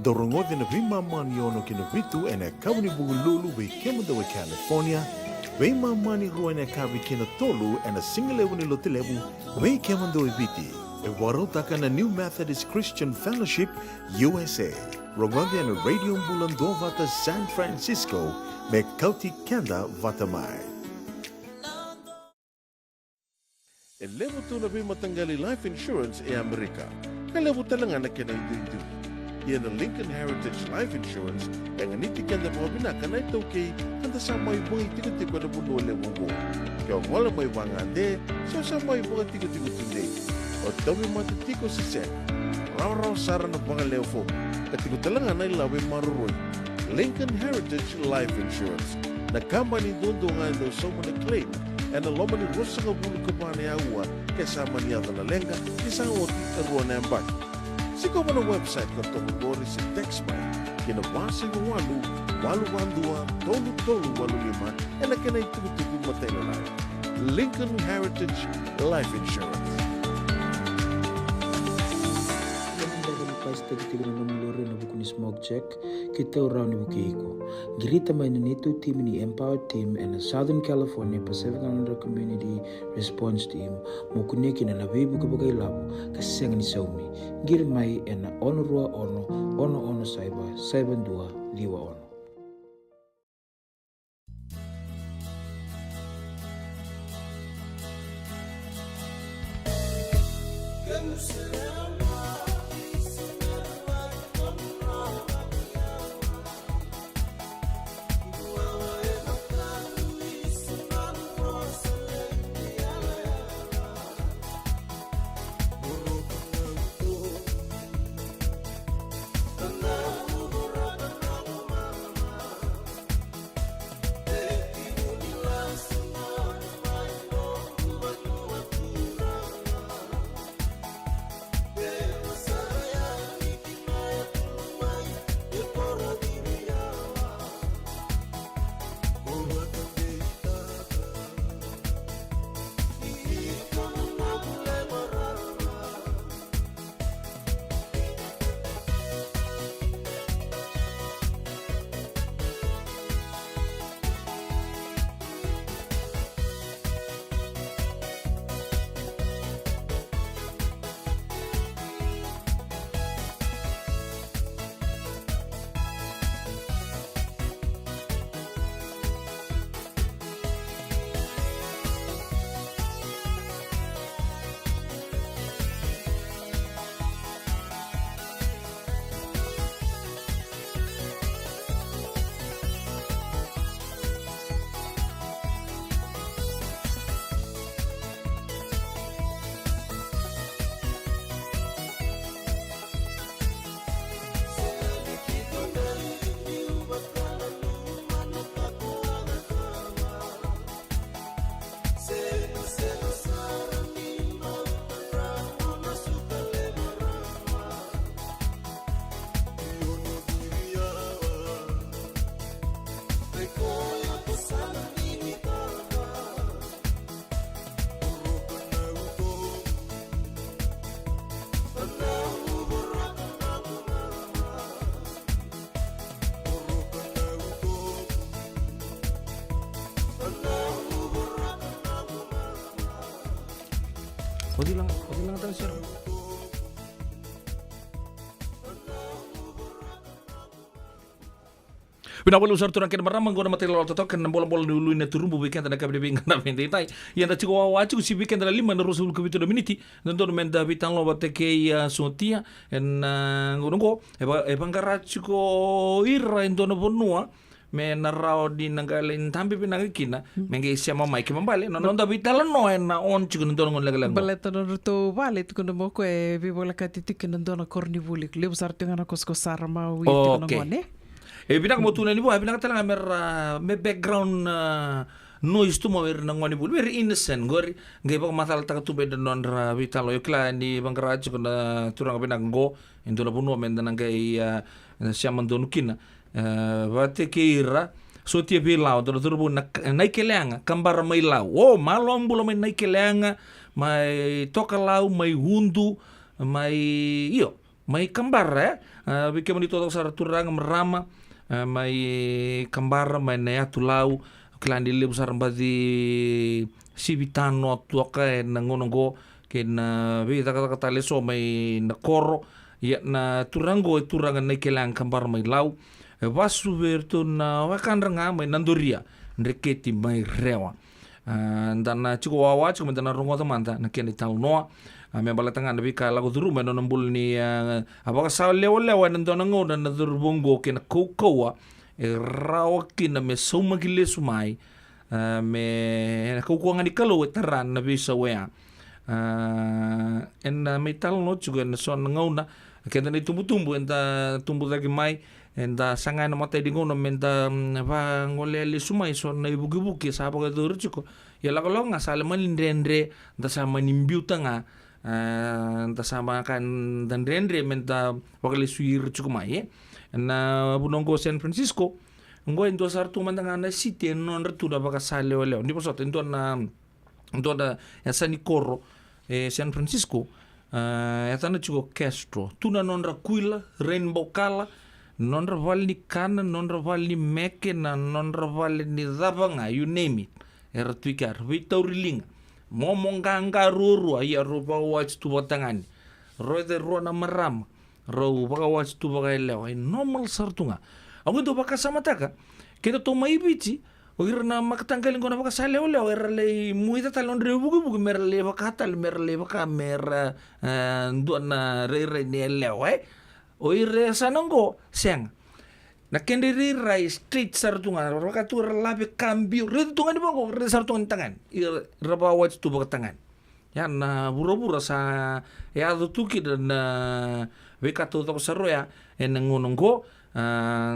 Dou rogoca na Veimama ni ono ki na vitu ena yakavi ni Vukelulu vei kemudou e California, Veimama ni rua ena yakavi ki na tolu ena sigalevu ni Lotulevu vei kemudou e Viti. E vakarautaka na New Methodist Christian Fellowship U S A. Rogoca ena Radio Bula Duavata San Francisco me kauti keda vata mai. E levu tu na veimataqali life insurance e Amerika, ka levu tale ga na kena iduidui. Ia na Lincoln Heritage Life Insurance e ganiti keda vakavinaka na iTaukei ka da sa mai vakaitikotiko ena vanua levu oqo. Ke o gole mai vagade se o sa mai vakatikotiko tudei, o tauvimate tiko se sega, rawarawa sara na vakalewe fomu ka tiko tale ga na ilavo e maroroi. Lincoln Heritage Life Insurance, na kabani duadua ga e dau sauma na claim ena loma ni ruasagavulu ka va na aua ke sa mani yaco na leqa ke sa oti e rua na yabaki. Sikova na website ka toka qori se text mai ki na va saiva walu, walu va dua, tolu tolu walu lima ena kena itukutuku matailalai. Lincoln Heritage Life Insurance. Kevaka ni pasitaki tiko na nomu lori ena vuku ni smoke check, keitou rawa ni vukei iko. Qirita mai na neitou timi ni Empower Team ena Southern California Pacific Islander Community Response Team mo kunea kina na veivuke vakailavo ka sega ni saumi. Qiri mai ena ono rua ono, ono ono saiva, saiva dua, ciwa ono. O cila ga, o cila ga tale sara. Vinaka vakalevu sara turaga kei na marama, qo na matai lalawa totoka, na bolabolavi ni ulu ni turubu vei keda na kaviti veiqaravi edaidai. Ia da tiko wawa tiko, sivi keda na lima na ruasagavulu ka vitu na miniti. Dodonu meda veitalanoa vata kei, a, Sotia ena, a, gauna qo. E va, e vaqara tiko ira e dua na vanua me na rawa ni na qai lai dabe vinaka kina, me qai sema mai. Kena ibalebale na noda veitalanoa ena on tiko ena dua na gauna lekaleka qo. Baleta nodratou vale tiko na moko e veivolekati tiko ena dua na koronivuli. Levu sara tiko ga na kosikoso sara mai tiko na gone. E vinaka mo tukuna ni vua, e vinaka tale ga me ra, me background, a, noise tu mai vei ira na gonevuli, very innocent qori. Qai vakamacalataka tu mai na nodra veitalanoa. Io, kila ni vaqara tiko na turaga vinaka qo e dua na vanua meda na qai, a, sema donu kina. E, vata kei ira, Sotia vei Lau, dua na cauravou na, Naikeleaga, Kabara mai Lau. O, malo bula mai Naikeleaga, mai Tokalau, mai Udu, mai, io, mai Kabara, e? A, vei kemuni totoka sara turaga, marama, a, mai Kabara, mai na yatu Lau, kila ni levu sara baci sivi tanoa toka ena gauna qo, kei na veicakacaka tale eso mai na koro. Ia na turaga qo e turaga Naikeleaga, Kabara mai Lau. E vasu vei iratou na wekadra ga mai Nadoria, Dreketi mai Rewa. A, da na tiko wawa tiko meda na rogoca mada na kena italanoa. A, me baleta ga na veika e lako curuma ena nona bula ni, a, a vakasalewalewa ena dua na gauna na cauravou qo kei na kaukauwa e rawa kina me saumaki lesu mai, a, me, ena kaukauwa ga ni Kalou e tara na veisau oya. A, ena mai talanoa tiko ena so na gauna, keda na itubutubu eda tubu cake mai, eda saga ena mataka ni gauna meda, mm, vagolea lesu mai so na ivukivuki sa vakayacori tiko. Ia lakolako ga sa lai mani dredre, da sa mani biuta ga, a, da sa maka, da dredre meda vakalesui ira tiko mai, e. Na vanua qo San Francisco, qo e dua sara tu mada ga na siti e nodra tu na vakasalewalewa. Ni vosota, e dua na, dua na yasa ni koro e San Francisco, a, e yacana tiko Castro. Tu na nodra kuila, rainbow color, nodra vale ni kana, nodra vale ni meke, na nodra vale ni cava ga, you name it. Era tu i kea, veitauri liga, momo qaqa ruarua, ia rau vakawati tu vakatagane. Rau e rua na marama, rau vakawati tu vakayalewa, e normal sara tu ga. Au qai dau vakasamataka, keitou mai Viti, o ira na mataqali qo na vakasalewalewa, era lai muita tale nodra ivukivuki, mera lai vaka tale, mera lai vaka, mera, e, dua na rairai ni yalewa, e. O ira e sa na qo, sega. Na kedra irairai straight sara tu ga, ra vaka tu ra lave ka biu, raica tu ga ni vaqo, raica sara tu ga ni tagane. Ira, ra vakawati tu vakatagane. Ia na vuravura sa yaco tu kina na veika taucoko sara oya ena gauna qo. A,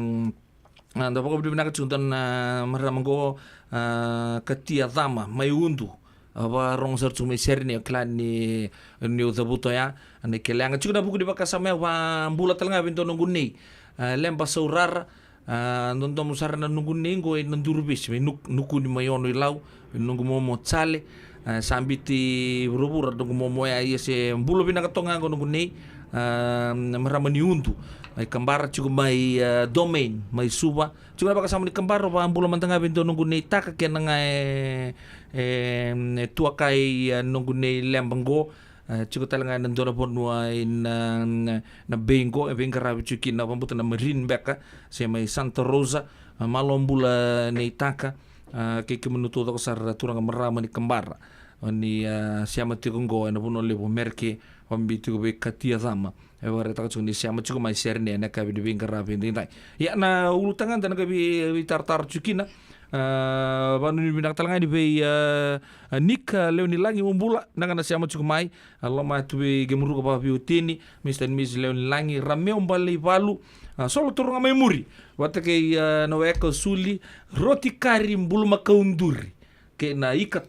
a, da vakavinavinaka tiko dua na marama qo, a, Katia Cama mai Udu. A, vakarogo sara tiko mai Sereni, au kila ni, niu cavuta oya, Naikeleaga. Tiko na vuku ni vakasama ya, vakabula tale ga vei dua noqu nei, a, Leba Saurara, a, dodomo sara na noqu nei qo ena Duruvesi, mai Nuk-, Nukuni mai Ono-i-Lau, vei noqu momo Jale, a, sa biuti vuravura noqu momo ya, ia se bula vinaka toka ga qo noqu nei, a, marama ni Udu, mai Kabara, tiko mai, a, Domain, mai Suva, tiko na vakasama ni Kabara, vakabula mada ga vei dua noqu nei Taka, kena ga e, e, e tuakai, a, noqu nei Leba qo, e, tiko tale ga ena dua na vanua ina, na, na Bay qo, e veiqaravi tiko kina, vakabuta na Marine beka, se mai Santa Rosa, a, malo bula nei Taka, a, kei kemuni taucoko sara turaga marama ni Kabara. O ni, a, sema tiko qo ena vanua levu o Mereke, vakabibi tiko vei Katia Cama. E vakaraitaka tiko ni sema tiko mai Sereni ena yakavi ni veiqaravi edaidai. Ia na ulutaga da na qai vei, veitaratara tiko kina. A, vakanuinui vinaka tale ga yani vei, a, a, Nika Lewenilagi, mo bula, na qai na sema tiko mai. A, loma tu vei Kemuruka vakaveiwatini, Mister and Missus Lewenilagi, Rameu Baleivalu, a, Solo Toroga mai muri. Vata kei, a, na weka Suli, Roti Kari, Bulumakau Duri. Kei na ika,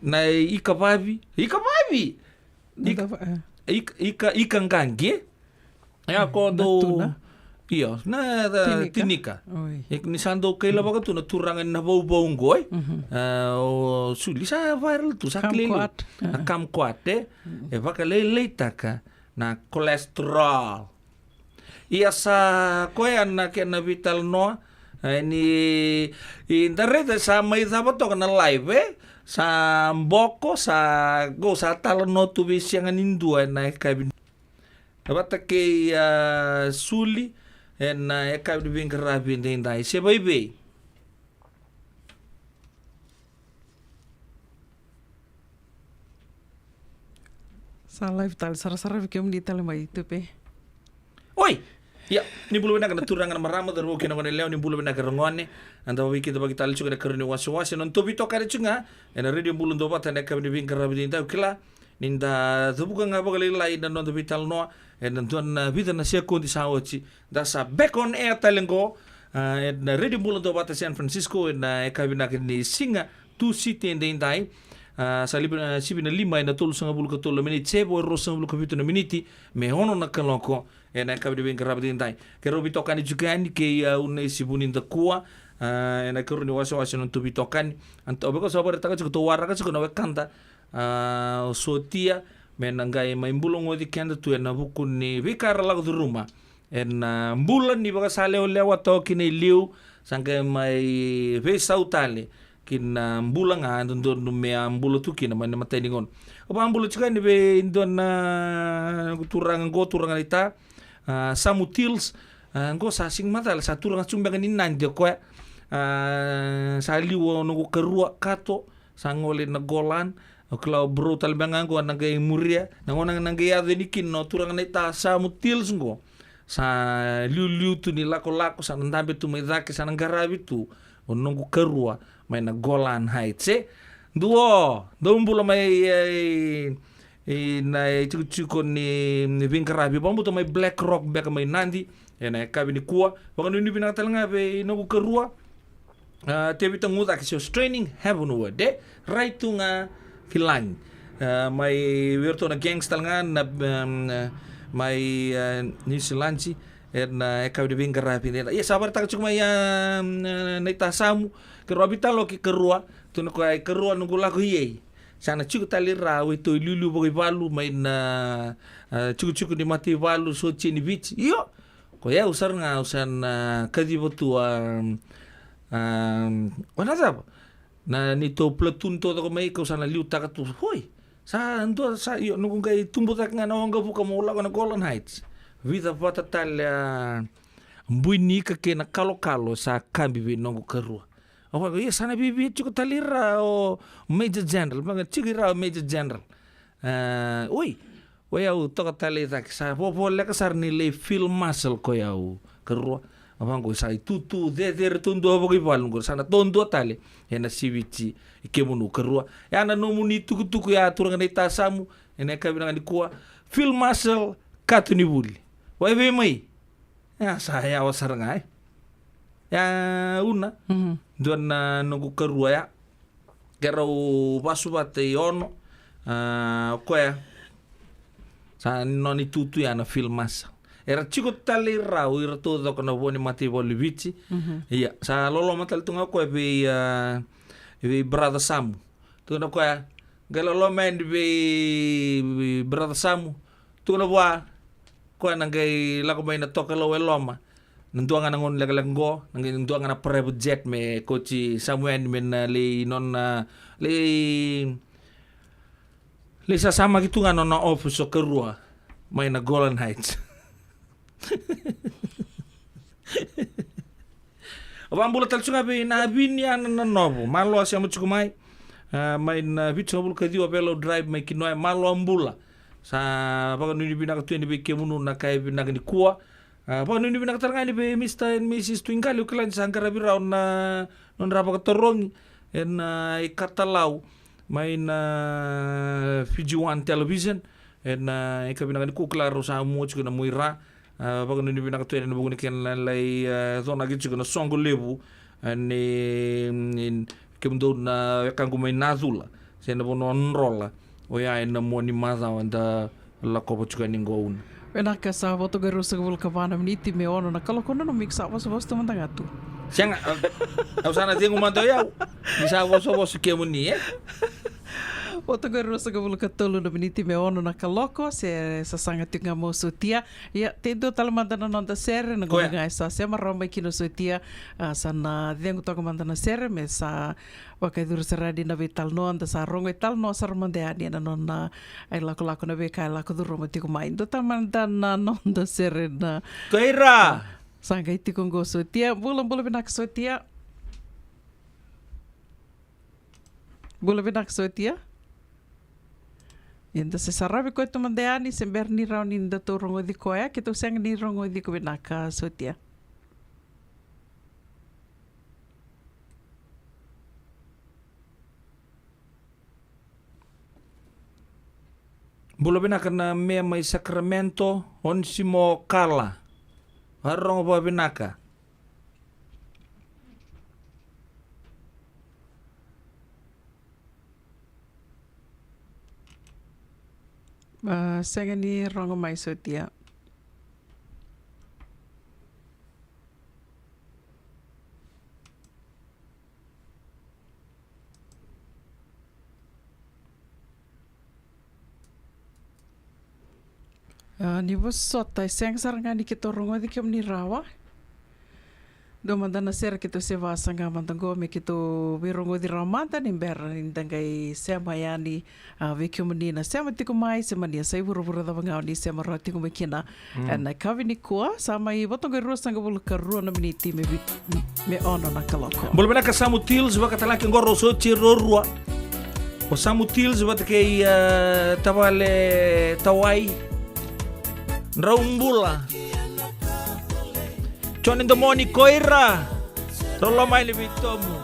na ika vavi, ika vavi. Ika, ika, ika, ika qaqi. Ia ko dou, io, na, na tinika. Tinika. Oi. Ia ni sa dou kaila vaka tu na turaga na vauvau qo, e? Mhm. A, o Suli sa viral tu, sa kilai. Kumquat. Na kumquat, e? Mhm. E vakalailaitaka na cholesterol. Ia sa koya na kena veitalanoa, E, ni, i da raica sa mai cava toka na live, e? Sa boko, sa go, sa talanoa tu vei sega ni dua ena yakavi. Vata kei, a, Suli, ena yakavi ni veiqaravi edaidai. Se vaivei. Sa live tale, sarasara vei kemuni tale mai Tupe. Oi! Ia, ni bula vinaka na turaga na marama, cauravou kei na goneyalewa, ni bula vinaka era gone. Eda vavei keda vakitale tiko ena karua ni wasewase, na noda veitokani tiko ga ena Radio Bula Duavata ena yakavi ni veiqaravi edaidai. Au kila ni da cavuka ga vakalailai na noda veitalanoa ena dua na vica na sekodi sa oti. Da sa back on air tale qo, a, ena Radio Bula Duavata San Francisco, ena yakavi vinaka ni siga Tusiti edaidai. A, sa liva, a, sivi na lima ena tolusagavulu ka tolu na miniti, se vo e ruasagavulu ka vitu na miniti me ono na kaloko ena yakavi ni veiqaravi edaidai. Keirau veitokani tiko yani kei, a, Unaisi Vunidakua, a, ena karua ni wasewase na noda veitokani. Eda, o vei ko sa vakaraitaka tiko, tou waraka tiko na wekada, a, o Sotia, me na qai mai bula goci keda tu ena vuku ni veika era lako curuma ena, a, bula ni vakasalewalewa toka kina i liu, sa qai mai veisau tale ki na bula ga e dodonu me a bula tu kina mai na imatai ni gauna. Au vakabula tiko yani vei dua na noqu turaga qo, turaga naita, a, Samu Tils, a, qo sa sega ni macala, sa turaga tiko beka ni Nadi o koya. A, sa liu o noqu karua Kato, sa gole na Golan. Au kila o bro tale beka ga qo na qai muria. Na gauna na qai yaco yani kina o turaga naita Samu Tils qo, sa liuliu tu ni lakolako, sa na dabe tu mai cake, sa na qaravi tu o noqu karua mai na Golan Heights, e. Duo, dou bula mai, e, e, na itikotiko ni, ni veiqaravi. Vakabuta mai Black Rock beka mai Nadi ena yakavi nikua. Vakanuinui vinaka tale ga vei noqu karua, a, Tevita Gucake, se o Straining Heavenward, e, rai tu ga ki lagi. A, mai vei iratou na gangs tale ga na, em, e, mai, e, Niusiladi, ena yakavi ni veiqaravi edaidai. Ia, sa vakaraitaka tiko mai, a, em, e, naita Samu, keirau a veitalanoa ki karua, tukuna o koya, i karua noqu lako i ei. Sa na tiko tale i ra, au e tou liuliu vakaivalu mai na, a, tikotiko ni mataivalu, sotia ni Viti. Io, ko yau sara ga au sa na kaciva tu, a, a, o na cava? Na neitou platoon taucoko mai, kau sa na liutaka tu. Hoi, sa dua sa, io, noqu qai tubu cake ga na waqavuka meu lako na Golan Heights. Vica vata tale a bui ni ika kei na kalokalo sa kabi vei noqu karua. Au vaka, ia, sa na viavia tiko tale i ra o Major General, vaka tiko i ra o Major General. A, oi, o yau toka tale i cake, sa vovoleka sara ni lai feel muscle ko yau karua. Au vaqo, sa itutu cecere taudua vakaivalu qo, sa na taudua tale ena siviti i kemunu karua. Ya na nomuni tukutuku ya, turaga naita Samu, ena yakavi vinaka nikua. Feel muscle, kato ni vuli. Vaivei mai. Ya, sa yawa sara ga, e. Ya, Una. Mhm. Dua na noqu karua ya. Keirau vasu vata i Ono, a, o koya sa nona itutu ya na feel muscle. Era tiko tale i ra o ira taucoko na vo ni mataivalu i Viti. Mhm. Ia, sa loloma tale tu ga o koya vei, a, vei brother Samu. Tukuna o koya, qai loloma yani vei, vei brother Samu. Tukuna vua, koya na qai lako mai na tokalau e loma. Na dua ga na gauna lekaleka qo, na qai dua ga na private jet me kauti Samu yani me na lai nona, lai, lai sasamaki tu ga nona office o karua mai na Golan Heights. Au vakabula tale tiko ga vei Navini Ana Nanovo, malo a sema tiko mai. A, mai na vitusagavulu ka ciwa Velo Drive mai Kinoya, malo a bula. Sa vakanuinui vinaka tu yani vei kemunu na ka e vinaka nikua. A, vakanuinui vinaka tale ga yani vei Mister and Missus Tuiqali, au kila ni sa qaravi rau na nodra vakatarogi ena, a, ikatalau mai na Fiji One Television. Ena, a, ika vinaka nikua, au kila rau sa mua tiko na muaira. A, vakanuinui vinaka tu yani ena vuku ni kena lai, a, conaki tiko na soqo levu, a, ni, ni kemudou na wekaqu mai Nacula se na vanua o Drola. Oya ena mua ni macawa eda lakova tiko yani qo, Una. Vinaka, sa vo toka e ruasagavulu ka va na miniti me ono na kaloko, na nomu mix sa vosavosa tu mada ga tu. Sega, a, au sa na cegu mada o yau ni sa vosavosa kemuni, e? Vo toka e ruasagavulu ka tolu na miniti me ono na kaloko, se sasaga tiko ga mo sotia. Ia, te dua tale mada na noda sere, na gauna ga e sa sema rawa mai kina o sotia, a, sa na cegu toka mada na sere, me sa vakayacori sara yani na veitalanoa, da sa rogo italanoa sara mada yani ena nona, a, ilakolako na veika e lako curuma tiko mai. Dua tale mada na noda sere na Koira! Sa qai tiko qo sotia. Bula, bula vinaka sotia. Bula vinaka sotia. Eda se saravi koya tu mada yani, se bera ni rawa ni datou rogoci koya, keitou sega ni rogoci iko vinaka sotia. Bula vinaka na mea mai Sacramento, Onisimo Kala. Vakarorogo vakavinaka. A, sega ni rogo mai sotia. A, ni vosota, e sega sara ga ni keitou rogoci kemuni rawa. Dua mada na sere keitou se vasaga mada qo me keitou veirogoci rawa mada ni bera ni da qai sema yani, a, vei kemuni na sema tiko mai, se mani a sa i vuravura cava ga o ni sema rawa tiko mai kina. Mm. Ena yakavi nikua, sa mai vo toka e ruasagavulu ka rua na miniti me vi-, me ono na kaloko. Bula vinaka Samu Tils, vakatalaki qo rau soti ruarua. O Samu Tils vata kei, e, tavale Tawai. Drau bula. Joni Domoni Koira. Rau lomai ni veitomu.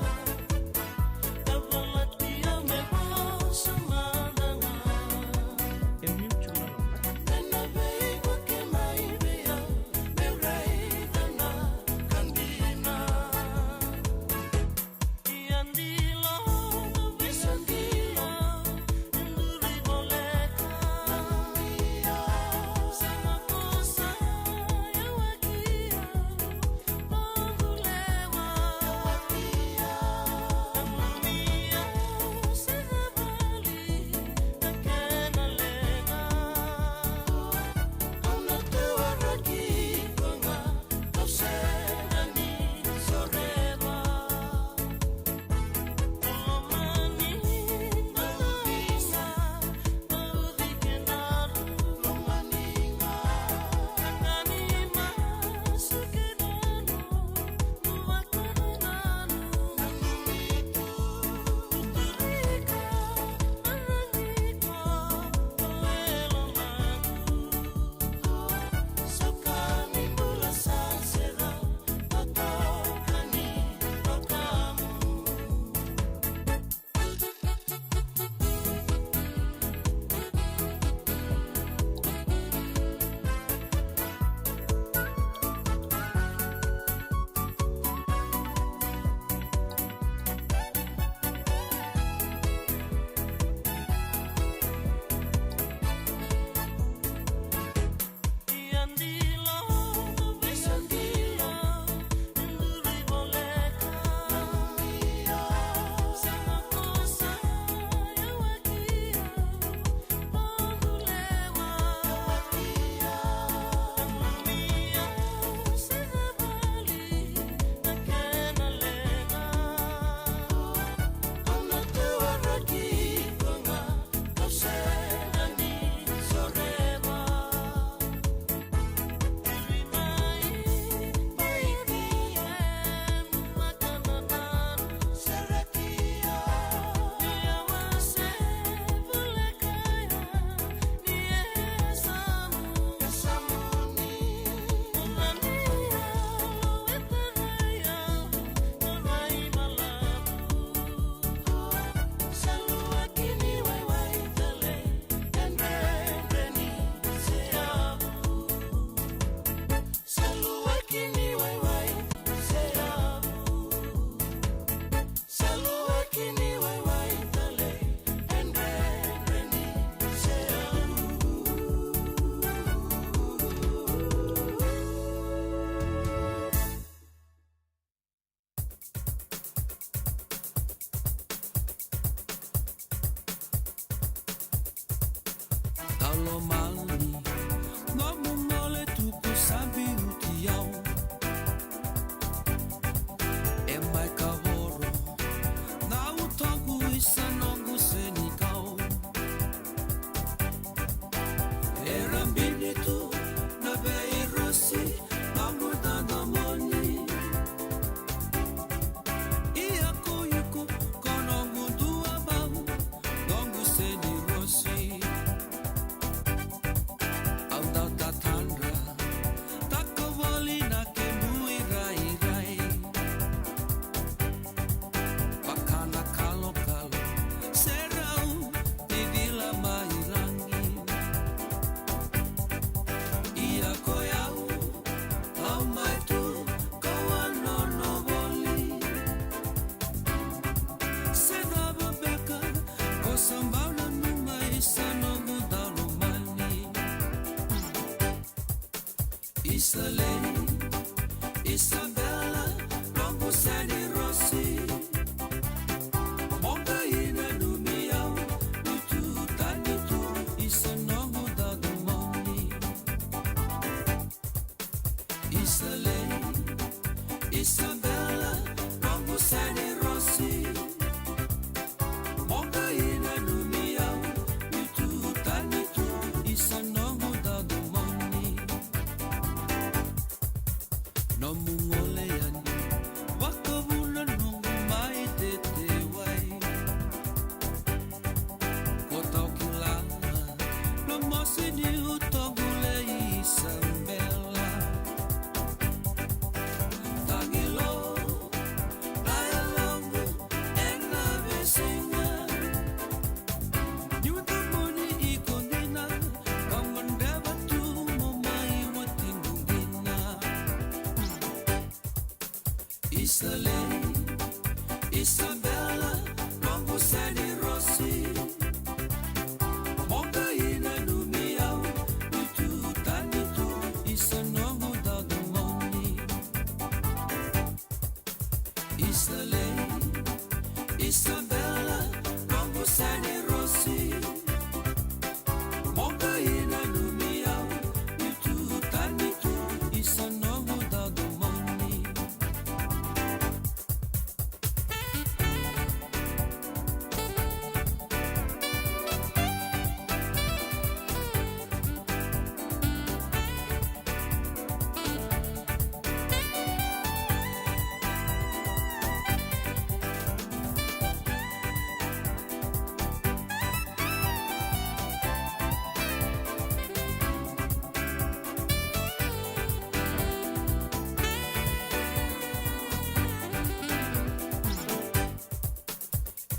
Lomani, nomu gole tuku sa biuti au. E mai kavoro na utoqu, isa noqu senikau. E rabini tu na veirosi, noqu dadomoni. Ia ko iko ko noqu duavau, noqu senirosi. Au dau tatadra, taka voli na kemu irairai. Vaka na kalokalo, serau, titila mai lagi. Ia ko yau, au mai tu, kau a nono voli. Se cava beka, ko sa bau nanuma, isa noqu daulomani. Isa lei, isa bela, noqu senirosi. Mo qai nanumi au, ni tu tani tu, isa noqu dadomoni. Isa lei, isa bela, noqu senirosi. Mo qai nanumi au, ni tu tani tu, isa noqu dadomoni. Nomu gole yani, vakavuna noqu mai tete wai. Ko tau kila na mosi ni utoqu lei, isa bela. Tagilo na yaloqu ena veisiga. Niu domoni iko dina, kau gadreva tu mo mai watiqu dina. Isa lei, isa bela, noqu senirosi. Mo qai nanumi au, ni tu tani tu, isa noqu dadomoni. Isa lei, isa bela, noqu senirosi. Mo qai nanumi au, ni tu tani tu, isa noqu dadomoni.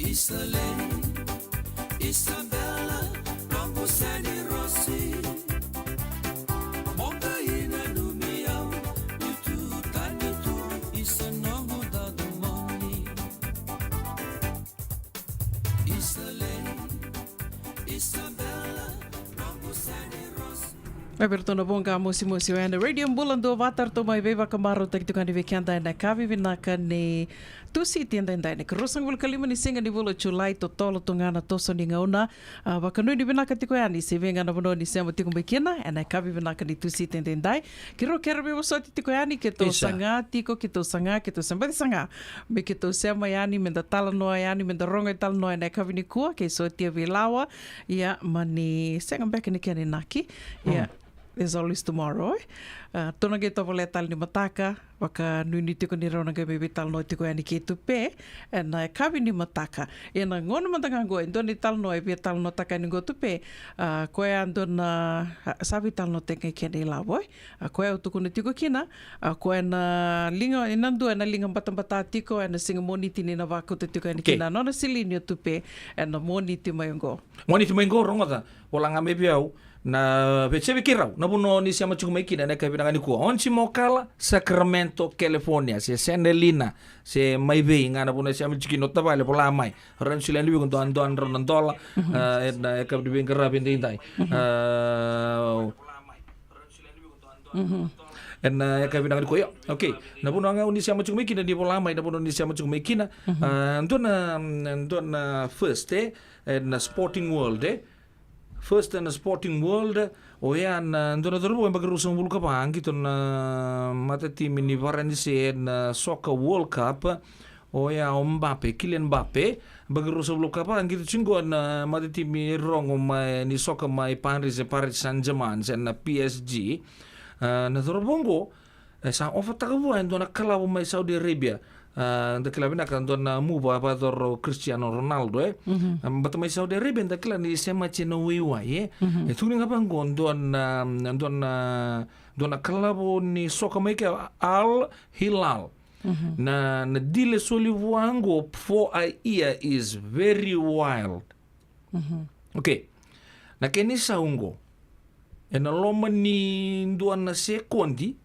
Isa lei, isa bela, noqu senirosi. Mo qai nanumi au, ni tu tani tu, isa noqu dadomoni. Isa lei, isa bela, noqu senirosi. Mai vei ratou na voqa mosimosi o ya na Radio Bula Duavata, ratou mai veivakamarautaki tiko yani vei keda ena yakavi vinaka ni Tusiti edaidai, na ikaruasagavulu ka lima ni siga ni vula o Julai, totolo tu ga na toso ni gauna. A, vakanuinui vinaka tiko yani se vei ga na vanua ni sema tiko mai kina ena yakavi vinaka ni Tusiti edaidai. Keirau kere veivosoti tiko yani, keitou saga tiko, keitou saga, keitou se baci saga me keitou sema yani, meda talanoa yani, meda rogo italanoa ena yakavi nikua kei Sotia Vilawa. Ia mani sega beka ni kena inaki. Ia, there's always tomorrow, e? A, tou na qai tovolea tale ni mataka. Vakanuinui tiko ni rau na qai mai veitalanoa tiko yani kei Tupe ena yakavi ni mataka. Ia na gauna mada ga qo e dua na italanoa e via talanoataka yani qo o Tupe. A, koya e dua na, a, sa veitalanoataki ga kina i lavo, e. A, koya au tukuna tiko kina, a, koya ena liga, ena dua ena liga batabata tiko ena siga Moniti ni na vakauta tiko yani kina na nona silini o Tupe ena Moniti mai oqo. Moniti mai oqo, rogoca, vola ga mai vei au na vei, se vei keirau na vanua o ni sema tiko mai kina ena yakavi vinaka nikua. Onsi, Mokala, Sacramento, California, se Senelina, se mai vei ga na vanua e sema tiko kina o tavale, vola mai. Rau na solia yani vei iko dua, dua na drau na dola, a, ena yakavi ni veiqaravi edaidai. A, ena yakavi vinaka nikua. Io, okay. Na vanua ga o ni sema tiko mai kina, ni vola mai na vanua o ni sema tiko mai kina. A, dua na, dua na first, e, ena sporting world, e. First na Sporting World, oya na dua na cauravou e yabaki ruasagavulu ka va, qito na matatimi ni Varanise na Soccer World Cup, oya o Mbappe, Kylian Mbappe, yabaki ruasagavulu ka va, qito tiko qo na matatimi e rogo mai ni soccer mai Paris, e Paris Saint-Germain, se na P S G. Ah, na cauravou qo, e sa ofataka vua e dua na kalavu mai Saudi Arabia. Ah, da kila vinaka dua na muva vakayacora o Cristiano Ronaldo, e. Mhm. Ah, bata mai Saudi Arabia, da kila ni sema tiko na waiwai, e. Mhm. E tukuni ga vaqo dua na, dua na, dua na kalavu ni soccer mai ke, Al Hilal. Mhm. Na, na deal e soli vua qo for a year is very wild. Mhm. Okay. Na kena isau qo, ena loma ni dua na sekodi,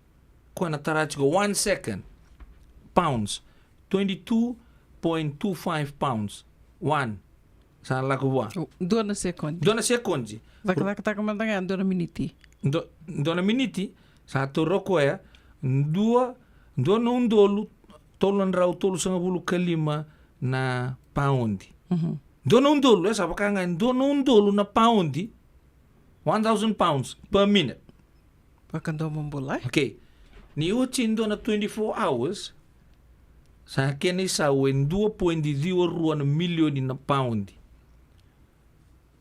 koya na tara tiko one second, pounds, twenty-two point two five pounds. One. Sa lako vua. O, dua na sekodi. Dua na sekodi. Cakacakataka mada ga dua na miniti. Dua, dua na miniti, sa taura o koya dua, dua na udolu tolu na drau tolusagavulu ka lima na paudi. Mhm. Dua na udolu, e sa vaka ga e dua na udolu na paudi, one thousand pounds per minute. Vakadomobula, e? Okay. Ni oti e dua na twenty-four hours, sa kena isau e dua poidi ciwa rua na milioni na paudi.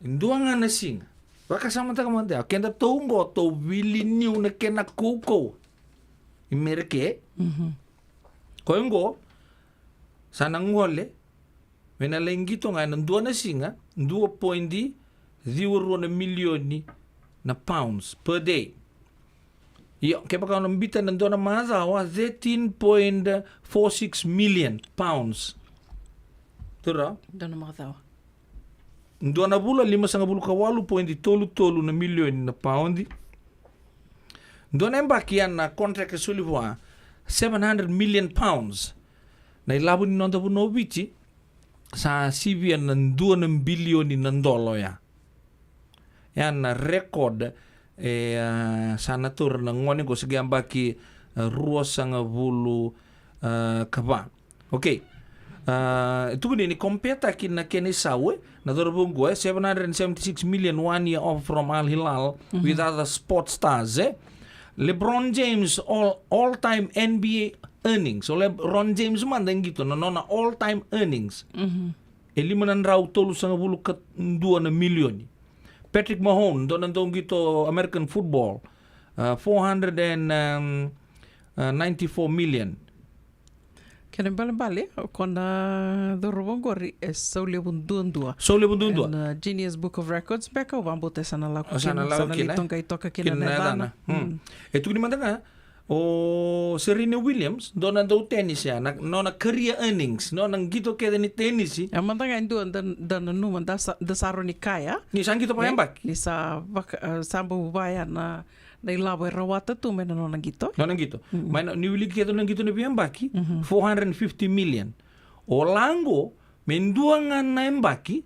E dua ga na siga. Vakasamataka mada ya, keda tou qo tou wili niu na kena kaukauwa i Merika. Mhm. Koya qo, sa na gole me na lai qito ga ena dua na siga, dua poidi ciwa rua na milioni na pounds per day. Io, kevaka o na biuta ena dua na macawa, thirteen point four six million pounds. Tura? Dua na macawa. Dua na vula, limasagavulu ka walu poidi tolu tolu na milioni na paudi. Dua na yabaki, ya na contract e soli vua, seven hundred million pounds. Na ilavo ni noda vanua o Viti, sa sivia na dua na bilioni na dola oya. Ya na record, e, ah, sa na taura na gone qo, se qai yabaki, ah, ruasagavulu, ah, ka va. Okay. Ah, e tukuni ni compare-taki na kena isau, e, na cauravou qo, e, seven hundred and seventy-six million one year off from Al Hilal, mhm, with other sports stars, e. LeBron James all, all time N B A earnings. O LeBron James mada e qito na nona all time earnings. Mhm. E lima na drau tolusagavulu ka dua na milioni. Patrick Mahomes, dua na dauqito American football, ah, four hundred and, um, ah, ninety-four million. Kena ibalebale, o koya na cauravou qori e sau levu duadua. Sau levu duadua. Ena, ah, Guinness Book of Records, beka au vakabauta e sa na lako kina, sa na lai toqai toka kina na yacana. Hmm. E tukuni mada ga, o Serena Williams, dua na dau tennis ya, na nona career earnings, nona qito kece ni tenisi. E mada ga e dua da, da nanuma da sa, da sa rawa ni kaya. Ni sa qito vakayabaki. Ni sa vaka, ah, sa bau vaya na, na ilavo e rawata tu mai na nona qito. Nona qito. Mm. Mai na, ni wiliki kece na qito na veiyabaki, mhm, four hundred and fifty million. O la qo, me dua ga na yabaki,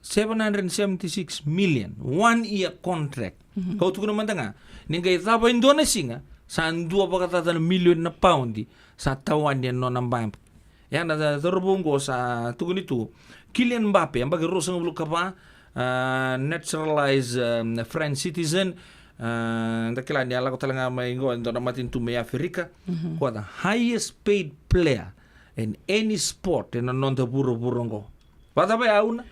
seven hundred and seventy-six million, one year contract. Mhm. Kau tukuna mada ga, ni qai cava e dua na siga, sa dua vakacaca na milioni na paudi, sa tawani ena nona bayabaki. Ya na ca-, cauravou qo sa tukuni tu. Kylian Mbappe, yabaki ruasagavulu ka va, ah, naturalized, um, French citizen, ah, da kila ni a lako tale ga mai qo, e dua na matanitu mai Aferika. Mhm. Koya the highest paid player in any sport, ena noda vuravura qo. Vakacava ya, Una?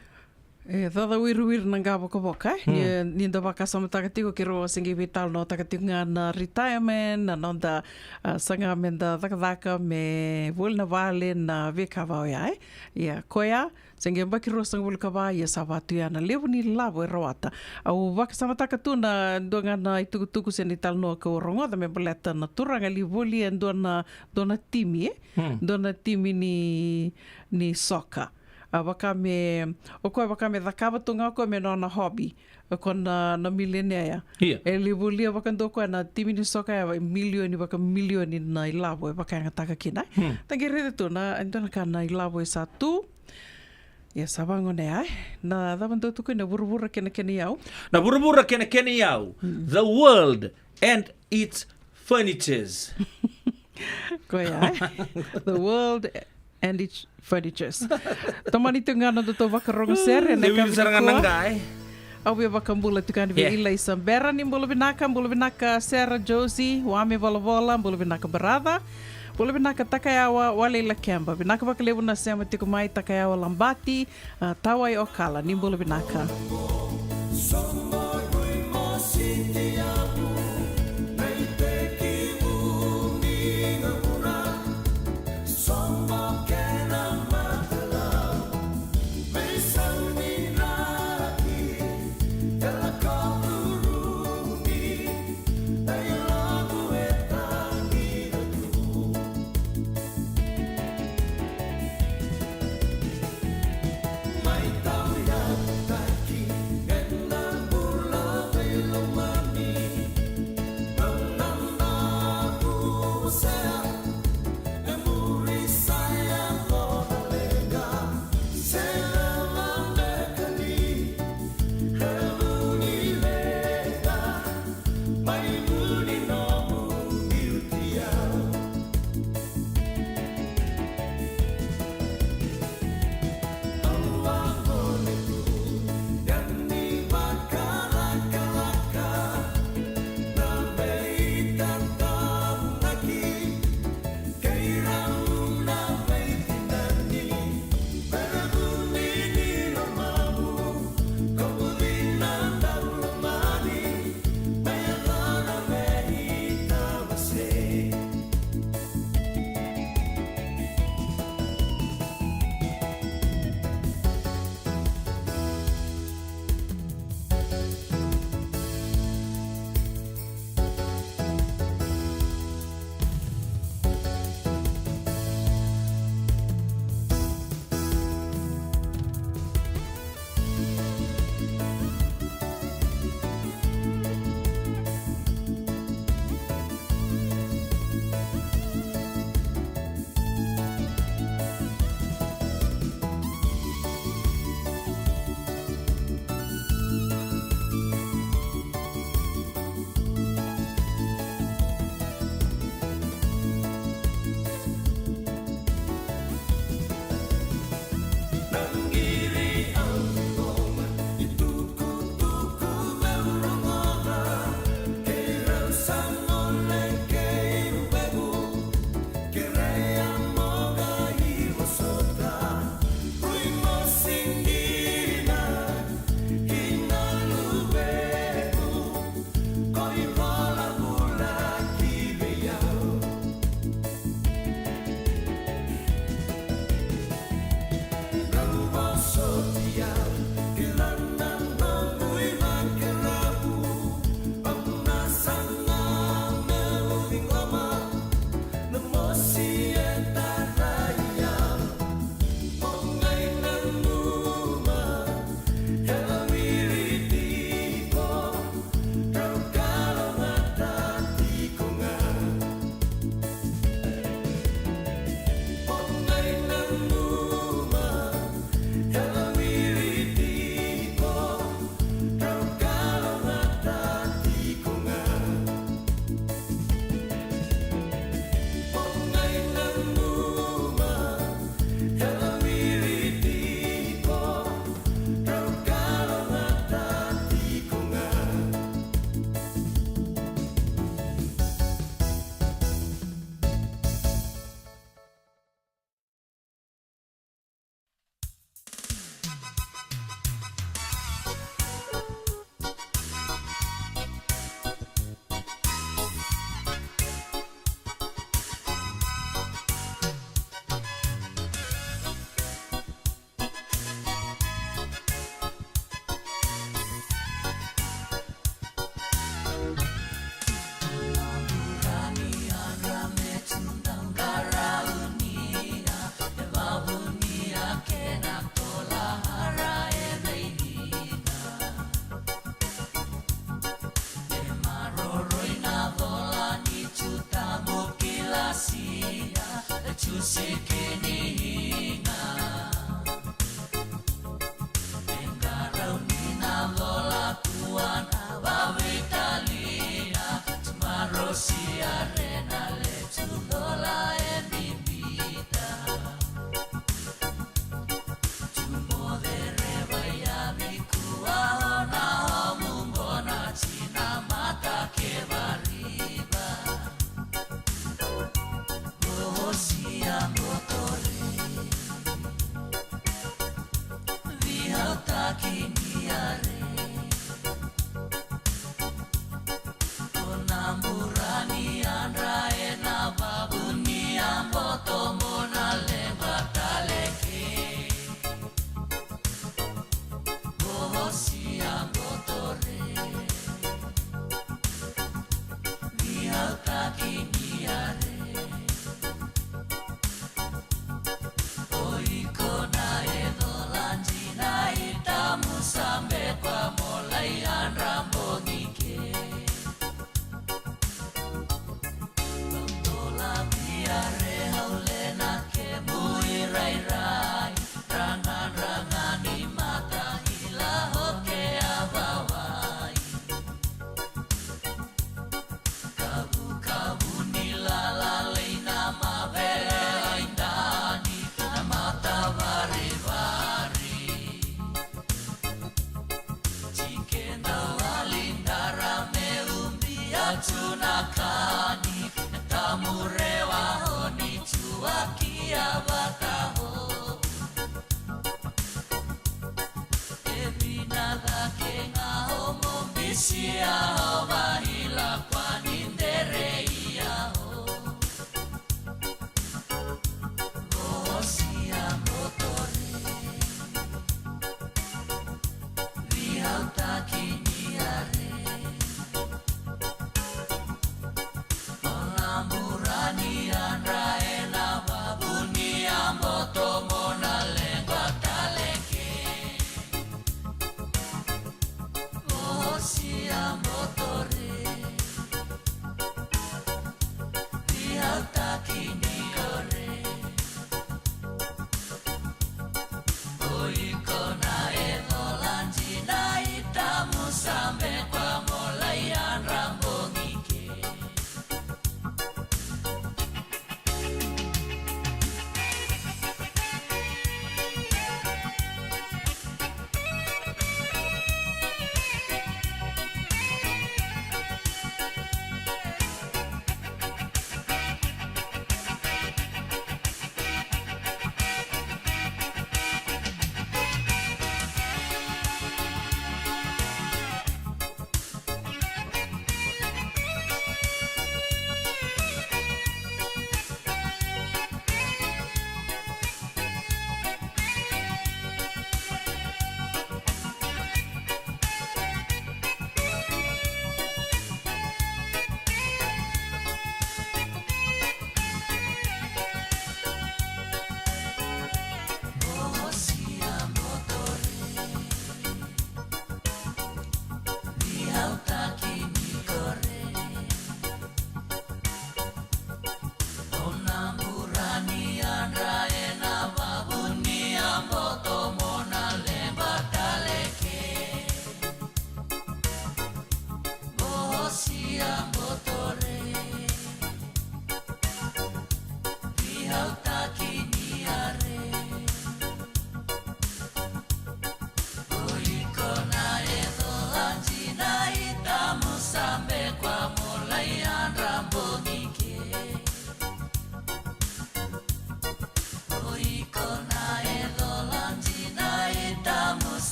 E, caucau wiriwiri na qavokavoka, e? Hmm. Ni, ni da vakasamataka tiko keirau se qai veitalanoataka tiko ga na retirement, na noda, ah, saga me da cakacaka, me voli na vale, na veika vaka oya, e? Ia, koya, se qai yabaki ruasagavulu ka va, ia sa va tu ya na levu ni lavo e rawata. Au vakasamataka tu na dua ga na itukutuku se na italanoa kau rogoca me baleta na turaga e lai volia e dua na, dua na timi, e? Hmm. Dua na timi ni, ni soka. A vaka me, o koya vaka me cakava tu ga o koya me nona hobby. O koya na, na millionaire ya. Ia. E lai volia vakadua o koya na timi ni soka ya, milioni vakamilioni na ilavo e vakayagataka kina. Hmm. Da qai raica tu na, e dua na ka na ilavo e sa tu. Ia sa vagone ya, e. Na cava dau tukuni, na vuravura kei na kena iyau? Na vuravura kei na kena iyau. Hmm. The world and its furnitures. Koya, e? The world and its furnitures. Tomani tu ga na nodatou vakarogo sere ena yakavi nikua. Au via vakabula tiko yani vei Ilaisa Bera, ni bula vinaka, bula vinaka Sera Josi, Wame Volavola, bula vinaka Baratha, bula vinaka Takayawa Waleila Keba, vinaka vakalevu na sema tiko mai Takayawa Labati, a, Tawai Okala, ni bula vinaka.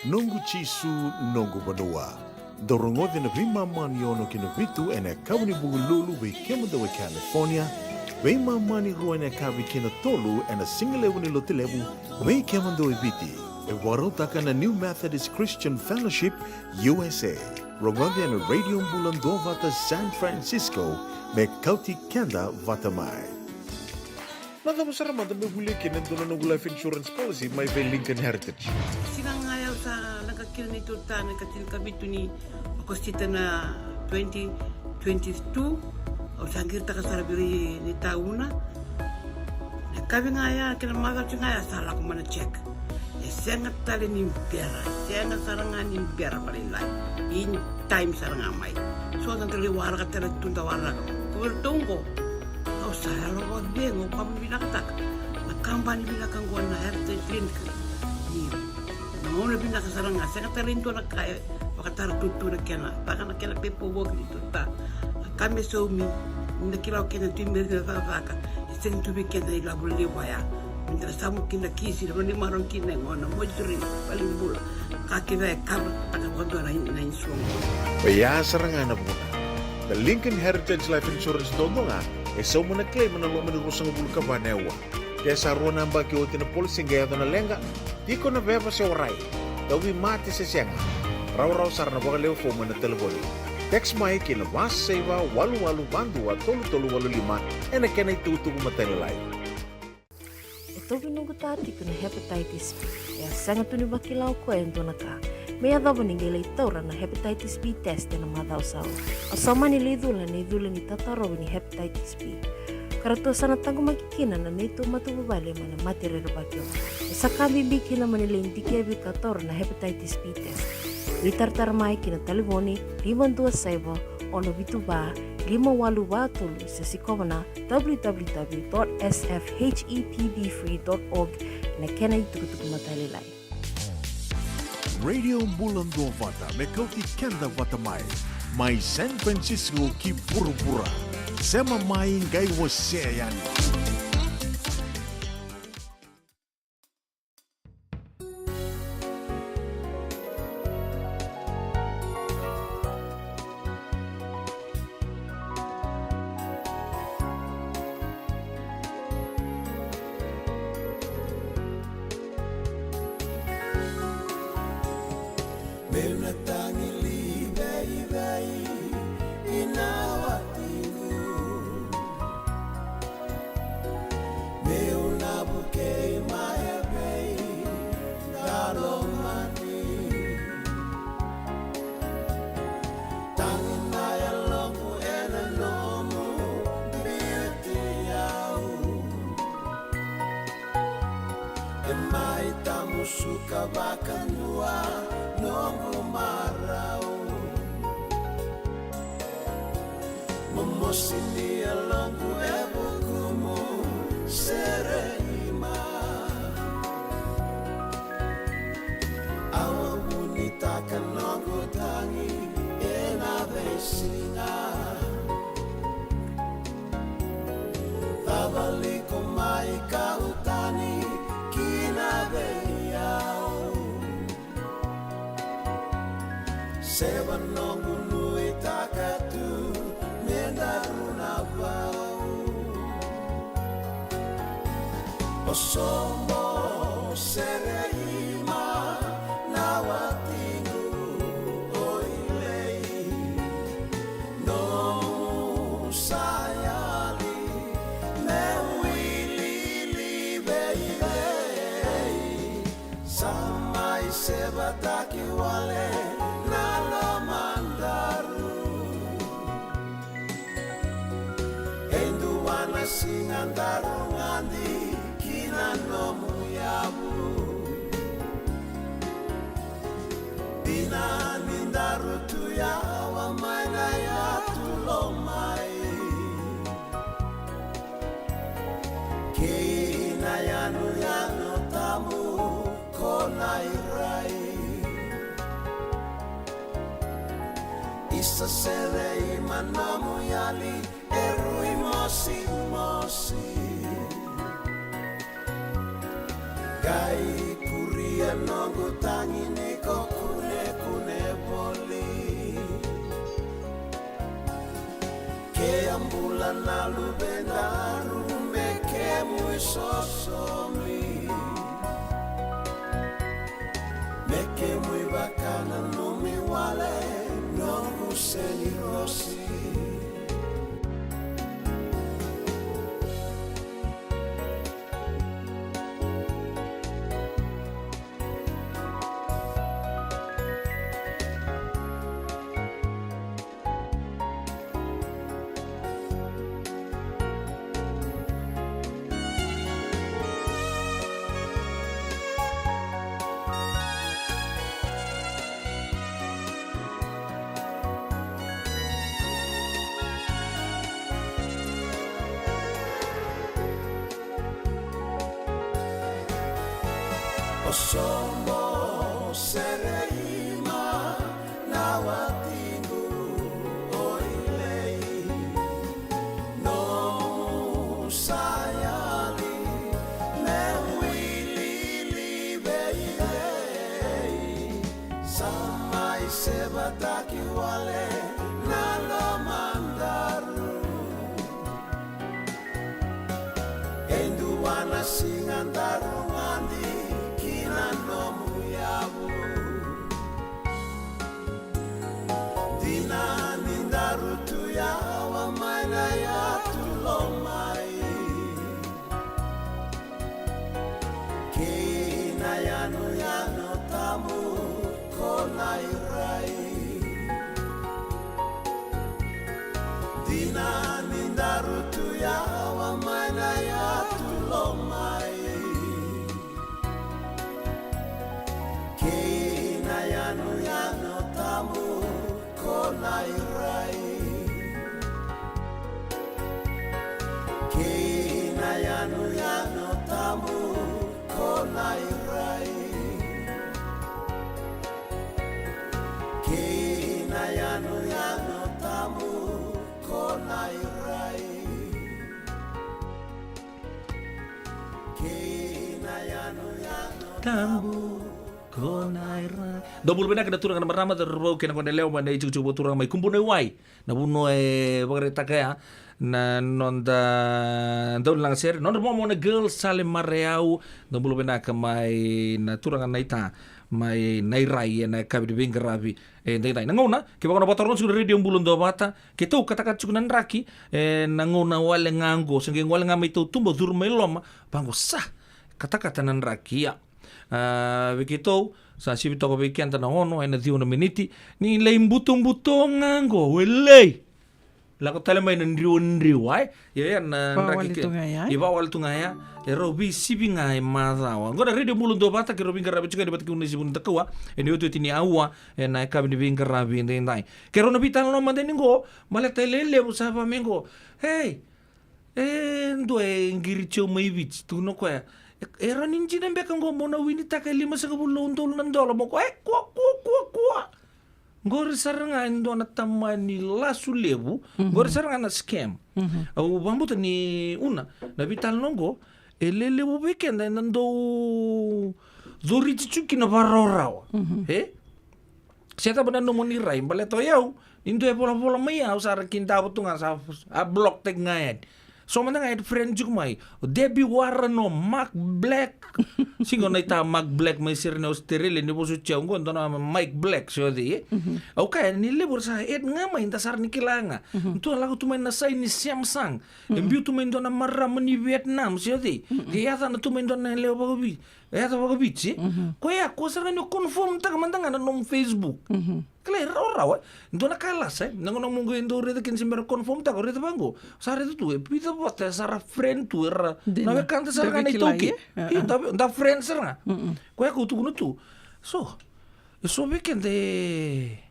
Noqu Jisu, noqu vanua. Dou rogoca na veimama ni ono ki na vitu ena yakavi ni Vukelulu vei kemudou e California, veimama ni rua ena yakavi ki na tolu ena sigalevu ni Lotulevu vei kemudou e Viti. E vakarautaka na New Methodist Christian Fellowship U S A. Rogoca ena Radio Bula Duavata San Francisco, me kauti keda vata mai. Na cava sara mada me volia kina e dua na noqu life insurance policy mai vei Lincoln Heritage? Siga ga ya au sa leqa kina neitou ta na ikatinikavitu ni Okosita na twenty twenty-two. Au sa qiritaka sara vei ira na itauna. Na yakavi ga ya kei na macawa ga ya sa lako mai na check. E sega tale ni bera, sega sara ga ni bera vakalailai. In time sara ga mai. So da dau lai waraka tale tu, da waraka. Ko iratou oqo, au sa yalo vakacegu, au ka vinakataka na kabani vinaka oqo na Heritage Link. Ni na gauna vinaka sara ga, sega tale ni dua na ka e vakatara tutu na kena, vaka na kena paperwork ni dua ta. Na ka me saumi, ni na kila o keda tu mai na cakacaka, e sega tu vei keda ilavo levu ya. Meda na samu kina kisi, na vanua ni marau kina, e gona, moituri, valenibula. Ka kece e kava taka vakadua na, na insurance. Oya sara ga na vuna. Na Lincoln Heritage Life Insurance duadua ga e sauma na claim ena loma ni ruasagavulu ka va na aua. Ke sa rua na yabaki oti na policy qai yaco na leqa, tiko na veva se warai, tauvimate se sega, rawarawa sara na vakalewe fomu ena talevoni. Text mai ki na va saiva walu walu va dua tolu tolu walu lima ena kena itukutuku matailalai. E tauvi noqu ta tiko na hepatitis B. E a sega tu ni vakila o koya e dua na ka me yacova ni qai lai taura na hepatitis B test ena macawa sa oti. Au sa mani lai cula na icula ni tatarovi ni hepatitis B, ka ratou sa na taqomaki kina na neitou matavuvale mai na mate rerevaki oqo. E sa ka bibi kina mo ni lai dikevi ka taura na hepatitis B test. Veitaratara mai ki na talevoni lima dua saiva ono vitu va lima walu va tolu se sikova na w w w dot s f h e p b free dot org ena kena itukutuku matailalai. Radio Bula Duavata me kauti keda vata mai, mai San Francisco ki vuravura. Sema mai qai wasea yani. Meu na tagi liveive'i ina watiqu. Meu na vukei mai vei dalomani. Tagi na yaloqu ena nomu biuti au. E mai tamusuka vakadua noqu marau. Momosi ni yaloqu e vukumu sere ima. Au a vunitaka noqu tagi ena veisiga. Cava liko mai kau tani kina vei au. Seva noqu nuitaka tu me daru na vau. O sobo sere ima na watiqu o ilei. Nomu sa yali me wili liveive'i. Sa mai sevataki wale na lomadaru. E dua na siga daru gadi ki na nomu yavu. Dina ni daru tu yawa mai na yatu lomai. Kei na yanuyanu tabu ko na irai. Isa sere ima nomu yali e rui mosimosi. Qai kuria noqu tagi ni ko Na luvedaru me kemu isosomi, me kemu ivakananumi wale, noqu senirosi. O sobo sere ima na watiqu o ilei. Nomu sa yali me wilili vei ilei. Sa mai sevataki wale na lomadaru. E dua na siga daru gadi ki na nomu yavu. Dina ni daru tu yawa mai na yatu lomai. Kei na yanuyanu tabu ko Nairai. Dina ni daru tu yawa mai na yatu lomai. Kei na yanuyanu tabu ko Nairai. Kei na yanuyanu tabu ko Nairai. Kei na yanuyanu tabu ko Nairai. Kei na yanuyanu tabu ko Nairai. Dou bula vinaka na turaga na marama, cauravou kei na goneyalewa mai na itikotiko vakaturaga mai Kubuna i Wai. Na vanua e vakaraitaka ya na noda daunilagasere, nodra momona girl Sale Marayau. Dou bula vinaka mai na turaga naita mai Nairai ena yakavi ni veiqaravi edaidai. Na gauna kevaka o na vakataroga tiko na Radio Bula Duavata, keitou katakata tiko na draki ena gauna wale ga oqo, se qai wale ga mai tautuba, curu mai loma, vaqo sa katakata na draki. Ia, a, vei keitou sa sivi toka vei keda na ono ena ciwa na miniti. Ni lai butobuto ga oqo, welei. Lako tale mai na driwadriwa, e. Ia, ia na draki ke, ivawale tu ga ya, e. Ivawale tu ga ya. E rau veisivi ga e macawa. Oqo na Radio Bula Duavata, keirau veiqaravi tiko yani vata kei Unaisi Vunidakaua ena iotioti ni aua ena yakavi ni veiqaravi edaidai. Keirau na veitalanoa mada yani oqo, baleta e lewe levu sa vaka mai oqo. Ei, e dua e qiri tiko mai Viti, tukuna o koya, e, e rawa ni dina beka oqo mo na winitaka e limasagavulu na udolu na dola, mo ko, e, kua, kua, kua, kua. Qori sara ga e dua na tamani lasu levu. Mhm. Qori sara ga na scam. Mhm. Au vakabauta ni Una, na veitalanoa oqo e lewe levu vei keda eda dau coriti tiko kina vakarawarawa. Mhm. E? Se cava na nomuni rai, baleta o yau, ni dua e volavola mai au sa ra kidava tu ga, sa a block-taki ga yani. So mada ga e friend tiko mai o Debbie Warren, o Mark Black. Sega, o naita Mark Black mai sere ni Australia, ni vosoti au oqo, dua na Mike Black, se o cei, e? Mhm. Au kaya ni levu era sa add ga mai, da sa ra ni kila ga. Mhm. Dua lako tu mai na sai ni Samsung. E, mhm, biu tu mai dua na marama ni Vietnam, se o cei. Mhm. Ke yacana tu mai dua na lewe vakavi, e, yaca vakaviti, e? Mhm. Koya, ko sara ga ni o confirm-taka mada ga na nomu Facebook. Mhm. Kila, e rawarawa, e. Dua na ka e lasa, e. Na gauna mo qai dau raica kina se bera confirm-taka, o raica vaqo. Sa raica tu, e vica vata sa ra friend tu, era na wekada sara ga na iTaukei. E, da, da friend sara ga. Mm-mm. Koya ko tukuna tu. So, e so vei keda e,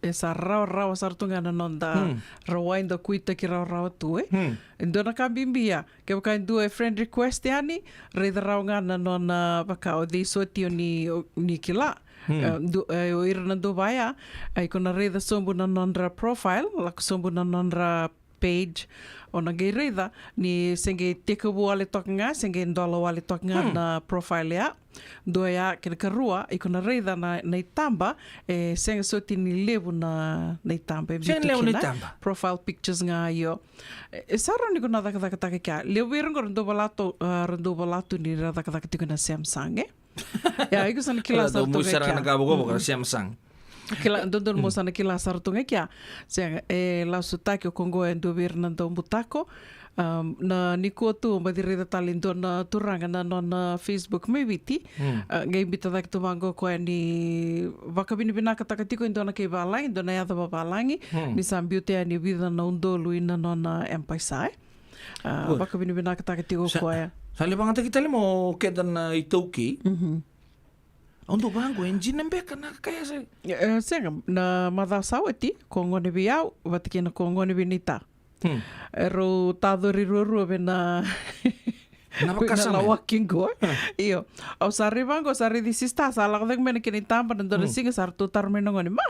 e sa rawarawa sara tu ga na noda, hmm, rawai, da kuitaki rawarawa tu, e. Hmm. E dua na ka bibi ya. Kevaka e dua e friend request yani, raica rawa ga na nona, vaka o cei soti o ni, o ni kila. Hmm. E, du-, e, o ira na dau vaya, e, iko na raica sobu na nodra profile, lako sobu na nodra page. O na qai raica ni se qai tekivu wale toka ga, se qai dola wale toka ga na profile ya. Dua ya, kena karua, iko na raica na, na itaba, e sega soti ni levu na, na itaba e biu tu kina. Profile pictures ga, io. E, e sa rawa ni ko na cakacakataka kea. Levu vei ira qo ra dau valatu, ah, ra dau valatu ni ra cakacaka tiko na Samsung, e? Ia, iko sa na kila sara tu ga kea. Samsung. Kila, dodonu mo sa na kila sara tu ga kea. Sega, e lasutaki o koya qo e dua vei ira na dau butako. Um, na nikua tu, baci raica tale e dua na turaga na nona Facebook mai Viti. Ah, qai biuta cake tu vaqo o koya ni vakavinavinakataka tiko e dua na kai valagi, dua na yaca vavalagi. Ni sa biuta yani e vica na udolu ina nona M-PAiSA, e? Ah, vakavinavinakataka tiko o koya. Sa lai vagataki tale mo keda na iTaukei. Au dau vaqo, e dina beka na ka ya sa. E, sega, na macawa sa oti, ko gone vei au, vata kei na ko gone vei naita. Erau tacori ruarua vei na, na vakasama, na lawaki qo. Io. Au sa raica vaqo, sa raici sister, sa lako cake mai na kena itaba, na dua na siga sa ratou taro mai na gone. Ma,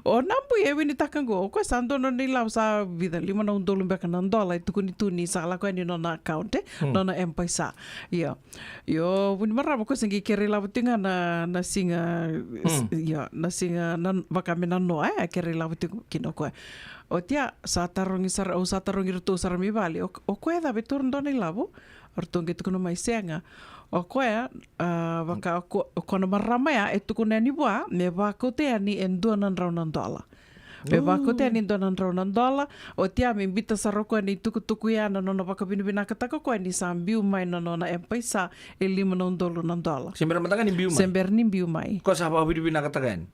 o Nabui e winitaka qo, o koya sa dua na nona ilavo sa vica, lima na udolu beka na dola, e tukuni tu ni sa lako yani nona account, e? Nona M-PAiSA. Io. Io, vunimarama, o koya se qai kere ilavo tiko ga na, na siga, io, na siga, na, vaka me na noa, e, kere ilavo tiko kina o koya. Oti ya, sa tarogi sara, au sa tarogi iratou sara mai vale, o, o koya e cava, e taura dua na ilavo? O ratou qai tukuna mai sega. O koya, ah, vaka o ko, o koya na marama ya, e tukuna yani vua me vakauta yani e dua na drau na dola. Me vakauta yani e dua na drau na dola, oti ya me biuta sara o koya na itukutuku ya, na nona vakavinavinakataka o koya ni sa biu mai na nona M-PAiSA e lima na udolu na dola. Se bera mada ga ni biu mai. Se bera ni biu mai. Ko sa vakavinavinakataka yani.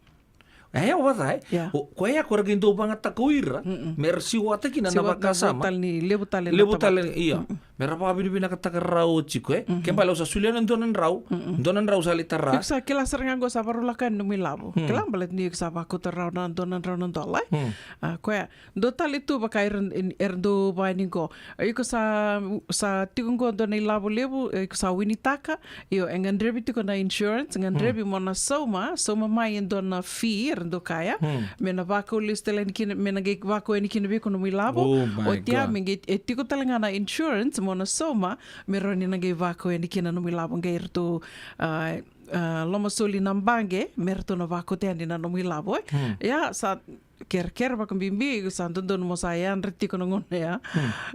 E, o vata, e? Ia. O koya ko ra qai dau vagataka o ira me ra siwata kina na vakasama. Levu tale ni, levu tale na tamata. Levu tale, ia. Me ra vakavinavinakataka rawa tiko, e? Ke bale au sa solia na dua na drau, dua na drau sa lai tara. Iko sa kila sara ga qo sa varulaka yani nomu ilavo. Kila, baleta ni iko sa vakauta rawa na dua na drau na dola, e? A, koya. Dua tale tu vaka era, era dau vaya ni qo. Iko sa, sa tiko qo dua na ilavo levu, iko sa winitaka, io, e gadrevi tiko na insurance, gadrevi mo na sauma, sauma mai e dua na fee, era dau kaya. Me na vakau lesu tale yani kina, me na qai vakau yani kina vei iko nomu ilavo. Oh my God. Oti ya, me qai, e tiko tale ga na insurance, mo na sauma, me rawa ni na qai vakau yani kina nomu ilavo, qai ratou, ah, ah, lomasoli na baqe, me ratou na vakauta yani na nomu ilavo, e. Ia, sa kerekere vakabibi, sa dodonu mo sa yadra tiko na gauna ya.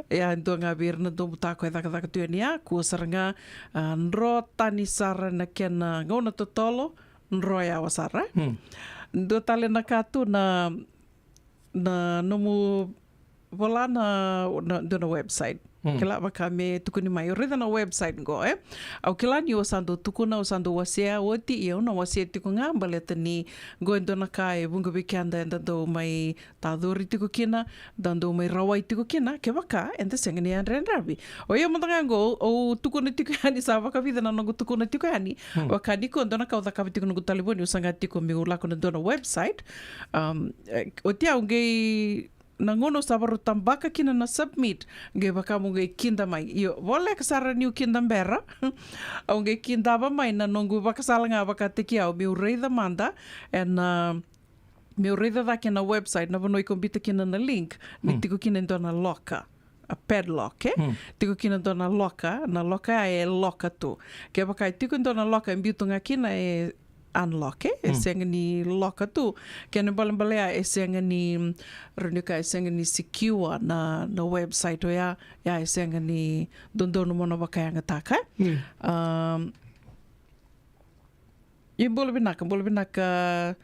Ia, e dua ga vei ira na dau butako e cakacaka tu yani ya, kua sara ga, ah, dro tani sara na kena gauna totolo, dro yawa sara. Dua tale na ka tu na, na nomu vola na, na, dua na website. Kila vaka me tukuni mai, o raica na website qo, e? Au kila ni o sa dau tukuna, o sa dau wasea oti, ia au na wasea tiko ga, baleta ni qo e dua na ka e vuqa vei keda eda dau mai tacori tiko kina, da dau mai rawai tiko kina, kevaka eda sega ni yadrayadravi. O ia mada ga qo, au tukuna tiko yani sa vakavica na noqu tukuna tiko yani. Vaka ni ko dua na ka au cakava tiko noqu talevoni, au saga tiko meu lako na dua na website. Um, e, oti au qai na gauna au sa varau tabaka kina na submit, qai vaka meu qai kida mai. Io, voleka sara niu kida bera. Au qai kidava mai na noqu vakasala ga vakataki au meu raica mada ena, meu raica cake na website, na vanua iko biuta kina na link, ni tiko kina e dua na loka. A padlock, e? Tiko kina e dua na loka, na loka ya e loka tu. Kevaka e tiko e dua na loka e biu tu ga kina, e unlock, e, e sega ni loka tu. Kena ibalebale ya e sega ni, mm, rawa ni kaya e sega ni secure na, na website oya, ya e sega ni dodonu mo na vakayagataka, e. Um, ia bula vinaka, bula vinaka,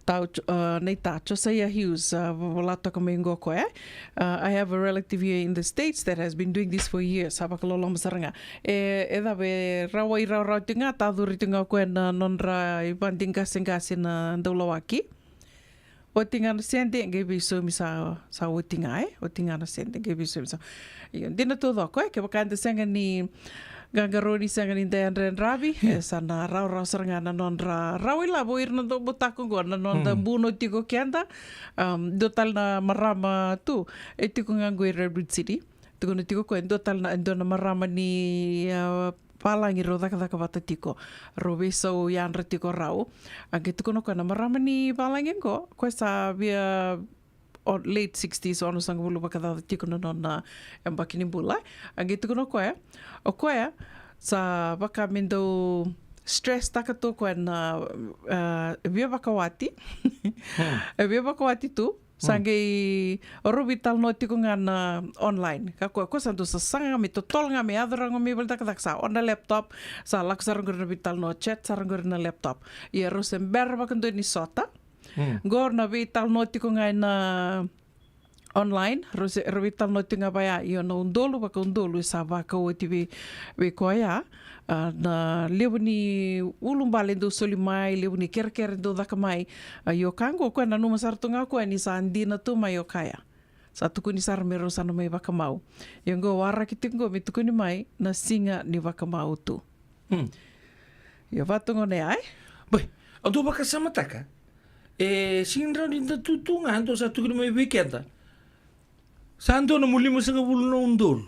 tau, uh, naita Josiah Hughes, uh, vola toka mai qo o koya, e. Uh, I have a relative here in the States that has been doing this for years. Sa vakaloloma sara ga. E, e cava, e rawai rawarawa tiko ga, tacori tiko ga o koya na nodra ivakadiqaseqase na daulawaki. Oti ga na sede, qai veisaumi sa, sa oti ga, e? Oti ga na sede, qai veisaumi sa. Io, dina taucoko, e? Kevaka eda sega ni qaqarauni, sega ni da yadrayadravi, e, sa na rawarawa sara ga na nodra rawa ilavo o ira na dau butako qo, na noda buno tiko keda. Um, dua tale na marama tu, e tiko ga qo i Redwood City. Tukuna tiko o koya, e dua tale na, e dua na marama ni, a, valagi rau cakacaka vata tiko. Rau veisau yadra tiko rau. A qai tukuna o koya na marama ni valagi qo, o koya sa via o late sixties, onosagavulu vakacaca tiko na nona yabaki ni bula. A qai tukuna o koya, o koya sa vaka me dau stress taka tu o koya na, ah, via vakawati. E via vakawati tu, sa qai rau veitalanoa tiko ga na online. Ka koya, koya sa dau sasaga ga me totolo ga me yaco rago me vale cakacaka, sa on na laptop, sa lako sara qori na veitalanoa, chat sara qori na laptop. Ia rau se bera vakadua ni sota. Qo na veitalanoa tiko ga ena online, rau se, rau veitalanoa tiko ga vaya, io na udolu vakaudolu e sa vakau oti vei, vei koya. Ah, na levu ni ulubale dau soli mai, levu ni kerekere dau caka mai. Ah, io ka qo koya nanuma sara tu ga koya ni sa dina tu mai o kaya. Sa tukuni sara me rau sa na mai vakamau. Io qo waraki tiko qo me tukuni mai na siga ni vakamau tu. Hmm. Io vatu gona ya, e? Boi, au dau vakasamataka. E, sega ni rawa ni da tu tu ga, dau sa tukuni mai vei keda. Sa dua na mu limasagavulu na udolu.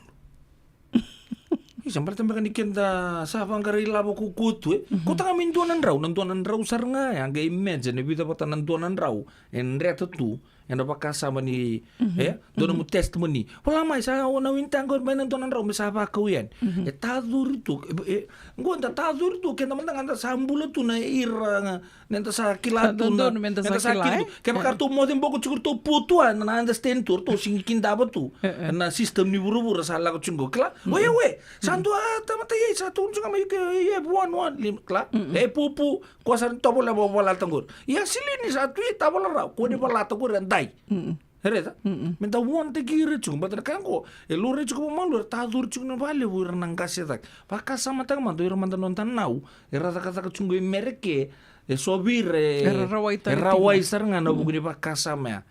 Isa, baleta beka ni keda sa vaqara ilavo ko kotu, e. Ko taga me dua na drau, na dua na drau sara ga, ya qai imagine, e vica vata na dua na drau, e dreta tu, ena vakasama ni, e, dua na mu testimony. Vola mai, sa o na winta qori mai na dua na drau, me sa vakau yani. E tacuri tu, e, e, qo da tacuri tu, keda mada ga da sa bula tu na ira ga, ne da sa kila tu na, dodonu me da sa kila, e? Kevaka ratou moce boko tiko ratou putua, na understand tu, ratou sigi kidava tu. E, e. Na system ni vuravura sa lako tiko, kila? Oia, we, sa dua tamata ia, sa tukuni tiko ga mai, you have won one, kila? E pupu, ko sa ni tovolea vavalata qori. Ia silini sa tu ia tavala rau, ko ni valata qori a dai. E raica? Me da warn-taki ira tiko, baleta na ka qo, e laurai tiko vakamalua, era tacuri tiko na vakalevu ira na qase cake. Vakasamataka mada, ira mada noda nau, era cakacaka tiko qo i Mereke, e so vei ira, e, era rawai, e rawai sara ga na vuku ni vakasama ya.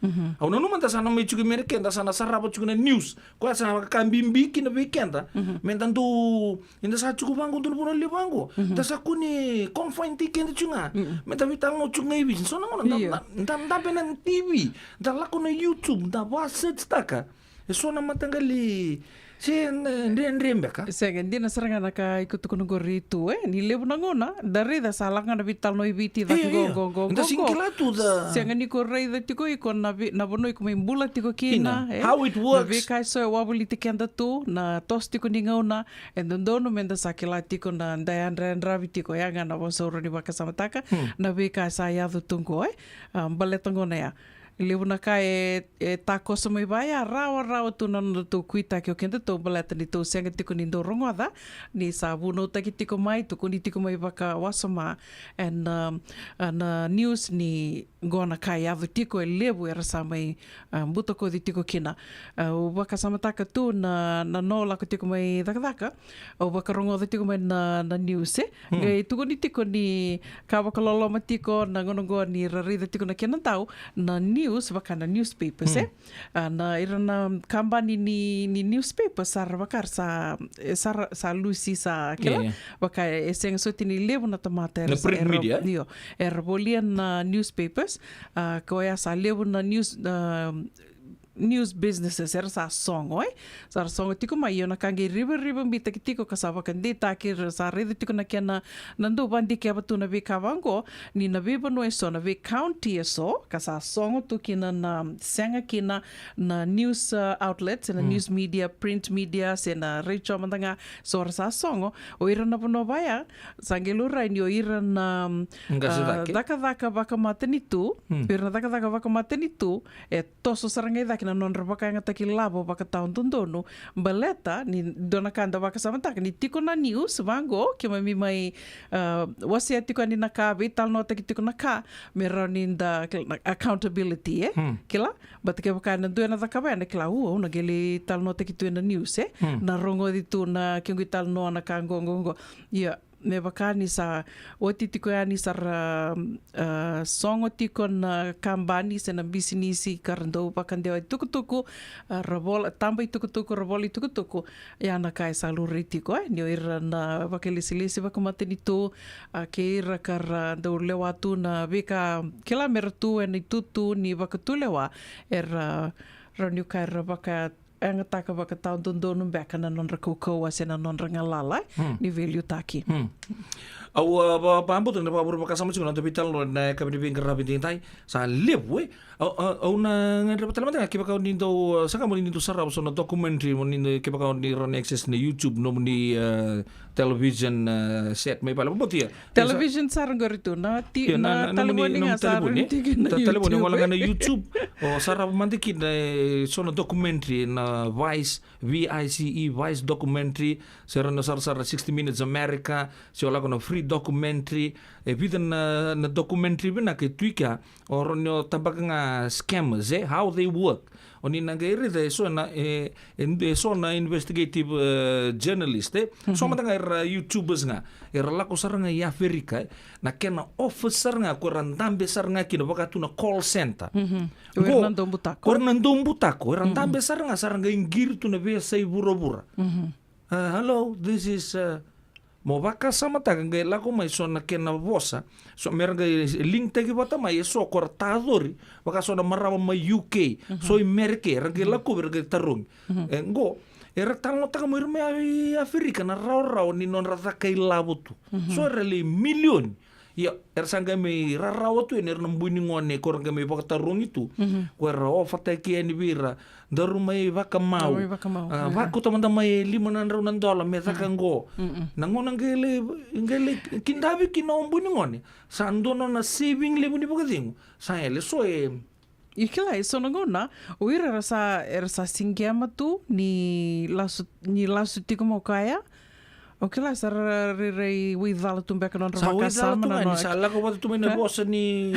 Au nanuma da sa na mai tiko i Mereke, da sa na sarava tiko na news. Koya sa na vaka bibi kina vei keda. Me da dau Eda sa tiko vaqo, dua na vanua levu vaqo. Da sa kua ni confine-taki keda tiko ga. Me da veitalanoa tiko ga i Viti. So na gauna da, da, da dabe na T V. Da lako na YouTube, da va-search-taka. E so na mataqali se na dredre beka. Sega, dina sara ga na ka iko tukuna qori tu, e. Ni levu na gauna, da raica sa lako ga na veitalanoa i Viti, cake qo, qo, qo, qo. Da sega ni kila tu da. Sega ni ko raica tiko iko na vi-, na vanua iko mai bula tiko kina, e. How it works. Na veika e so e wavoliti keda tu, na toso tiko ni gauna, E dodonu me da sa kila tiko na da yadrayadravi tiko, ya ga na vosa au rawa ni vakasamataka, na veika sa yaco tu qo, e. A, baleta qo na ya. Levu na ka e, e takoso mai vaya, rawarawa tu na nodatou kuitaki o kedatou baleta ni tou sega tiko ni dau rogoca, ni sa vunautaki tiko mai, tukuni tiko mai vakawasoma, ena, a, na news ni Qo na ka e yaco tiko e levu era sa mai, a, butakoci tiko kina. A, au vakasamataka tu na, na noqu lako tiko mai cakacaka, au vakarogoca tiko mai na, na news, e. Qai tukuni tiko ni ka vakaloloma tiko na gauna qo ni ra raica tiko na kena dau na news, vaka na newspapers, e. A, na ira na kabani ni, ni newspapers sa ra vaka ra sa, e, sa ra, sa lusi sa kila. Vaka e sega soti ni levu na tamata era, era, io, era volia na newspapers. A, koya sa levu na news, a, news businesses era sa sogo, e. Sa ra sogo tiko mai, io na ka qai rivarivabi taki tiko ka sa vakadeitaki, ra sa raica tiko na kena, na dau vadikeva tu na veika vaqo, ni na veivanua e so, na vei county e so, ka sa sogo tu kina na sega kina na news, a, outlets, na news media, print media, se na retio mada ga, so ra sa sogo. O ira na vanua vaya, sa qai laurai ni o ira na, a, cakacaka vakamatanitu, o ira na cakacaka vakamatanitu, e toso sara ga i cake na nodra vakayagataki lavo vakatawadodonu. Baleta ni dua na ka da vakasamataka ni tiko na news vaqo, keimami mai, a, wasea tiko yani na ka, veitalanoataki tiko na ka, me rawa ni da, kila, na accountability, e? Kila? But kevaka e na dua e na cakava ya, na kila, u, au na qai lai talanoataki tu e na news, e? Na rogoci tu na kequ italanoa na ka qo, qo, qo. Ia, me vaka ni sa oti tiko yani sa ra, a, sogo tiko na kabani se na bisinisi ka ra dau vakadewa i tukutuku, a, ra vola, taba i tukutuku, ra vola i tukutuku. Ia na ka e sa laurai tiko, e, ni o ira na vakailesilesi vakamatanitu, a, kei ira ka ra dau lewa tu na veika, kila, me ra tu e na itutu ni vakatulewa, era, ra, ni ka era vaka yagataka vakatawadodonu beka na nodra kaukauwa se na nodra galala, e, ni veiliutaki. Au a va- vabauta na vavure vakasama tiko na noda veitalanoa na yakavi ni veiqaravi edaidai. Sa levu e. Au, au, au na gadreva tale mada ga kevaka o ni dau, a, sa ka mo ni dau sarava so na documentary, mo ni dau, kevaka o ni rawa ni access na YouTube, nomuni, a, television, a, set mai vale. Vabautia. Television sara qori tu na ti- Ia, na, na, na nomuni, talevoni ga nomuni sa talevoni, rui e? Tiko na Ta- talevoni, YouTube. Wala ga na YouTube. O sarava mada kina e so na documentary na Vice, V I C E, Vice documentary, se rawa ni sarasara sixty Minutes America, se o lako na Free documentary, e vica na, na documentary vinaka e tu i kea, o rawa ni o tabaka ga scammers, e, how they work. O ni na qai raica e so na, e, e, e so na investigative, e, journalist, e. So mada ga era YouTubers ga, era lako sara ga i Aferika, e. Na kena office sara ga, ko era dabe sara ga kina, vaka tu na call center. Qo, ko era na dau butako. Ko era na dau butako, era dabe sara ga, sara ga i qiri tu na veiyasai vuravura. A, hello, this is, a, mo vakasamataka qai lako mai so na kena vosa. So me ra qai link taki vata mai e so ko ra tacori, vaka so na marama mai U K, so i Merika, ra qai lako vei ra qai tarogi. E qo, era talanoataka mai ira mai Aferika na rawarawa ni nodra caka ilavo tu. So era lai milioni. Ia, era sa qai mai rarawa tu yani era na bui ni gone ko ra qai mai vakatarogi tu. Ko era ofataki yani vei ira, daru mai vakamau. Daru mai vakamau. A, vakauta mada mai e lima na drau na dola me caka qo. Na gauna qai lai, qai lai kidavi kina o bui ni gone, sa dua nona saving levu ni vakacegu. Sa yale so e Ia kila, e so na gauna o ira era sa, era sa siqema tu ni lasu, ni lasu tiko mai o koya. O kila sa ra rairai waicala tu beka na nodra vakasama na nona. Sa lako vata tu mai na vosa ni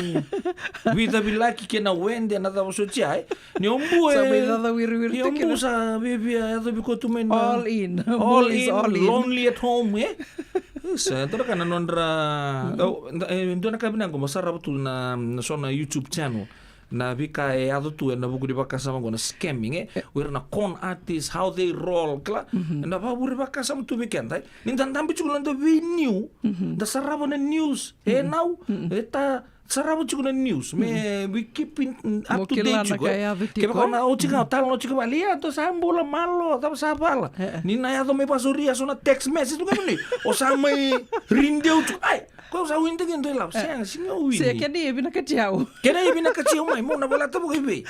vicavilaki kei na wede na cava soti ya, e. Ni o bu e, sa mai caca wiriwiri tiko. Ni o bu sa viavia yacovi koya tu mai na all in, all in, lonely at home, e. Sa dua na ka na nodra, e, dua na ka vinaka mo sarava tu na, na so na YouTube channel. Na veika e yaco tu ena vuku ni vakasama qo na scamming, e. O ira na con artist, how they roll, kila. Na vavure vakasama tu vei keda, e. Ni da dabe tiko na da vei new, da sarava na news. E nau, e ta sarava tiko na news. Me we keep in, up to date tiko, e. Kevaka o na oti ga, o talanoa tiko vale, ia, tou sa bula malo, cava sa vala. Ni na yaco mai vasoria so na text message tu ga ni o sa mai rideu tiko. Ai, ko sa win tiko e dua ilavo. Sega, sega o win. Se kena ia vinakati au. Kena ia vinakati au mai, mo na valata vaka i vei.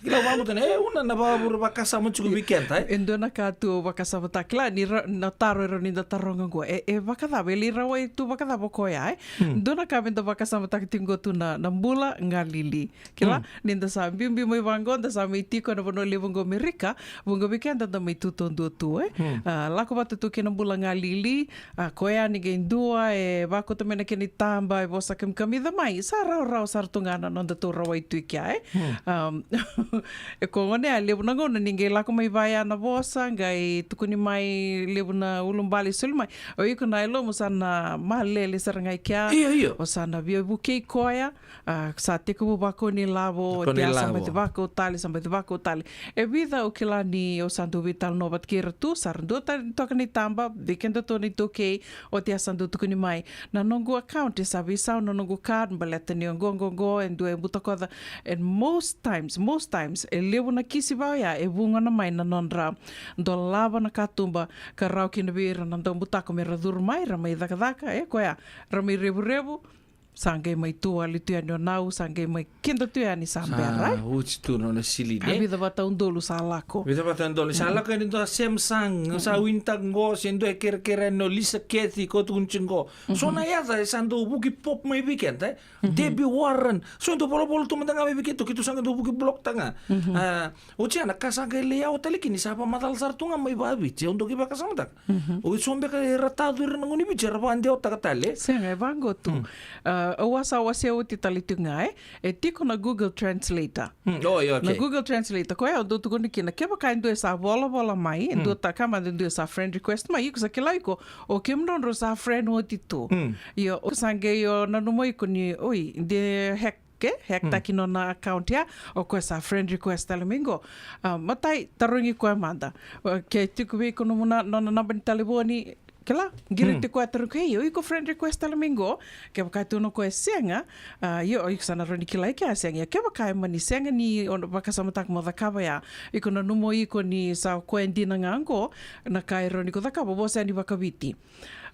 Kila vabauta na, e, una na vavure vakasama tiko vei keda, e. E dua na ka tu vakasamataka, kila ni ra-, na taro e rawa ni da taroga qo. E, e vakacava, e lai rawai tu vakacava o koya, e? Dua na ka me da vakasamataka tiko qo tu na, na bula galili. Kila, ni da sa biubiu mai vaqo, da sa mai tiko ena vanua levu qo Merika, vuqa vei keda da mai tu taudua tu, e? A, lako vata tu kei na bula galili, a, koya ni qai dua, e vakauta mai na kena itaba, e vosa kamikamica mai, sa rawarawa sara tu ga na noda tou rawai tu i kea, e? Am, e ko gone ya, levu na gauna ni qai lako mai vaya na vosa, qai tukuni mai levu na ulubale soli mai. O iko na yalomu sa na malele sara ga i kea. Io, io. O sa na via vukei koya, a, sa tekivu vakau ni lavo, oti ya sa baci vakau tale, sa baci vakau tale. E vica au kila ni au sa dau veitalanoa vata kei ira tu, sa ra dua tale toka na itaba, vei kedatou na iTaukei, oti ya sa dau tukuni mai. Na noqu account e sa veisau na noqu card, baleta ni o qo, qo, qo, e dua e butakoca. And most times, most times, e levu na kisi vaya, e vugona mai na nodra dolava na katuba, ka rawa kina vei ira na daubutako me ra curu mai, ra mai cakacaka, e koya, ra mai revurevu, sa qai mai tu wale tu yani o nau, sa qai mai kida tu yani sa bera, e? Sa uci tu na nona sili, ne? A vica vata udolu sa lako. Vica vata udolu. Sa lako yani dua Samsung, sa winitaka qo, se dua e kerekere yani o Lisa Cathy, ko tukuni tiko qo. So na yaca e sa dau vuki pop mai vei keda, e? Debbie Warren. So e dau volavola tu mada ga mai vei keda, keitou sa qai dau vuki block taka ga. A, oti ya na ka sa qai lai yawa tale kina, ni sa vakamacala sara tu ga mai vaViti, au dau qai vakasamataka. O so beka era tacori ira na gone ni Viti, era vakadewataka tale. Sega, e vaqo tu. A, au a sa wasea oti tale tiko ga, e. E tiko na Google Translator. O, io, okay. Na Google Translator, koya au dau tukuna kina, kevaka e dua e sa volavola mai, e dua ta ka mada e dua e sa friend request mai, iko sa kila iko, o kemudrou sa friend oti tu. Io, o sa qai o nanuma iko ni, oi, de hack ke, hack taki nona account ya, o koya sa friend request tale mai qo. A, matai, tarogi koya mada. A, ke tiko vei iko nomu na-, nona naba ni talevoni, kila, qiriti koya, tarogi koya, io, iko friend request tale mai qo. Kevaka tukuna o koya sega, a, io, iko sa na rawa ni kila i kea sega. Ia kevaka e mani sega ni o vakasamataka mo cakava ya, iko nanuma iko ni sa koya dina ga qo na ka e rawa ni ko cakava, vosa yani vakaViti.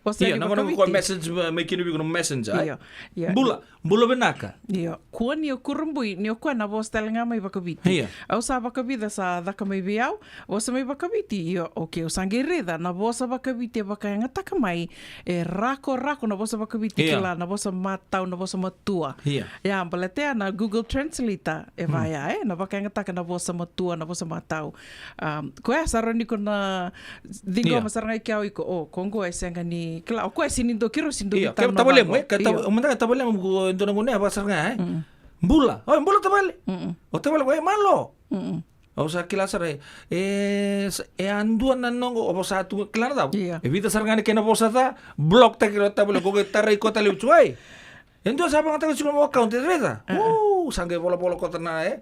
Vosa tale na gauna ko message mai kina vei iko na messenger. Io, io. Bula, bula vinaka. Io, kua ni o kurabui, ni o koya na vosa tale ga mai vakaviti. Io. Au sa vakavica sa caka mai vei au, vosa mai vakaviti. Io, okay, au sa qai raica na vosa vakaviti e vakayagataka mai, e rakorako na vosa vakaviti, kila na vosa matau, na vosa matua. Io. Ia, baleta ya na Google Translator, e vaya, e, na vakayagataka na vosa matua, na vosa matau. Um, koya sa rawa ni ko na ciqoma sara ga i kea o iko, o, ko qo e sega ni, kila, o koya si ni dua kiro si dua. Io, ke tavale mo, e, ke tavale mo, e dua na gauna e vaka sara ga, e. Bula, o, bula tavale. O tavale, o, e, malo. Au sa kila sara, e, e a dua na noqu, o vosa tu, kila na cava? Io. E vica sara ga na kena vosa ca, block taki o tavale, ko qai tarai ko tale ucu, ai. E dua sa vagataka tiko na account, e raica. U, sa qai volavola kota na, e.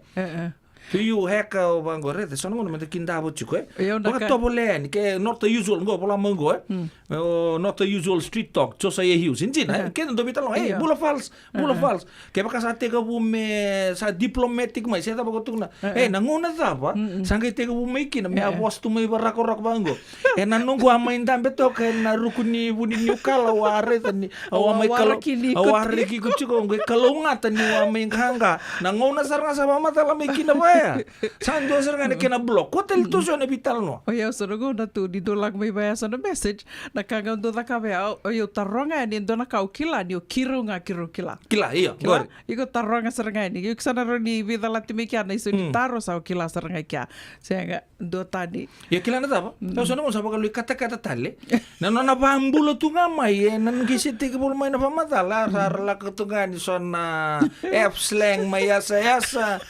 To you hacker o vaqo, raica, so na gauna meda kidava tiko, e. Vakatovolea yani, ke not the usual, qo vola mai qo, e. O, not the usual street talk, Josiah Hughes. Dina, e, keda dau veitalanoa, e, bula false, bula false. Kevaka sa tekivu me sa diplomatic mai, se cava ko tukuna. E, na gauna cava, sa qai tekivu mai kina, me a vosa tu mai varakorako vaqo. E na noqu a mai dabe toka, e na ruku ni vu ni niukala, au a raica ni, au a mai waraki iko tiko, au a waraki iko tiko, au qai kalougata ni au a mai qaqa. Na gauna sara ga sa vakamacala mai kina vaya. Sa dua sara ga na kena block. Ko tale tu so na veitalanoa. O yau so na gauna tu, ni dau lako mai vaya so na message. Na ka ga au dau cakava ya, au, au taroga yani e dua na ka au kila, ni o kirau ga kirau kila. Kila, io, qori. Iko taroga sara ga yani. Iko sa na rawa ni veicalati mai kea na iso ni taro sa o kila sara ga i kea. Sega, dua tani. Io, kila na cava? Au so na gauna sa vakalui katakata tale. Na nona vabula tu ga mai, e, na noqu se teki volo mai na vakamacala, sa ra lako tu ga ni so na F slang mai yasayasa.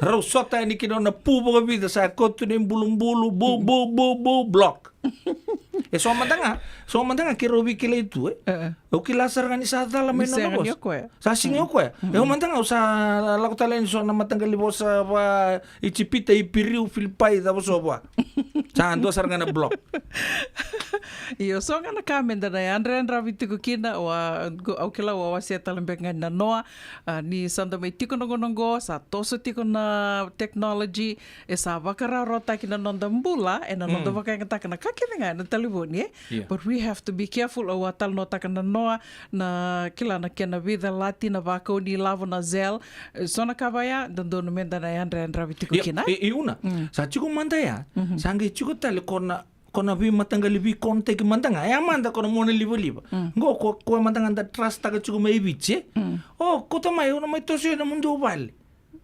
Rau sota yani kina na pu vakavica sa koto na ibulubulu, bu, bu, bu, bu, block. E so mada ga, so mada ga ke rau veikilai tu, e. Au kila sara ga ni sa cala mai na nona vosa. Sa sega ni o koya. E au mada ga, au sa lako tale yani so na mataqali vosa va Ijipita, Iperiu, Filipai, cava so vua. Sa dua sara ga na block. Io, so ga na ka meda na yadrayadravi tiko kina, au kila au a wasea tale beka ga ni nanoa, a, ni sa da mai tiko na gauna oqo, sa toso tiko na technology, e sa vakarawarawataki na noda bula, e na noda vakayagataka na ka kece ga e na talevoni, e? But we have to be careful, au a talanoataka nanoa, na kila na kena veicalati, na vakau ni lavo na Zelle, e, so na ka vaya, dodonu meda na yadrayadravi tiko kina. I, i una, sa tiko mada ya, sa qai tiko tale ko na ko na veimataqali veikontaki mada ga, e a mada ko na mona livaliva. Qo ko, ko mada ga da trust taka tiko mai Viti, e? O, kauta mai, au na mai toso ena mudou vale.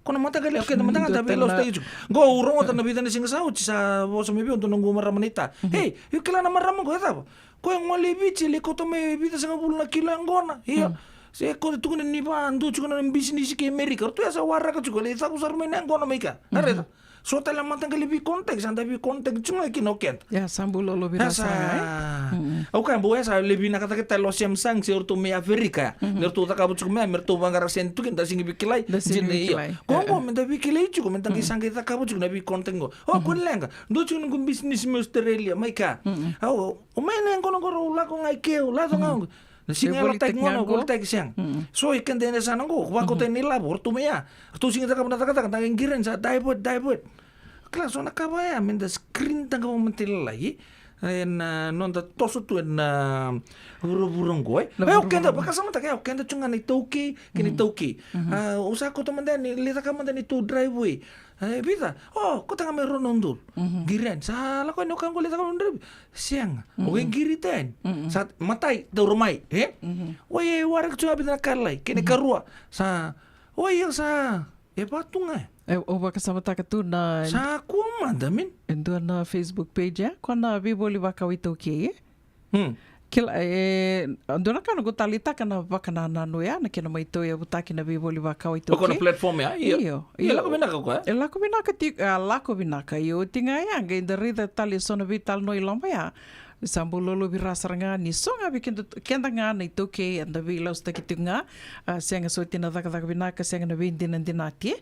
Ko na mataqali, o keda mada ga da veilasutaki tiko. Qo au rogoca na vica na siga sa oti sa vosa mai vei au dua na noqu marama na ita. Ei, io kila na marama qo, e cava? Ko e gole i Viti, e lai kauta mai vica sagavulu na kilo yaqona. Ia. Se ko tukuna ni va dua tiko na bisinisi kei Amerika. Ratou ya sa waraka tiko, lai cavu sara mai na yaqona mai ka. A raica. So tale a mataqali veikontaki, sa da veikontaki tiko ga kina o keda. Ia, sa bula lolovira sara ga, e? Au kaya bau ya sa lai vinaka cake tale o Samsung se o ratou mai Aferika ya. Ni ratou cakava tiko mai ya me ratou vaqara sede tu kina, da sega ni veikilai. Da sega ni veikilai. Ko qo me da veikilai tiko, me da qai sa qai cakava tiko na veikontaki qo. O, ko ni leqa. Dua tiko noqu bisinisi mai Australia, mai ka. Au, o mai na yaqona qo rau lako ga i ke, au laco ga qo. Na siga e yalataki gona, volitaki sega. So i keda ena yasana qo, vakauta na ilavo, o ratou mai ya. Ratou sega ni cakava na cakacaka, da qai qiri yani sa divert, divert. Kila so na ka vaya, me da screen taka vakamatailalai. Ena noda toso tu ena vuravura qo, e. E, o keda, vakasamataka, e, o keda tu ga na iTaukei kei na iTaukei. A, o sa kauta mada yani, lai caka mada na itou driveway. E, vica, o, kauta ga mai rua na udolu. Qiri yani, sa lako yani o ka qo lai caka na driveway. Sega. O qai qiri tani. Sa matai, taura mai, e? Oi, e waraki tu ga vica na kalai. Kena ikarua. Sa, oi, e sa, e va tu ga. E, o vakasamataka tu na. Sa kua mada, min. E dua na Facebook page, e? Ko na veivoli vakau iTaukei, e? Kila, e, dua na ka noqu taleitaka na vakanananu ya, na kena mai tauyavutaki na veivoli vakau iTaukei. O ko na platform ya, io. Io, io. E lako vinaka o koya. E lako vinaka tiko, a, lako vinaka. Io, oti ga ya, qai da raica tale so na veitalanoa i loma ya. Sa bau lolovira sara ga ni so ga vei keda, keda ga na iTaukei eda veilasutaki tiko ga. A, sega soti na cakacaka vinaka, sega na veidinadinati.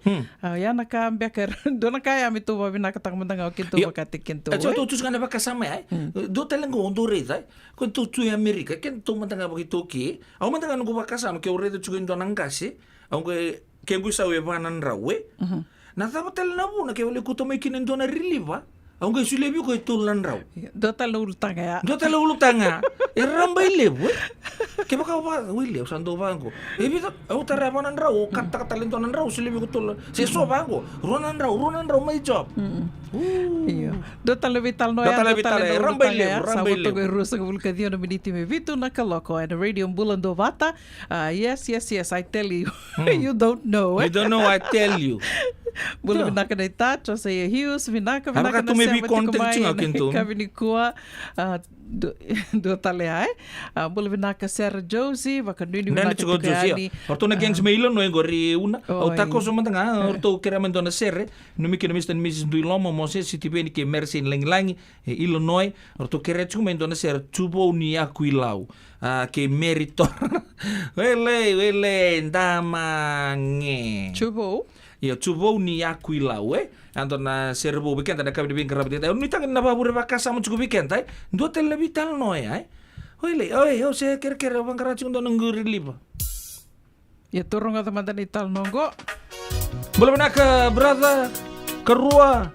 A, ya na ka beka, dua na ka ya me tou vavinakataka mada ga o keda tou vakataki keda tou. E, tou tusa ga na vakasama ya, e. Dua tale qo, dou raica, e. Ko tou tu i Amerika, keda tou mada ga vakaiTaukei. Au mada ga noqu vakasama, ke au raica tiko e dua na qase. Au qai, ke qu isau e va na drau, e. Na cava tale na vuna ke o lai kauta mai kina e dua na riliva, Au qai solia vei iko e tolu na drau. Ia, dua tale na ulutaga ya. Dua tale na ulutaga. E raba i levu, e? Kevaka au va, wili, au sa dau vaqo. E vica, au tara e va na drau, au kataka tale dua na drau, solia vei iko tolu na, se so vaqo. Rua na drau, rua na drau, my job. Mm. Io. Dua tale na veitalanoa ya, dua tale na ulutaga ya. Sa vo toka e ruasagavulu ka ciwa na miniti me vitu na kaloko ena Radio Bula Duavata. Ah, yes, yes, yes, I tell you. You don't know, eh? You don't know, I tell you. Bula vinaka na ita, Josiah Hughes, vinaka, vinaka na sema tiko mai na yakavi nikua. Ah, du-, dua tale ya, eh? Ah, bula vinaka Sera Josie, vakanuinui vinaka tiko yani. O ratou na gangs mai Illinois qori e Una. Au takoso mada ga, o ratou kerea mai dua na sere. Numiki na Mister and Missus Duiloma, Moses Sitiveni kei Mary Jane Lagilagi, e Illinois. O ratou kerea tiko mai dua na sere, Tuvou ni Yaku i Lau. Ah, kei Mary Tora. Wele, wele, damage. Tuvou? Io, Tuvou ni Yaku i Lau, e? A dua na sere vou vei keda na yakavi ni veiqaravi. Au nuitaka ni na vakavure vakasama tiko vei keda, e? Dua tale na veitalanoa ya, e? Wele, oi, au se kerekere, au vaqara tiko dua na quri liva. Ia, tou rogoca mada na italanoa qo. Bula vinaka, brother, karua,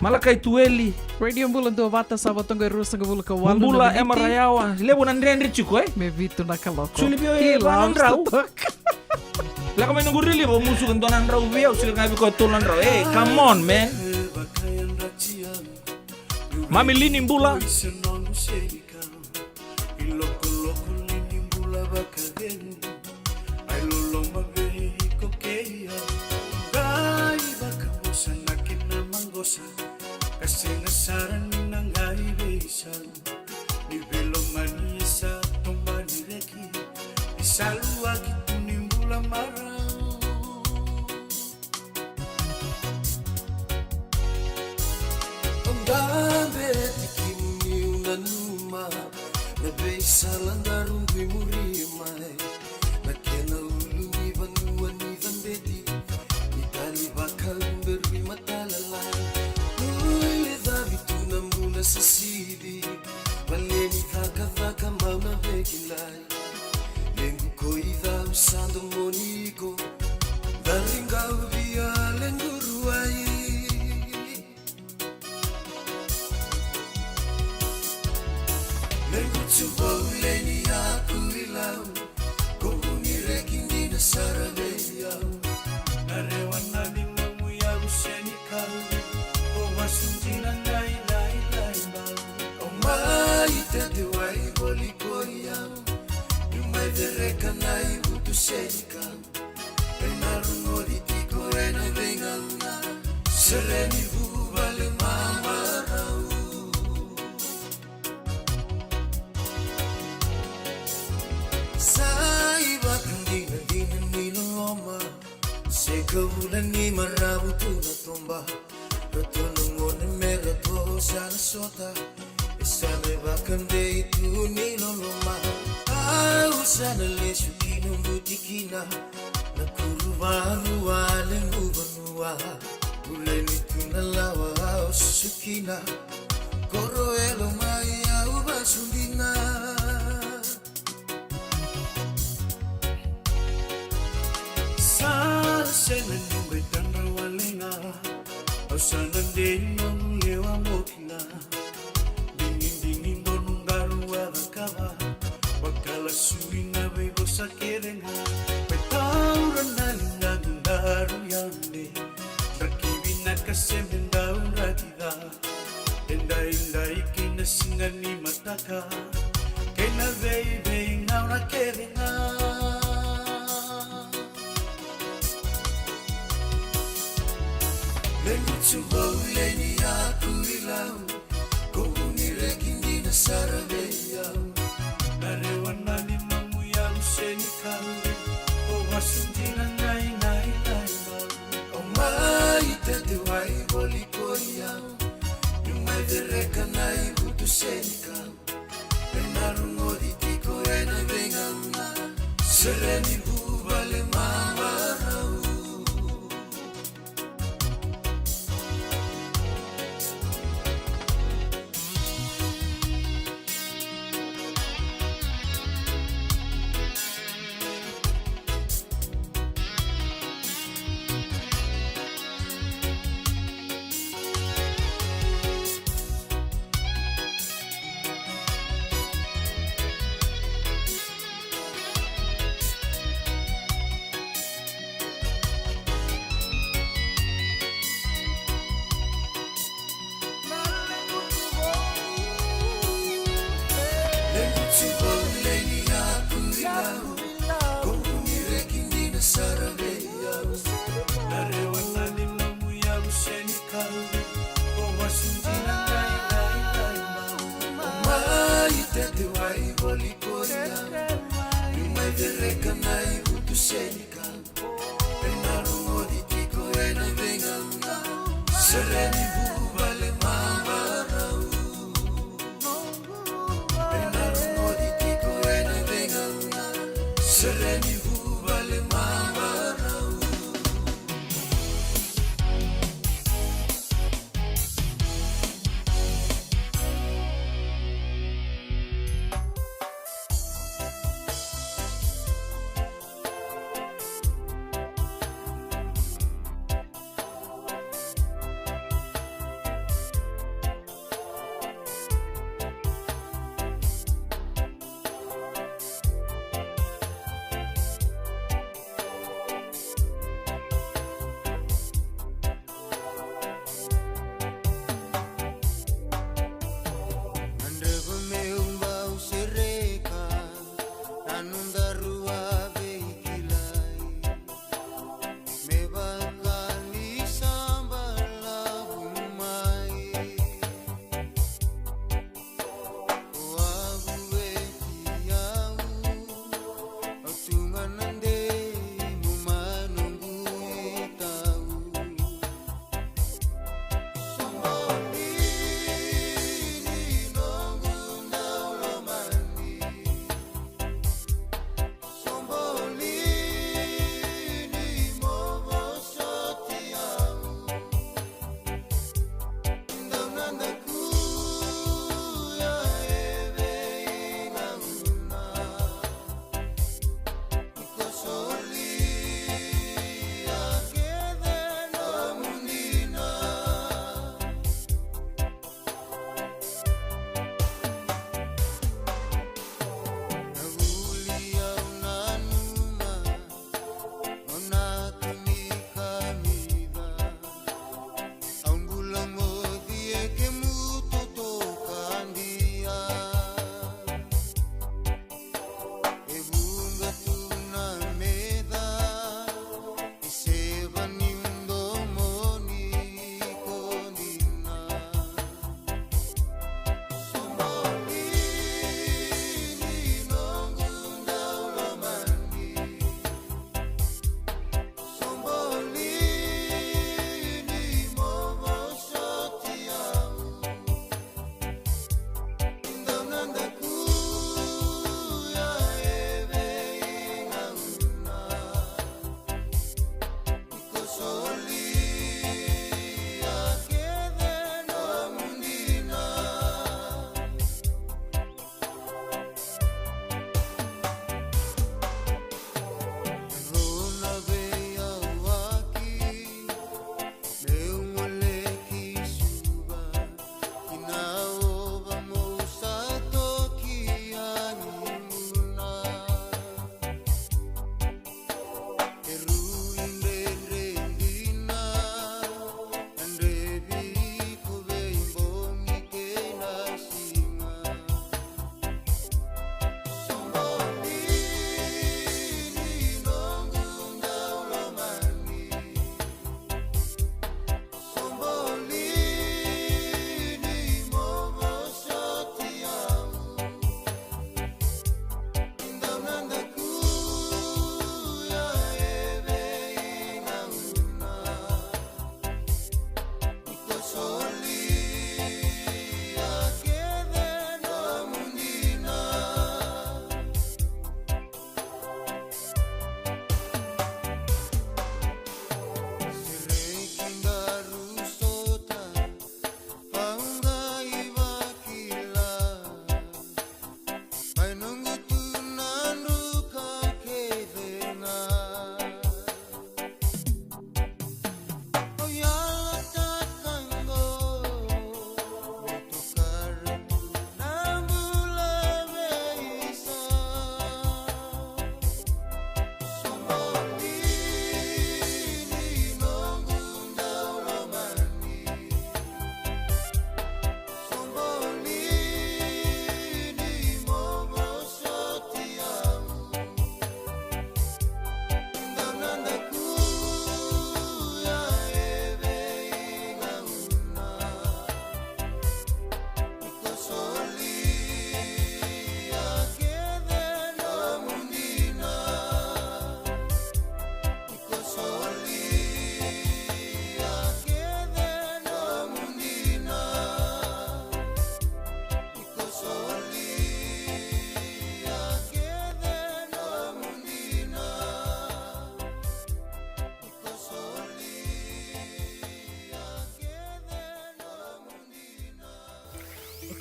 Malakai Tueli. Radio Bula Duavata, sa vo toka e ruasagavulu ka walu na miniti. Bula, Emma Rayawa. Levu na dredre tiko, e? Me vitu na kaloko. Solia vei au e va na drau. Lako mai na quri liva, musuka dua na drau vei au, solia ga vei koya e tolu na drau. Hey, come on, man. Mami Lini, bula. I lokoloko ni bula vakacegu, ai loloma vei iko kei au. Qai vakavosa na kena maqosa, ka sega sara ni na qai veisau. Ni veilomani e sa toba ni reki, ni sa luaki tu ni bula marau. Au dabe tiki niu nanuma na veisala daru dui muri mai. Na kena ulu ni vanua ni cabeti, ni tali vakaluberui matalalai. Nui le cavi tu na bula sisili, vale ni cakacaka mau na vekilai. Lequ ko i cau sa domoni iko, dari qau via lequ ruai. Lequ Tuvou leni yaku i lau, ko vuni reki dina sara vei au. Na rewa na limamu yau se ni kau, o vasu dina na ilailai bau. O mai tete wai voli ko i au, niu mai cereka na ivutu se ni kau. E na rogoci tiko e na veigauna, sere ni vuvale mamarau. Sa ivakadinadina ni loloma, se ka vula ni maravu tu na toba. Ratou na gone me ratou sa na sota, e sa me vakadei tu ni loloma. Au sa na lesu ki noqu tikina, na kuru valu a lequ vanua. Uleni tu na lawa au susu kina, koro e lomai au vasu dina. Sa sega ni qai tadra wale ga, au sa na dei nomu lewa mo kina. Digidigi donu qaru a cakava, vakalasui na veivosa kece ga. Me taura na ligaqu qaru yade, draki vinaka se me dau draki ca. Edaidai kei na siga ni mataka, kei na veiveigauna kece ga. Lequ Tuvou leni yaku i lau, ko vuni reki dina sara vei au. Na rewa na limamu yau se ni kau, o vasu dina na ilailai bau. O mai tete wai voli ko i au, niu mai cereka na ivutu se ni kau. E na rogoci tiko e na veigauna, sere ni vuvale mamarau. Tereka na ivutu senikau. Ena rogoci tiko ena veigauna. Sere ni vuvale mamarau. Ena rogoci tiko ena veigauna. Sere ni vuvale mamarau. Gadreva meu bau sereka na nodaru a veikilai. Me vaka ni sa balavu mai. O avu vei au, au tu ga na dei mo manoqu itau. Soqoni ni noqu dau lomani.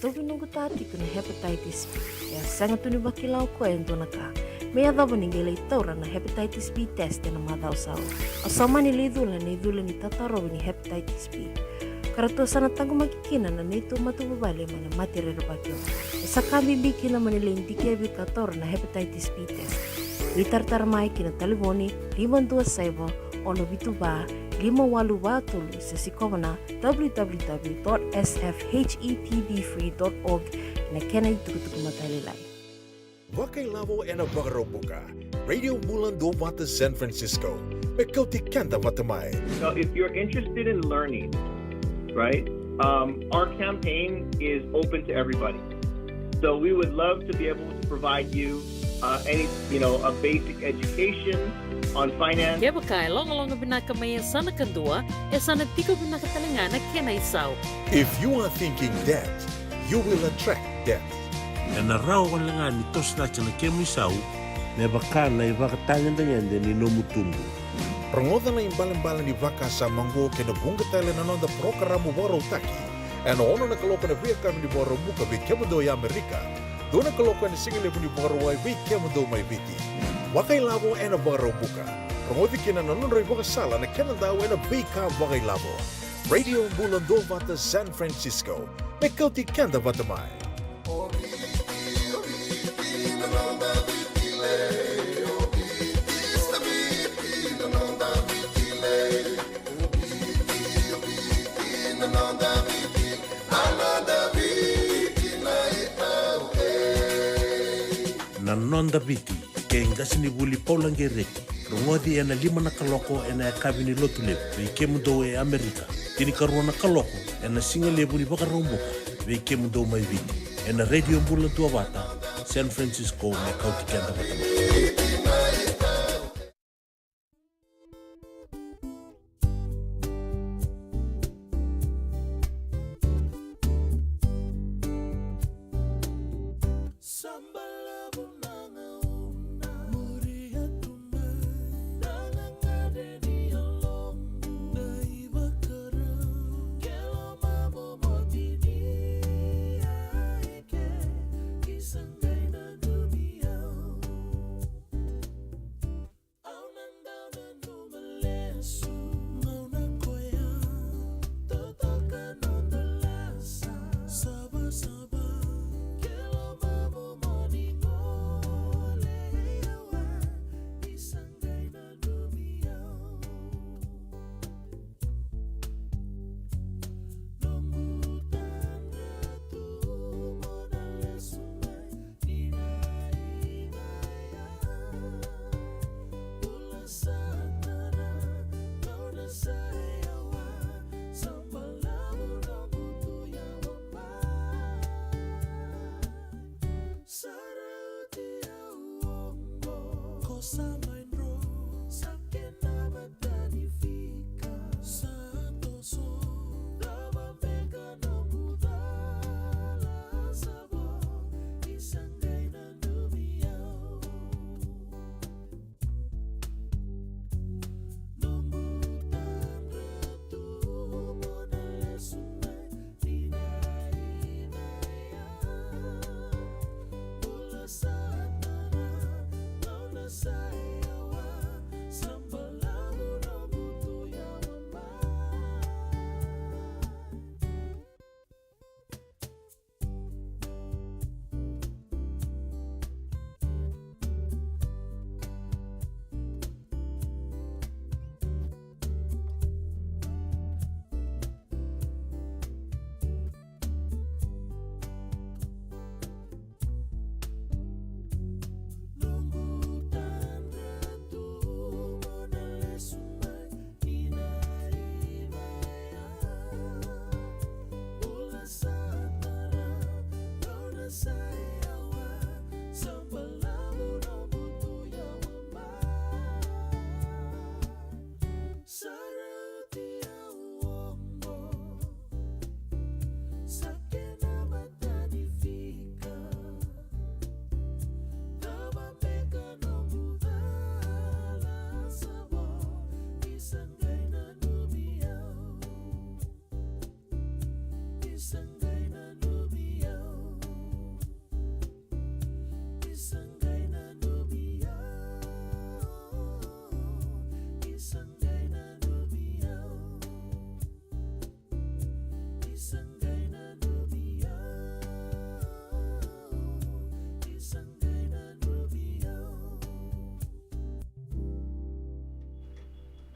Tauvi noqu ta tiko na hepatitis B. E a sega tu ni vakila o koya e dua na ka. Me yacova ni qai lai taura na hepatitis B test ena macawa sa oti. Au sa mani lai cula na icula ni tatarovi ni hepatitis B. Ka ratou sa na taqomaki kina na neitou matavuvale mai na mate rerevaki oqo. E sa ka bibi kina mo ni lai dikevi ka taura na hepatitis B test. Veitaratara mai ki na talevoni lima dua saiva, ono vitu va, lima walu va tolu se sikova na w w w dot s f h e p b free dot org ena kena itukutuku matailalai. Vakailavo ena Vakaraubuka. Radio Bula Duavata San Francisco. Me kauti keda vata mai. So if you're interested in learning, right, um, our campaign is open to everybody. So we would love to be able to provide you, uh, any, you know, a basic education on finance. Kevaka e logaloga vinaka mai e sa na kadua, e sa na tiko vinaka tale ga na kena isau. If you are thinking debt, you will attract debt. Ena rawa wale ga ni toso cake na kemu isau me vaka na ivakatagedegede ni nomu tubu. Rogoca na ibalebale ni vakasama oqo kei na vuqa tale na noda parokaramu vakarautaki. Ena ono na kaloko ena veiyakavi ni Vakaraubuka vei kemudou e Amerika, dua na kaloko ena sigalevu ni Vakarauwai vei kemudou mai Viti. Vakailavo ena Vakaraubuka. Rogoci kina na nodra ivakasala na kena dau ena veika vakailavo. Radio Bula Duavata San Francisco. Me kauti keda vata mai. Na Noda Viti, kei qasenivuli Paula Gereti. Rogoci ena lima na kaloko ena yakavi ni Lotulevu vei kemudou e Amerika. Tinikarua na kaloko ena sigalevu ni Vakaraubuka vei kemudou mai Viti. Ena Radio Bula Duavata San Francisco, me kauti keda vata mai. Au na dau nanuma lesu, gauna koya totoka noda lasa. Savasava, ke lomamu mo ni gole, yawa, ni sa qai nanumi au. Noqu tadra tu mo na lesu mai.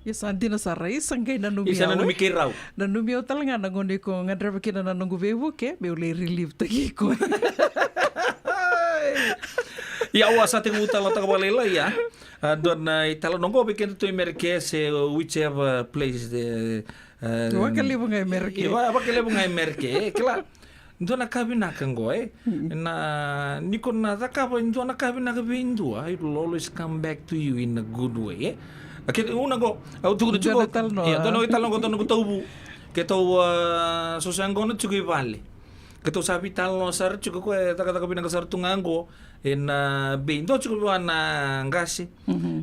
Ia sa dina sara, isa qai nanumi Isa au, nanumi e? Kei rau. Nanumi au tale ga na gauna iko gadreva kina na noqu veivuke meu lai relieve taki iko. Ia, au a sa tekivu talanoataka vakalailai, ia. A, dua na italanoa qo vei keda tu i Merika se whichever place the, uh, Vakalevu ga i Merika. Ia, va-, vakalevu ga i Merika, e, kila. Dua na ka vinaka qo, e. Na, ni ko na cakava e dua na ka vinaka vei dua, it will always come back to you in a good way, e. A, ke, una qo, au tukuna Dua tiko, na talanoa. Ia, dua na italanoa qo, dua na qo tauvu. Keitou, a, so sa qo na tiko i vale. Keitou sa veitalanoa sara tiko, ko e cakacaka vinaka sara tu ga qo ena bei. Dua tiko vua na qase.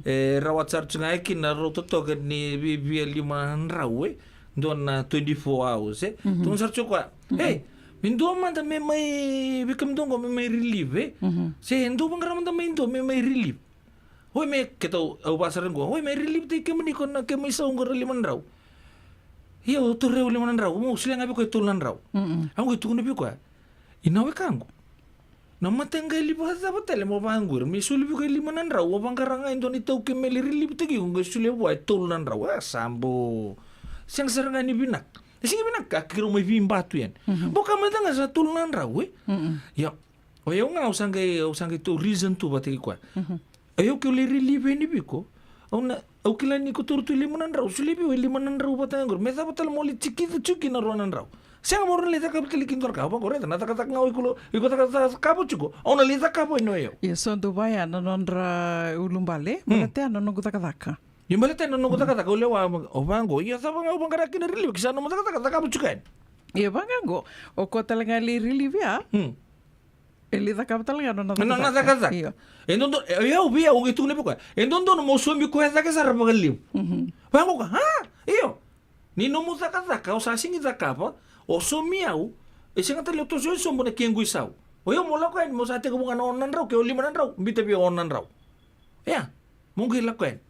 E rawata sara tiko ga e kina rau totoka ni vivia lima na drau, e. Dua na twenty-four hours, e. Tukuna sara tiko koya. Ei, me dua mada me mai, vei kemudou qo me mai relieve, e. Se dua vaqara mada mai dua me mai relieve. Oi me, keitou, au vaka sara qo. Oi me relieve taki kemuni ko na kemu isau qo ra lima na drau. Ia, o tauri au lima na drau, mo solia ga vei koya e tolu na drau. Au qai tukuna vei koya. Ina wekaqu. Na mataqali vakacava tale mo vaqo ira me soli vei koya e lima na drau, o vaqara ga e dua na iTaukei me lai relieve taki iko, qai solia vua e tolu na drau. A, sa bo. Sega sara ga ni vinaka. E sega ni vinaka, keirau mai veiba tu yani. Boka mada ga sa tolu na drau, e? Ia, o yau ga au sa qai, au sa qai tou reason tu vata kei koya. O yau ke lai relieve yani vei iko. Au na, au kila ni ko tauri tu e lima na drau, solia vei au e lima na drau vata ga qori. Me cava tale mo lai tikica tiko kina rua na drau. Sega mo rau na lai cakava tale kina dua na ka, au vaqo raica na cakacaka ga o iko, iko caka, caka, cakava tiko. Au na lai cakava yani o yau. Ia so dou vaya na nodra ulubale, baleta ya na noqu cakacaka. Ia baleta ya na noqu cakacaka, au lewa, au vaqo. Ia cava ga au vaqara kina relieve, ke sa nomu cakacaka, cakava tiko yani. Ia vaqo, o koya tale ga lai relieve ya. E lai cakava tale ga nona cakacaka. Nona cakacaka. Io. E dodonu, e, au vei au, au qai tukuna vei koya. E dodonu mo saumi koya cake sara vakalevu. Vaqo ka, a? Io. Ni nomu cakacaka, o sa sega ni cakava, o saumi au, e sega tale ni toso e sobu na kequ isau. O yau mo lako yani, mo sa tekivu ga na ono na drau, ke o lima na drau, biuta vei au ono na drau. Ia, mo qai lako yani.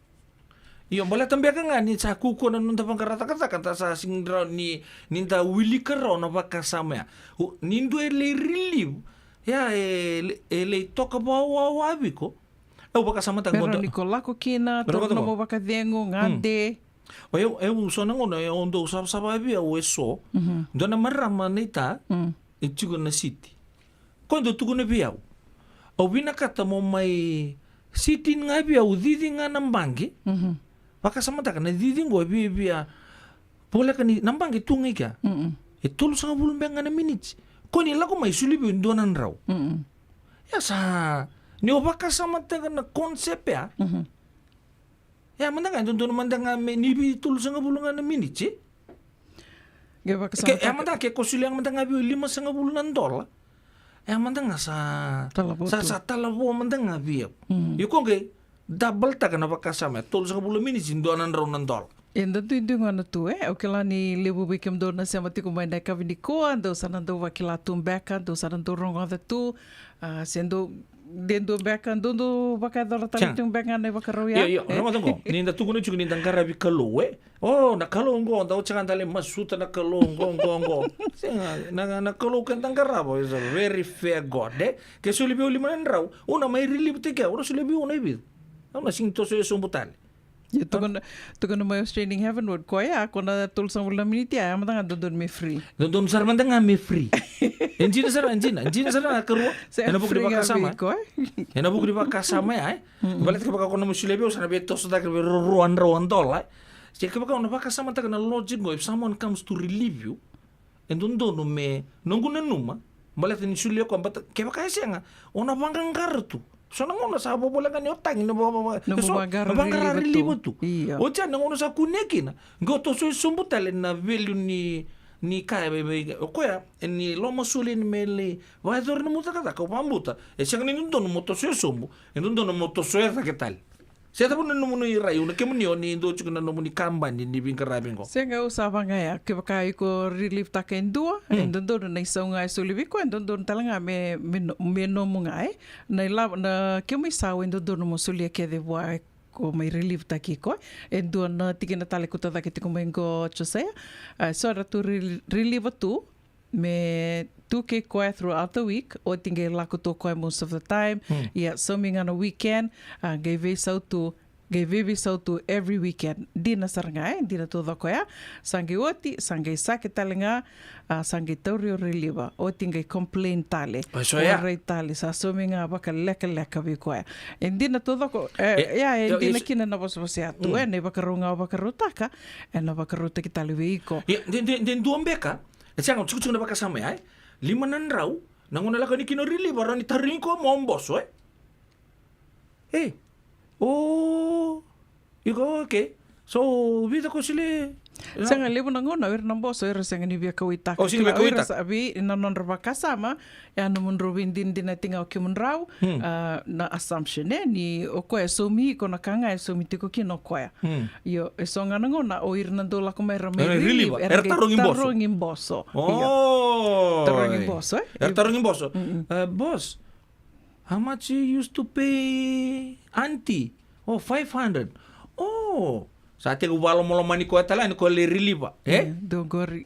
Io, baleta beka ga ni sa kukua na noda vaqara cakacaka, da sa sega ni rawa ni, ni da wilika rawa na vakasama ya. O, ni dua e lai relieve, ia e, e lai toka vakawawa vei iko. Au vakasamataka Me rawa ni ko lako kina, taura na nomu vakacegu, gade. O yau, au so na gauna, au dau savasava vei au e so. Dua na marama na ita, e tiko na city. Koya dau tukuna vei au. Au vinakata mo mai sit in ga vei au, cici ga na baqe. Vakasamataka na cici qo e viavia voleka ni na baqe tu ga i kea. E tolusagavulu beka ga na miniti. Koya ni lako mai soli vei au e dua na drau. Ia sa, ni o vakasamataka na concept ya. Ia mada ga, e dodonu mada ga me ni vei tolusagavulu ga na miniti. Qai vakasamataka. Ia mada ga ke ko solia mada ga vei au e limasagavulu na dola. Ia mada ga sa, sa, sa talavo mada ga vei au. Io ko qai double taka na vakasama, e tolusagavulu na miniti, dua na drau na dola. Eda duidui gona tu, e? Au kila ni levu vei kemudou na sema tiko mai na yakavi nikua, dou sa na dau vakila tu beka, dou sa na dau rogoca tu, a, se dou de dua beka, dou dau vakayacora tale tu beka ga na ivakarau ya. Io, io, rogoca qo. Ni da tukuna tiko ni da qaravi Kalou, e? O, na Kalou qo, da oti ga da lai masuta na Kalou qo, qo, qo. Sega, na, na Kalou keda qarava is a very fair God, e? Ke soli vei au lima na drau, au na mai relieve taki ya, au na soli vei au na ivica. Au na sega ni toso e sobu tale. Ia, tukuna, tukuna mai Australian Heavenward, koya, ko na tolusagavulu na miniti, ia, mada ga dodonu me free. Dodonu sara mada ga me free. E dina sara, e dina, e dina sara na karua. Ena vuku ni vakasama. Ena vuku ni vakasama ya, e. Baleta kevaka ko na mai solia vei au, sa na via toso cake vei rua na drau na dola, e. Se kevaka o na vakasamataka na logic qo, if someone comes to relieve you, e dodonu me, noqu nanuma, baleta ni solia koya, baleta kevaka e sega, o na vaqaqara tu. So na gauna sa vovoleka ni o tagi na vaqara relieve tu. Oti ya na gauna sa kunea kina, qo toso e sobu tale na value ni, ni ka e vei, vei, o koya, e ni loma soli ni me lai vakayacora na nomu cakacaka, o vakabauta. E sega ni dodonu mo toso e sobu, e dodonu mo toso e cake tale. Se cava na nomuni rai, o na kemuni o ni dau tiko na nomuni kabani ni veiqaravi qo. Sega, au sa vaqaya, kevaka iko relieve taka e dua, e dodonu na isau ga e soli vei iko, e dodonu tale ga me, me no-, me nomu ga, e. Na ilavo, na kemu isau e dodonu mo solia kece vua ko mai relieve taki iko. E dua na tikina tale ko tacake tiko mai qo Josea. A, so era tu rel-, relieve tu, me tu kei koya throughout the week, oti qai lako tu o koya most of the time. Ia, saumi ga na weekend, a, qai veisau tu, qai veiveisau tu every weekend. Dina sara ga, e, dina taucoko ya. Sa qai oti, sa qai sake tale ga, a, sa qai tauri o Reliva. Oti qai complain tale. O, so ya. Rai tale, sa saumi ga vakalekaleka vei koya. E dina taucoko, e, e, ya, e, e dina kina na vosavosa ya tu, e, na ivakarau ga o vakarautaka, e na vakarautaki tale vei iko. Ia, de, de, de dua beka, e sega, tikotiko na vakasama ya, e? Lima na drau, na gauna lako yani kina o Reliva, rawa ni tarogi koya mo boso, e? E, o, iko, okay. So, vica ko sili. Sega, levu na gauna o ira na boso, o ira sega ni via kauwaitaka. O, sega ni via kauwaitaka. Kila, o ira sa vei na nodra vakasama, e a nomudrau veidinadinati ga o kemudrau, a, na assumption, e, ni o koya e saumi iko na ka ga e saumi tiko kina o koya. Io, e so ga na gauna o ira na dau lako mai ra mai relieve, era qai tarogi boso. Io. Tarogi boso, e? Era tarogi boso. E, boss, how much you used to pay auntie? Oh, five hundred. Oh, sa tekivu vakalomalomani koya tale yani koya lai relieve, e? Dou qori.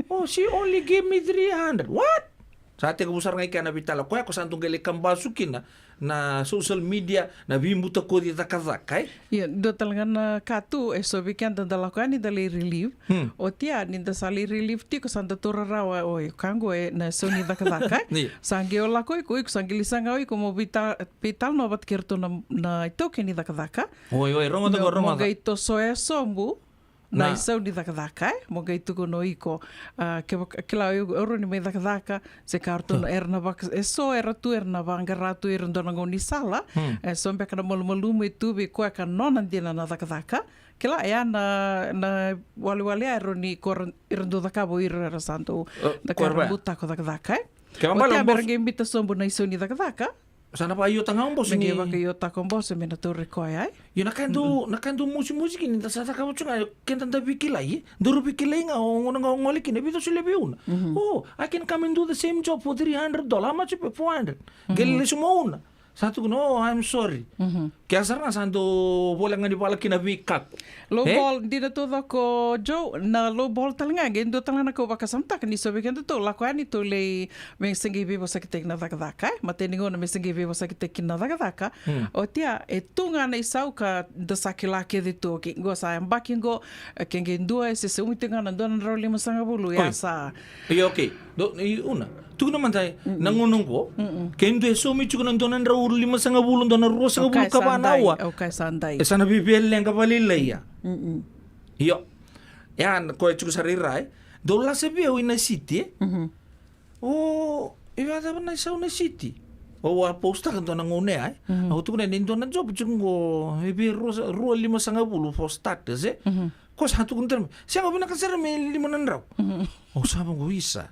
Oh, she only gave me three hundred. What? Sa tekivu sara ga i kea na veitalanoa koya, ko sa dou qai lai kabasu kina na social media, na veibutakoci cakacaka, e? Ia, dua tale ga na ka tu, e so vei keda da lako yani da lai relieve. Oti ya, ni da sa lai relieve tiko, sa da taura rawa, oi, ka qo e na sau ni cakacaka, e? Sa qai o lako iko, iko sa qai lai saga o iko mo veitalanoa vata kei ratou na, na itaukei ni cakacaka. Oi, oi, rogoca qo, rogoca. Mo qai tosoya sobu na isau ni cakacaka, e? Mo qai tukuna o iko, a, kevaka, kila, au rawa ni mai cakacaka, se ka ratou na, era na vaka, e so era tu, era na vaqara tu ira dua na gaunisala, e so beka na malumalumu e tu vei koya ka nona dina na cakacaka. Kila, e a na, na walewale ya e rawa ni ko ira dau cakava o ira era sa dau, na ka era butako cakacaka, e? Oti ya me ra qai biuta sobu na isau ni cakacaka. Sa na vakaiotaka ga o boso ni. Me qai vakaiotaka o boso me na tauri koya, e? Io, na ka e dau, na ka e dau mosimosi kina ni da sa cakava tu ga, keda da veikilai, e? Daru veikilai ga, o gauna ga o gole kina, vica o solia vei Una. Oh, I can come and do the same job for three hundred dollars. How much you pay? Four hundred. Qai lesu mai o Una. Sa tukuna, oh, I'm sorry. Kea sara ga sa dau voleka ga ni vala kina veikaku. Low ball, dina taucoko, Joe, na low ball tale ga, qai dua tale ga na ka au vakasamataka ni so vei kedatou lako yani tou lai, me se qai veivosakitaki na cakacaka, e? Matai ni gauna me se qai veivosakitaki na cakacaka. Oti ya, e tu ga na isau ka da sa kila kece tu, okay, qo sa yabaki qo, e, ke qai dua, e se saumi tiko ga na dua na drau limasagavulu, ya sa. Io, okay. Dou, i Una. Tukuna mada na gauna qo. Ke dua e saumi tiko na dua na drau limasagavulu, dua na ruasagavulu ka va na aua. E sa na via leqa vakalailai ya. Io. Ya na koya tiko sara i ra, e. Dou lasa vei au i na city, e. O, e via cava na isau na city? Au a postaka dua na gauna ya, e. Au tukuna ni dua na job tiko qo, e via rua, rua limasagavulu for starters, e. Ko sa tukuna tale mai, sega, vinaka sara me lima na drau. Au sa vaqo, isa.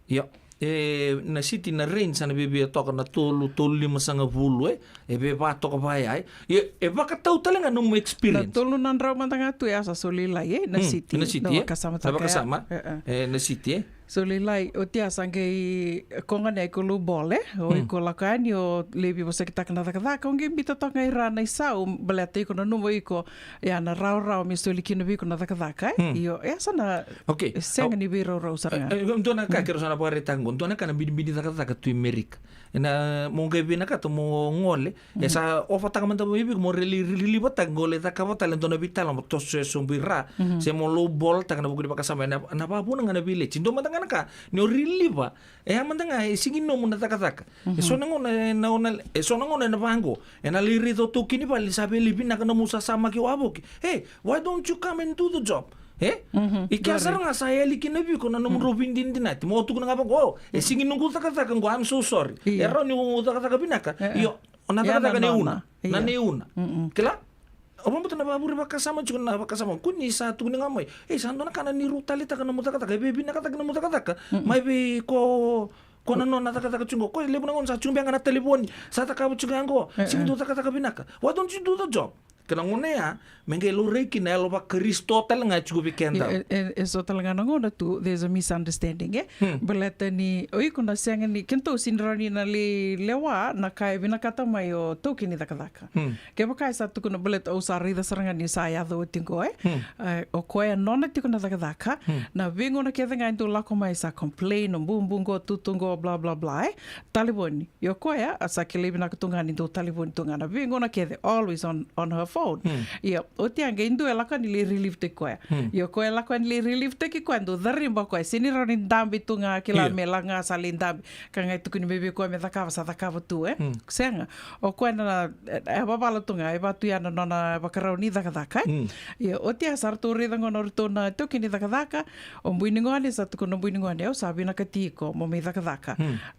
Io. E, na city na range sa na via toka na tolu, tolu limasagavulu, e. E via va toka vaya, e. Io, e vakatau tale ga nomu experience. Na tolu na drau mada ga tu ya sa soli lai, e, na city. Na city, e. Na vakasamataka ya. E, na city, e. Soli lai, oti ya sa qai koga ni a iko low ball, e. O iko lako yani o lai veivosakitaka na cakacaka, o qai biuta toka ga i ra na isau, baleta iko nanuma o iko, ya na rawarawa me soli kina vei iko na cakacaka, e? Io, e sa na, okay, sega ni veiraurau sara ga. E, dua na ka keirau sa na vakaraitaka qo, dua na ka na binibini cakacaka tu i Merika. E na mo qai vinakata mo gole, e sa ofataka mada mai vei iko mo reli, reli, relieve taka qo lai cakava tale dua na veitalanoa mo tosoya sobu i ra, se mo low ball taka na vuku ni vakasama, e na, na vakavuna ga na village. Dua mada ga na ka, ni o relieve, e a mada ga, e sigi nomu na cakacaka. E so na gauna, e na, e so na gauna e na vaqo, e na lai raica o taukei ni vale ni sa via lai vinaka nomu sasamaki wavoki. Hey, why don't you come and do the job? E? I kea sara ga sa yali kina vei iko na nomudrau veidinadinati. Mo tukuna ga vaqo, e sigi noqu cakacaka qo, I'm so sorry. E rawa ni o cakacaka vinaka. Io, o na cakacaka nei Una. Na nei Una. Kila? O vakabauta na vakavure vakasama tiko na vakasama. Ko ni sa tukuni ga mai. E, sa dua na ka na ni rau taleitaka nomu cakacaka. E via vinakataki nomu cakacaka. Mai vei ko, ko na nona cakacaka tiko qo. Ko levu na gauna sa tiko beka ga na talevoni. Sa cakava tiko ga qo. Sigi dau cakacaka vinaka. Why don't you do the job? Kena gauna ya, me qai laurai kina yalo vaKarisito tale ga e tiko vei keda. E, e, e so tale ga na gauna tu, there's a misunderstanding, e? Baleta ni, o iko na sega ni, kedatou sega ni rawa ni na lai lewa na ka e vinakata mai o taukei ni cakacaka. Kevaka e sa tukuna baleta au sa raica sara ga ni sa yaco oti qo, e? E, o koya nona tiko na cakacaka, na veigauna kece ga e dau lako mai sa complain, o bubu qo, tutu qo, bla, bla, bla, e? Talevoni. Io koya, a sa kilai vinaka tu ga ni dau talevoni tu ga na veigauna kece, always on, on her phone. postpone. Ia, oti a qai dua e lako yani lai relieve taki koya. Ia, o koya e lako yani lai relieve taki koya, dau cariba o koya, sega ni rawa ni dabe tu ga, kila, me lako ga sa lai dabe. Ka qai tukuni mai vei koya me cakava, sa cakava tu, e? Sega. O koya na, e, e vavala tu ga, e vatu ya na nona vakarau ni cakacaka, e? Ia, oti a sa ratou raica gona o ratou na taukei ni cakacaka, o bui ni gone, sa tukuna o bui ni gone, au sa vinakati iko mo mai cakacaka.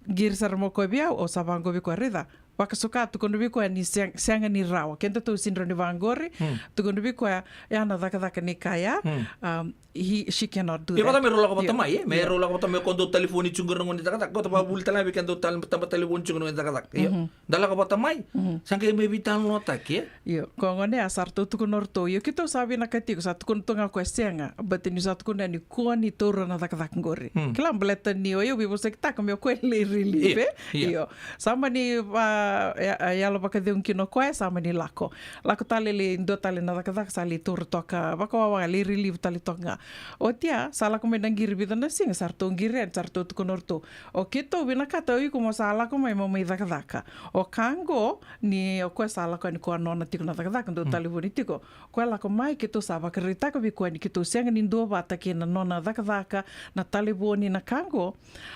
Qiri sara mai o koya vei au, au sa vaqo vei koya, raica. Vakasuka, tukuna vei koya ni seg-, sega ni rawa. Kedatou sega ni rawa ni vaqori. Tukuna vei koya, ya na cakacaka ni ka ya. Um, he, she cannot do that. Ia, vata me rau lako vata mai, e? Me rau lako vata mai, ko dau talifoni tiko qori na gone ni cakacaka. Ko ta vavuli tale vei keda dau tal-, taba talifoni tiko na gone ni cakacaka. Ia, da lako vata mai. Sa qai mai veitalanoataki, e? Io, ko gone ya sa ratou tukuna o ratou. Io, keitou sa vinakati iko, sa tukuna tu ga o koya sega. But ni sa tukuna ni kua ni taura na cakacaka qori. Kila baleta ni o yau veivosakitaka me o koya lai relieve, e? Io. Sa mani va-, ya-, ya-, yalo vakacegu kina o koya, sa mani lako. Lako tale lai dua tale na cakacaka, sa lai taura toka, vakawawa, lai relieve tale toka ga. Oti ya, sa lako mai na qiri vica na siga, sa ratou qiri yani, sa ratou tukuna o ratou. O keitou vinakata o iko mo sa lako mai mo mai cakacaka. O ka qo, ni o koya sa lako yani ko a nona tiko na cakacaka, dau talivoni tiko. Koya lako mai, keitou sa vakaraitaka vei koya ni keitou sega ni duavata kei na nona cakacaka, na talivoni, na ka qo.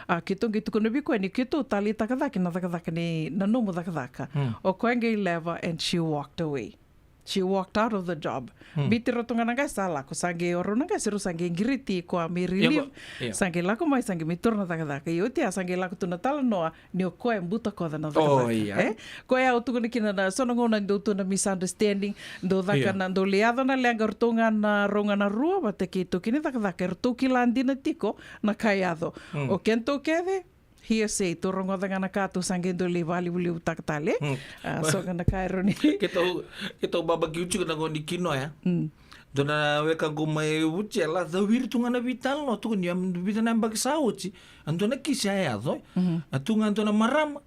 A, keitou qai tukuna vei koya ni keitou taleitaka cake na cakacaka ni, na nomu cakacaka. O koya qai leva and she walked away. She walked out of the job. Biuti rau tu ga na qase sa lako, sa qai o rau na qase rau sa qai qiriti koya me relieve. Sa qai lako mai, sa qai mai taura na cakacaka. Ia oti ya sa qai lako tu na talanoa ni o koya e butakoca na cakacaka. E? Koya au tukuna kina na so na gauna dau tu na misunderstanding, dau caka na, dau lai yaco na leqa, ratou ga na, rau ga na rua vata kei taukei ni cakacaka, eratou kila dina tiko na ka e yaco. O kedatou kece, hearsay, tou rogoca ga na ka, tou sa qai dau lai vakalevulevutaka tale. A, so ga na ka e rawa ni. Keitou, keitou babakiu tiko na gauna ni kinoya. Dua na wekaqu mai Vutia, la cawiri tu ga na veitalanoa, tukuni, a, vica na yabaki sa oti. A dua na kisi a yaco, e. A tu ga dua na marama.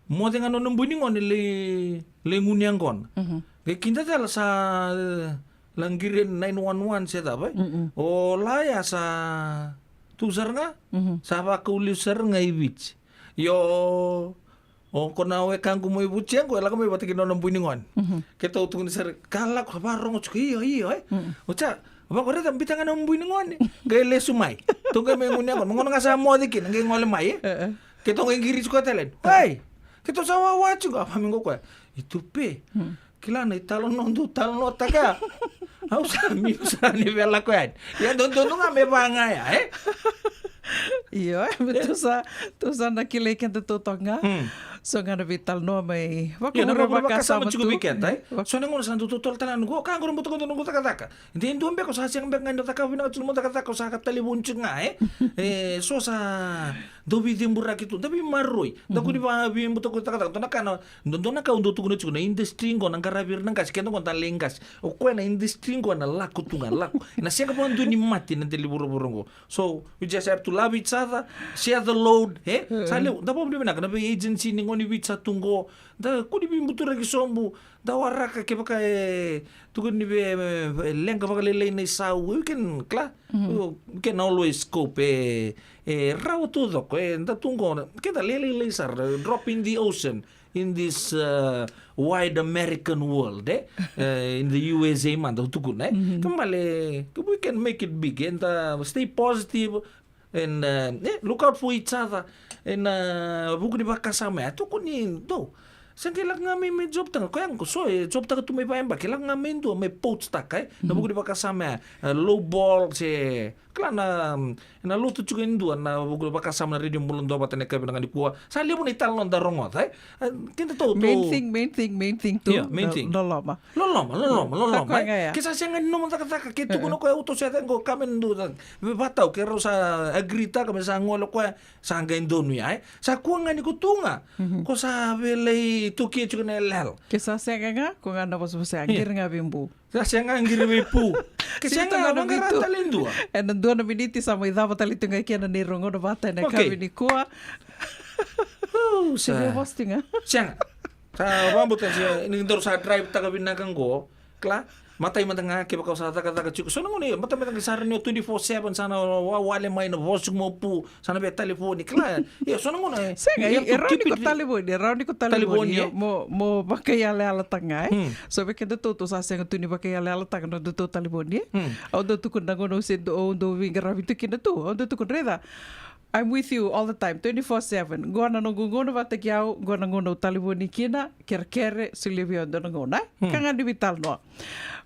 Moce ga nona bui ni gone lai, lai gunu yaqona. Qai kidacala sa, e, la qiri nine one one se cava, e. O la ya sa tu sara ga, sa vakau lesu sara ga i Viti. Io, o ko na wekaqu mai Vutia qo, e lako mai vata kei nona bui ni gone. Keitou tukuni sara, ka lako, sa varogo tiko, io, io, e. O ca, vaqo raica, biuta ga na bui ni gone. Qai lesu mai. Tou qai mai gunu yaqona, ma gauna ga sa moce kina, qai gole mai, e. Keitou qai qiri tiko tale. Oi! Keitou sa wawa tiko, a vamiqo koya. I Tupe. Kila na italanoa dou talanoataka. Au sa minu sara ni vela koya. Ia dodonu ga me vagaya, e? Io, e, me tou sa, tou sa na kilai kedatou toka ga. So ga na veitalanoa mai. Ia, na vakavure vakasama tiko vei keda, e? So na gauna sa dou totolo tale ga noqu, ka qo na butakoca noqu cakacaka. De dua beka o sa sega beka ga ni cakava vinaka tiko na nomu cakacaka, o sa ka talivoni tiko ga, e? E, so sa dau veiceburaki tu, da veimaroroi. Da kua ni via, via butakoca cakacaka. Dua na ka na, dua, dua na ka au dau tukuna tiko na industry qo na qaravi ira na qase, keda qo da lai qase. O koya na industry qo na lako tu ga, lako. Na sega vakadua ni mate na dela ni vuravura qo. So, we just have to love each other, share the load, e? Sa levu, da vakavinavinaka na vei agency ni gone ni Viti sa tu qo. Da kua ni veibuturaki sobu, da waraka kevaka e tukuni vei, e, e leqa vakalailai na isau, we can, kila, we can always cope, e, e rawa taucoko, e, da tu qo, keda lailailai sara, drop in the ocean, in this, uh, wide American world, e, e, in the U S A mada, au tukuna, e. Kena ibalebale, we can make it big, and, uh, stay positive, And, uh, e, look out for each other. Ena, uh, vuku ni vakasama ya, tukuni, dou. Sa qai lako ga mai me job taka. Koya qo, so, e job taka tu mai vayabaki, lako ga mai dua, me poach taka, e. Na vuku ni vakasama ya, uh, low ball, se, kila na, um, na lotu tiko e dua, na vuku ni vakasama na radio Bula Dua vata na yakavi vinaka nikua. Sa levu na italanoa da rogoca, e. Uh, keda tou, tou. Main thing, main thing, main thing tu. Yeah, main thing. Loloma. Loloma, loloma, loloma, e. Ke sa sega ni nomu cakacaka, ke tukuna o koya, au tou se caka qo, come and do that. Vata, ke rau sa agree taka me sa gole o koya, sa qai donu ya, e. Sa kua ga ni ko tu ga. Ko sa via lai tukia tiko na yalayala. Ke sa sega ga, ko ga na vosavosa ya, qiri ga vei bu. Sa sega ga, qiri vei bu. Ke sega ga, vaqara tale e dua. Ena dua na miniti sa mai cava tale tu ga kina na neirau gauna vata ena yakavi nikua. Sa via vosa tiko ga. Sega. Sa vakabauta se ni daru sa drive taka vinaka qo, kila. Matai mada ga kevaka o sa cakacaka tiko. So na gauna, e, matai mada ga sa rawa ni o twenty-four seven, sa na wa-, wale mai na vosa mo pu, sa na via talevoni. Kila, e, so na gauna, e, sega, e, e rawa ni ko talevoni, e rawa ni ko talevoni, talevoni, e? Mo, mo vakaiyalayalataga, e? Hmm. So vei kedatou, tou sa sega tu ni vakaiyalayalataga na nodatou talevoni, e? Hmm. Au dau tukuna na gauna au se dau, au dau veiqaravi tu kina tu, au dau tukuna, raica. I'm with you all the time, twenty-four seven. Qo na noqu gauna vata kei au, qo na gauna au talevoni kina, kerekere, solia vei au dua na gauna, e? Hmm. Ka ga ni veitalanoa.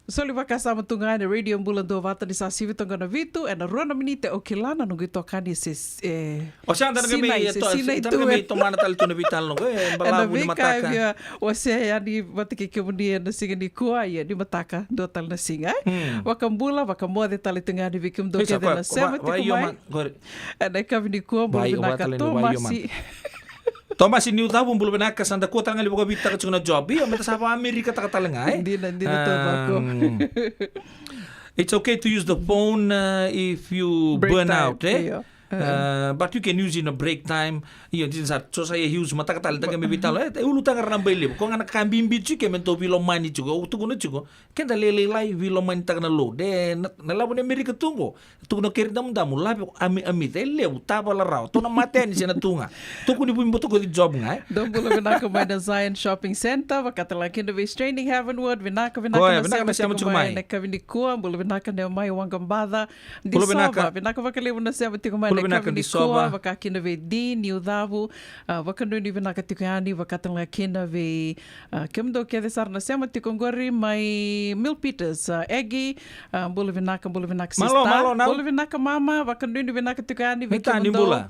Soli vakasama tu ga ena Radio Bula Duavata ni sa sivi toka na vitu, ena rua na miniti au kila na noqu itokani se, e, o sa da na sinai, me se to-, sinai da na tu, me e tomana tale tu na veitalanoa, e, ena balavu ni veika mataka. Via wasea yani vata kei kemuni ena siga nikua, ia ni mataka, dua tale na siga, e? Hmm. Vakabula, vakamoce tale tu ga yani vei kemudou kece na sema tiko mai. Ena yakavi nikua, bula vinaka Tomasi. Tomasi Niucavu, bula vinaka, sa da kua tale ga ni vakavitaka tiko na job. Io, me da sa vakaAmerikataka tale ga, e? Dina, dina, taucoko. Um, it's okay to use the phone, uh, if you burn out, e? Io. Uh, but you can use in a break time. Io, dina sa, so sa ia use mataka tale, da qai me veitalanoa, e, e ulutaga ra na bai levu. Ko ga na ka bibi tiko, me dau veilomani tiko, au tukuna tiko. Keda lailailai, veilomanitaka na load. E, na, na lavo ni Amerika tu qo. Tukuna o Keri Damudamu, lave, ami, ami, e levu, tavala rawa. Tou na mate yani se na tu ga. Tukuni vui butakoci job ga, e? Dou bula vinaka mai na Zion Shopping Centre, vaka tale ga kina vei Straining Heavenward, vinaka, vinaka. Koya, na vinaka sema na sema tiko tiko mai mai. Na yakavi nikua, bula vinaka Neomai Waqabaca. Bula vinaka. Disova, vinaka vakalevu na sema tiko mai na yakavi nikua, bula vinaka Disova. Vaka kina vei Di Niucavu, a, vakanuinui vinaka tiko yani, vaka tale ga kina vei A, kemudou kece sara na sema tiko qori mai Milpitas, a, Egi, a, bula vinaka, bula vinaka. Malo, sister. Malo, nau. Bula vinaka mama, vakanuinui vinaka tiko yani vei kemudou. Bula.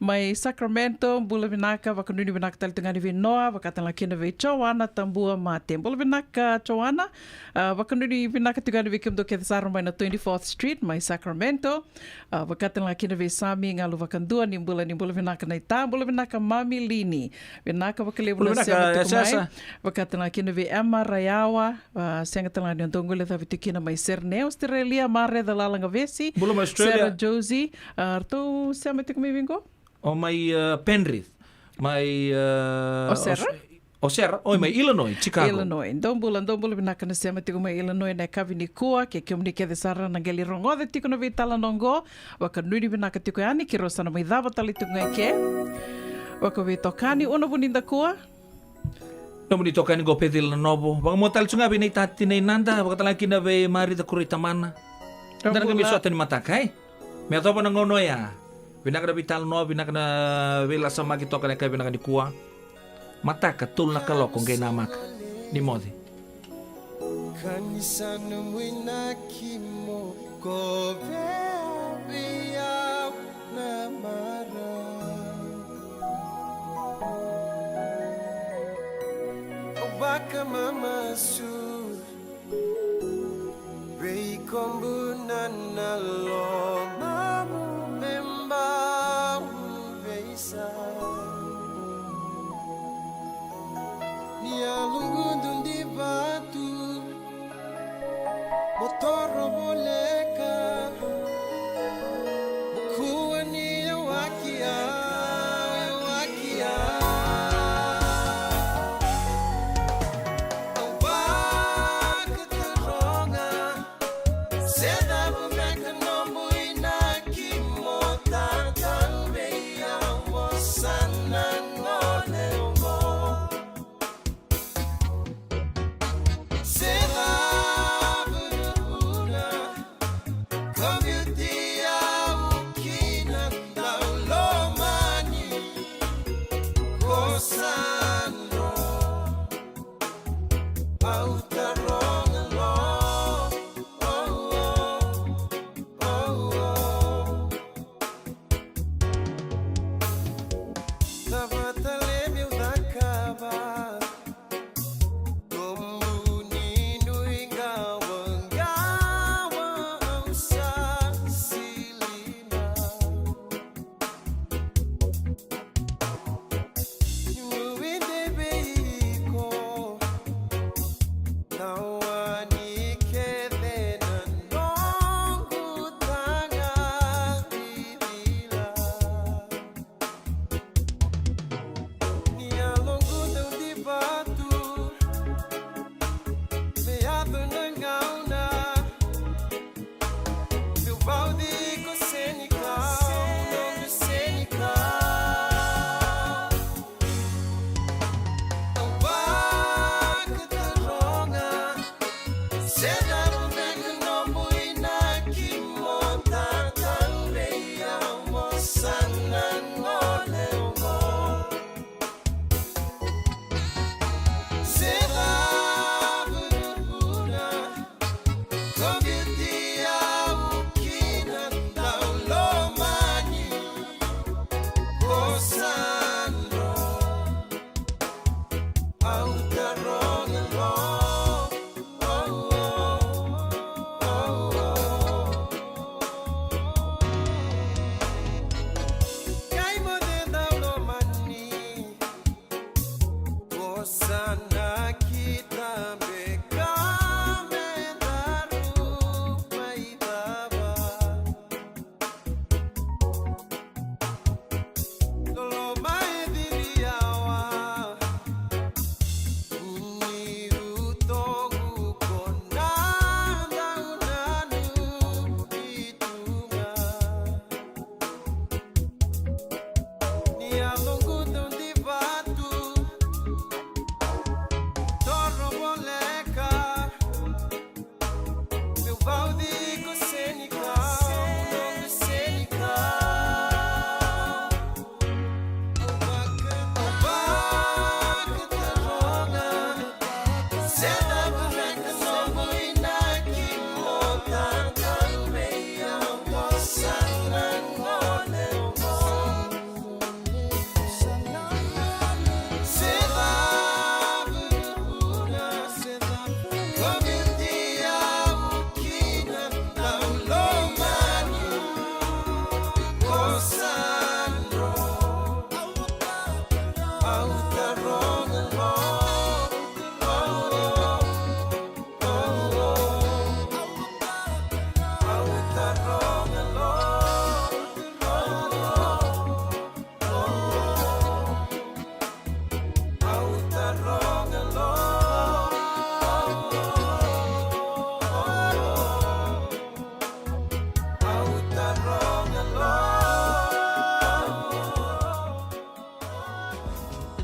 Mai Sacramento, bula vinaka, vakanuinui vinaka tale tiko yani vei Noa, vaka tale ga kina vei Joana Tabua Mate. Bula vinaka, Joana, a, vakanuinui vinaka tiko yani vei kemudou kece sara mai na twenty-fourth Street, mai Sacramento. A, vaka tale ga kina vei Sami Galu Vakadua, ni bula, ni bula vinaka naita, bula vinaka mami Lini. Vinaka vakalevu na sema tiko mai. Bula vinaka, Yasasa. Vaka tale ga kina vei Emma Rayawa, a, sega tale ga ni o dou guilecavi tiko kina mai Sydney, Australia, Martha Lalagavesi. Bula mai Australia. Sarah Josie, a, ratou sema tiko mai vei qo? O mai, a, Penrith. Mai, a, o Sarah? Aus-, O Sera, oi mai Illinois, Chicago. Illinois. Dou bula, dou bula vinaka na sema tiko mai Illinois na yakavi nikua, kei kemuni kece sara na qai lai rogoca tiko na veitalanoa oqo, vakanuinui vinaka tiko yani, keirau sa na mai cava tale tiko ga eke. Vakaveitokani, Una Vunidakua. Nomuni tokani qo Pecila Novo, vakamoce tale tu ga vei Naitati Nainada, vaka tale ga kina vei Marica Kuraitamana. Dou bula. Da na qai mai sota ni mataka, e? Me yacova na gauna oya. Vinaka na veitalanoa, vinaka na veilasamaki toka na yakavi vinaka nikua. Mataka, tolu na kaloko, qai namaka. Ni moce. Ka ni sa nomu inaki mo kovea vei au na marau. Au vakamamasu. Veikobuna na lomamu me bau veisau. Ni a lugudu di vatu mo toro voleka. Mo kua ni yawaki au, yawaki au. Au vakataroga. Se cava beka nomu inaki mo tatau vei au, au sa na gole oqo. Se cava nomu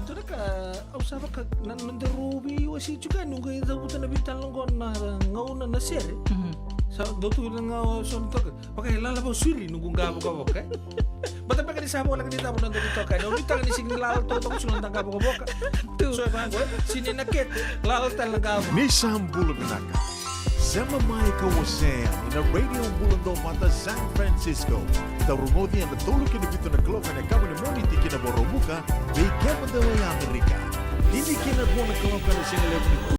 Dua na ka au sa vaka na noda rau veiwasei tiko yani, au qai cavuta na veitalanoa qo na gauna na sere. Mhm. Sa dau tu na gauna so na toka. Vaka e lala vau siri noqu qavokavoka. Bata beka ni sa voleka ni cava noda veitokani. Au nuitaka ni sega ni lala toka, toka sega noda qavokavoka. Tu. So e vaqo, sega ni na kete, lala tale na qavokavoka. Ni sa bula vinaka. Sema mai ka wasea ni na Radio Bula Duavata San Francisco. Dau rogoci ena tolu ki na vitu na kaloko ena yakavi ni Moniti ki na Vakaraubuka, vei kemudou e Amerika. Tini ki na rua na kaloko ena sigalevu ni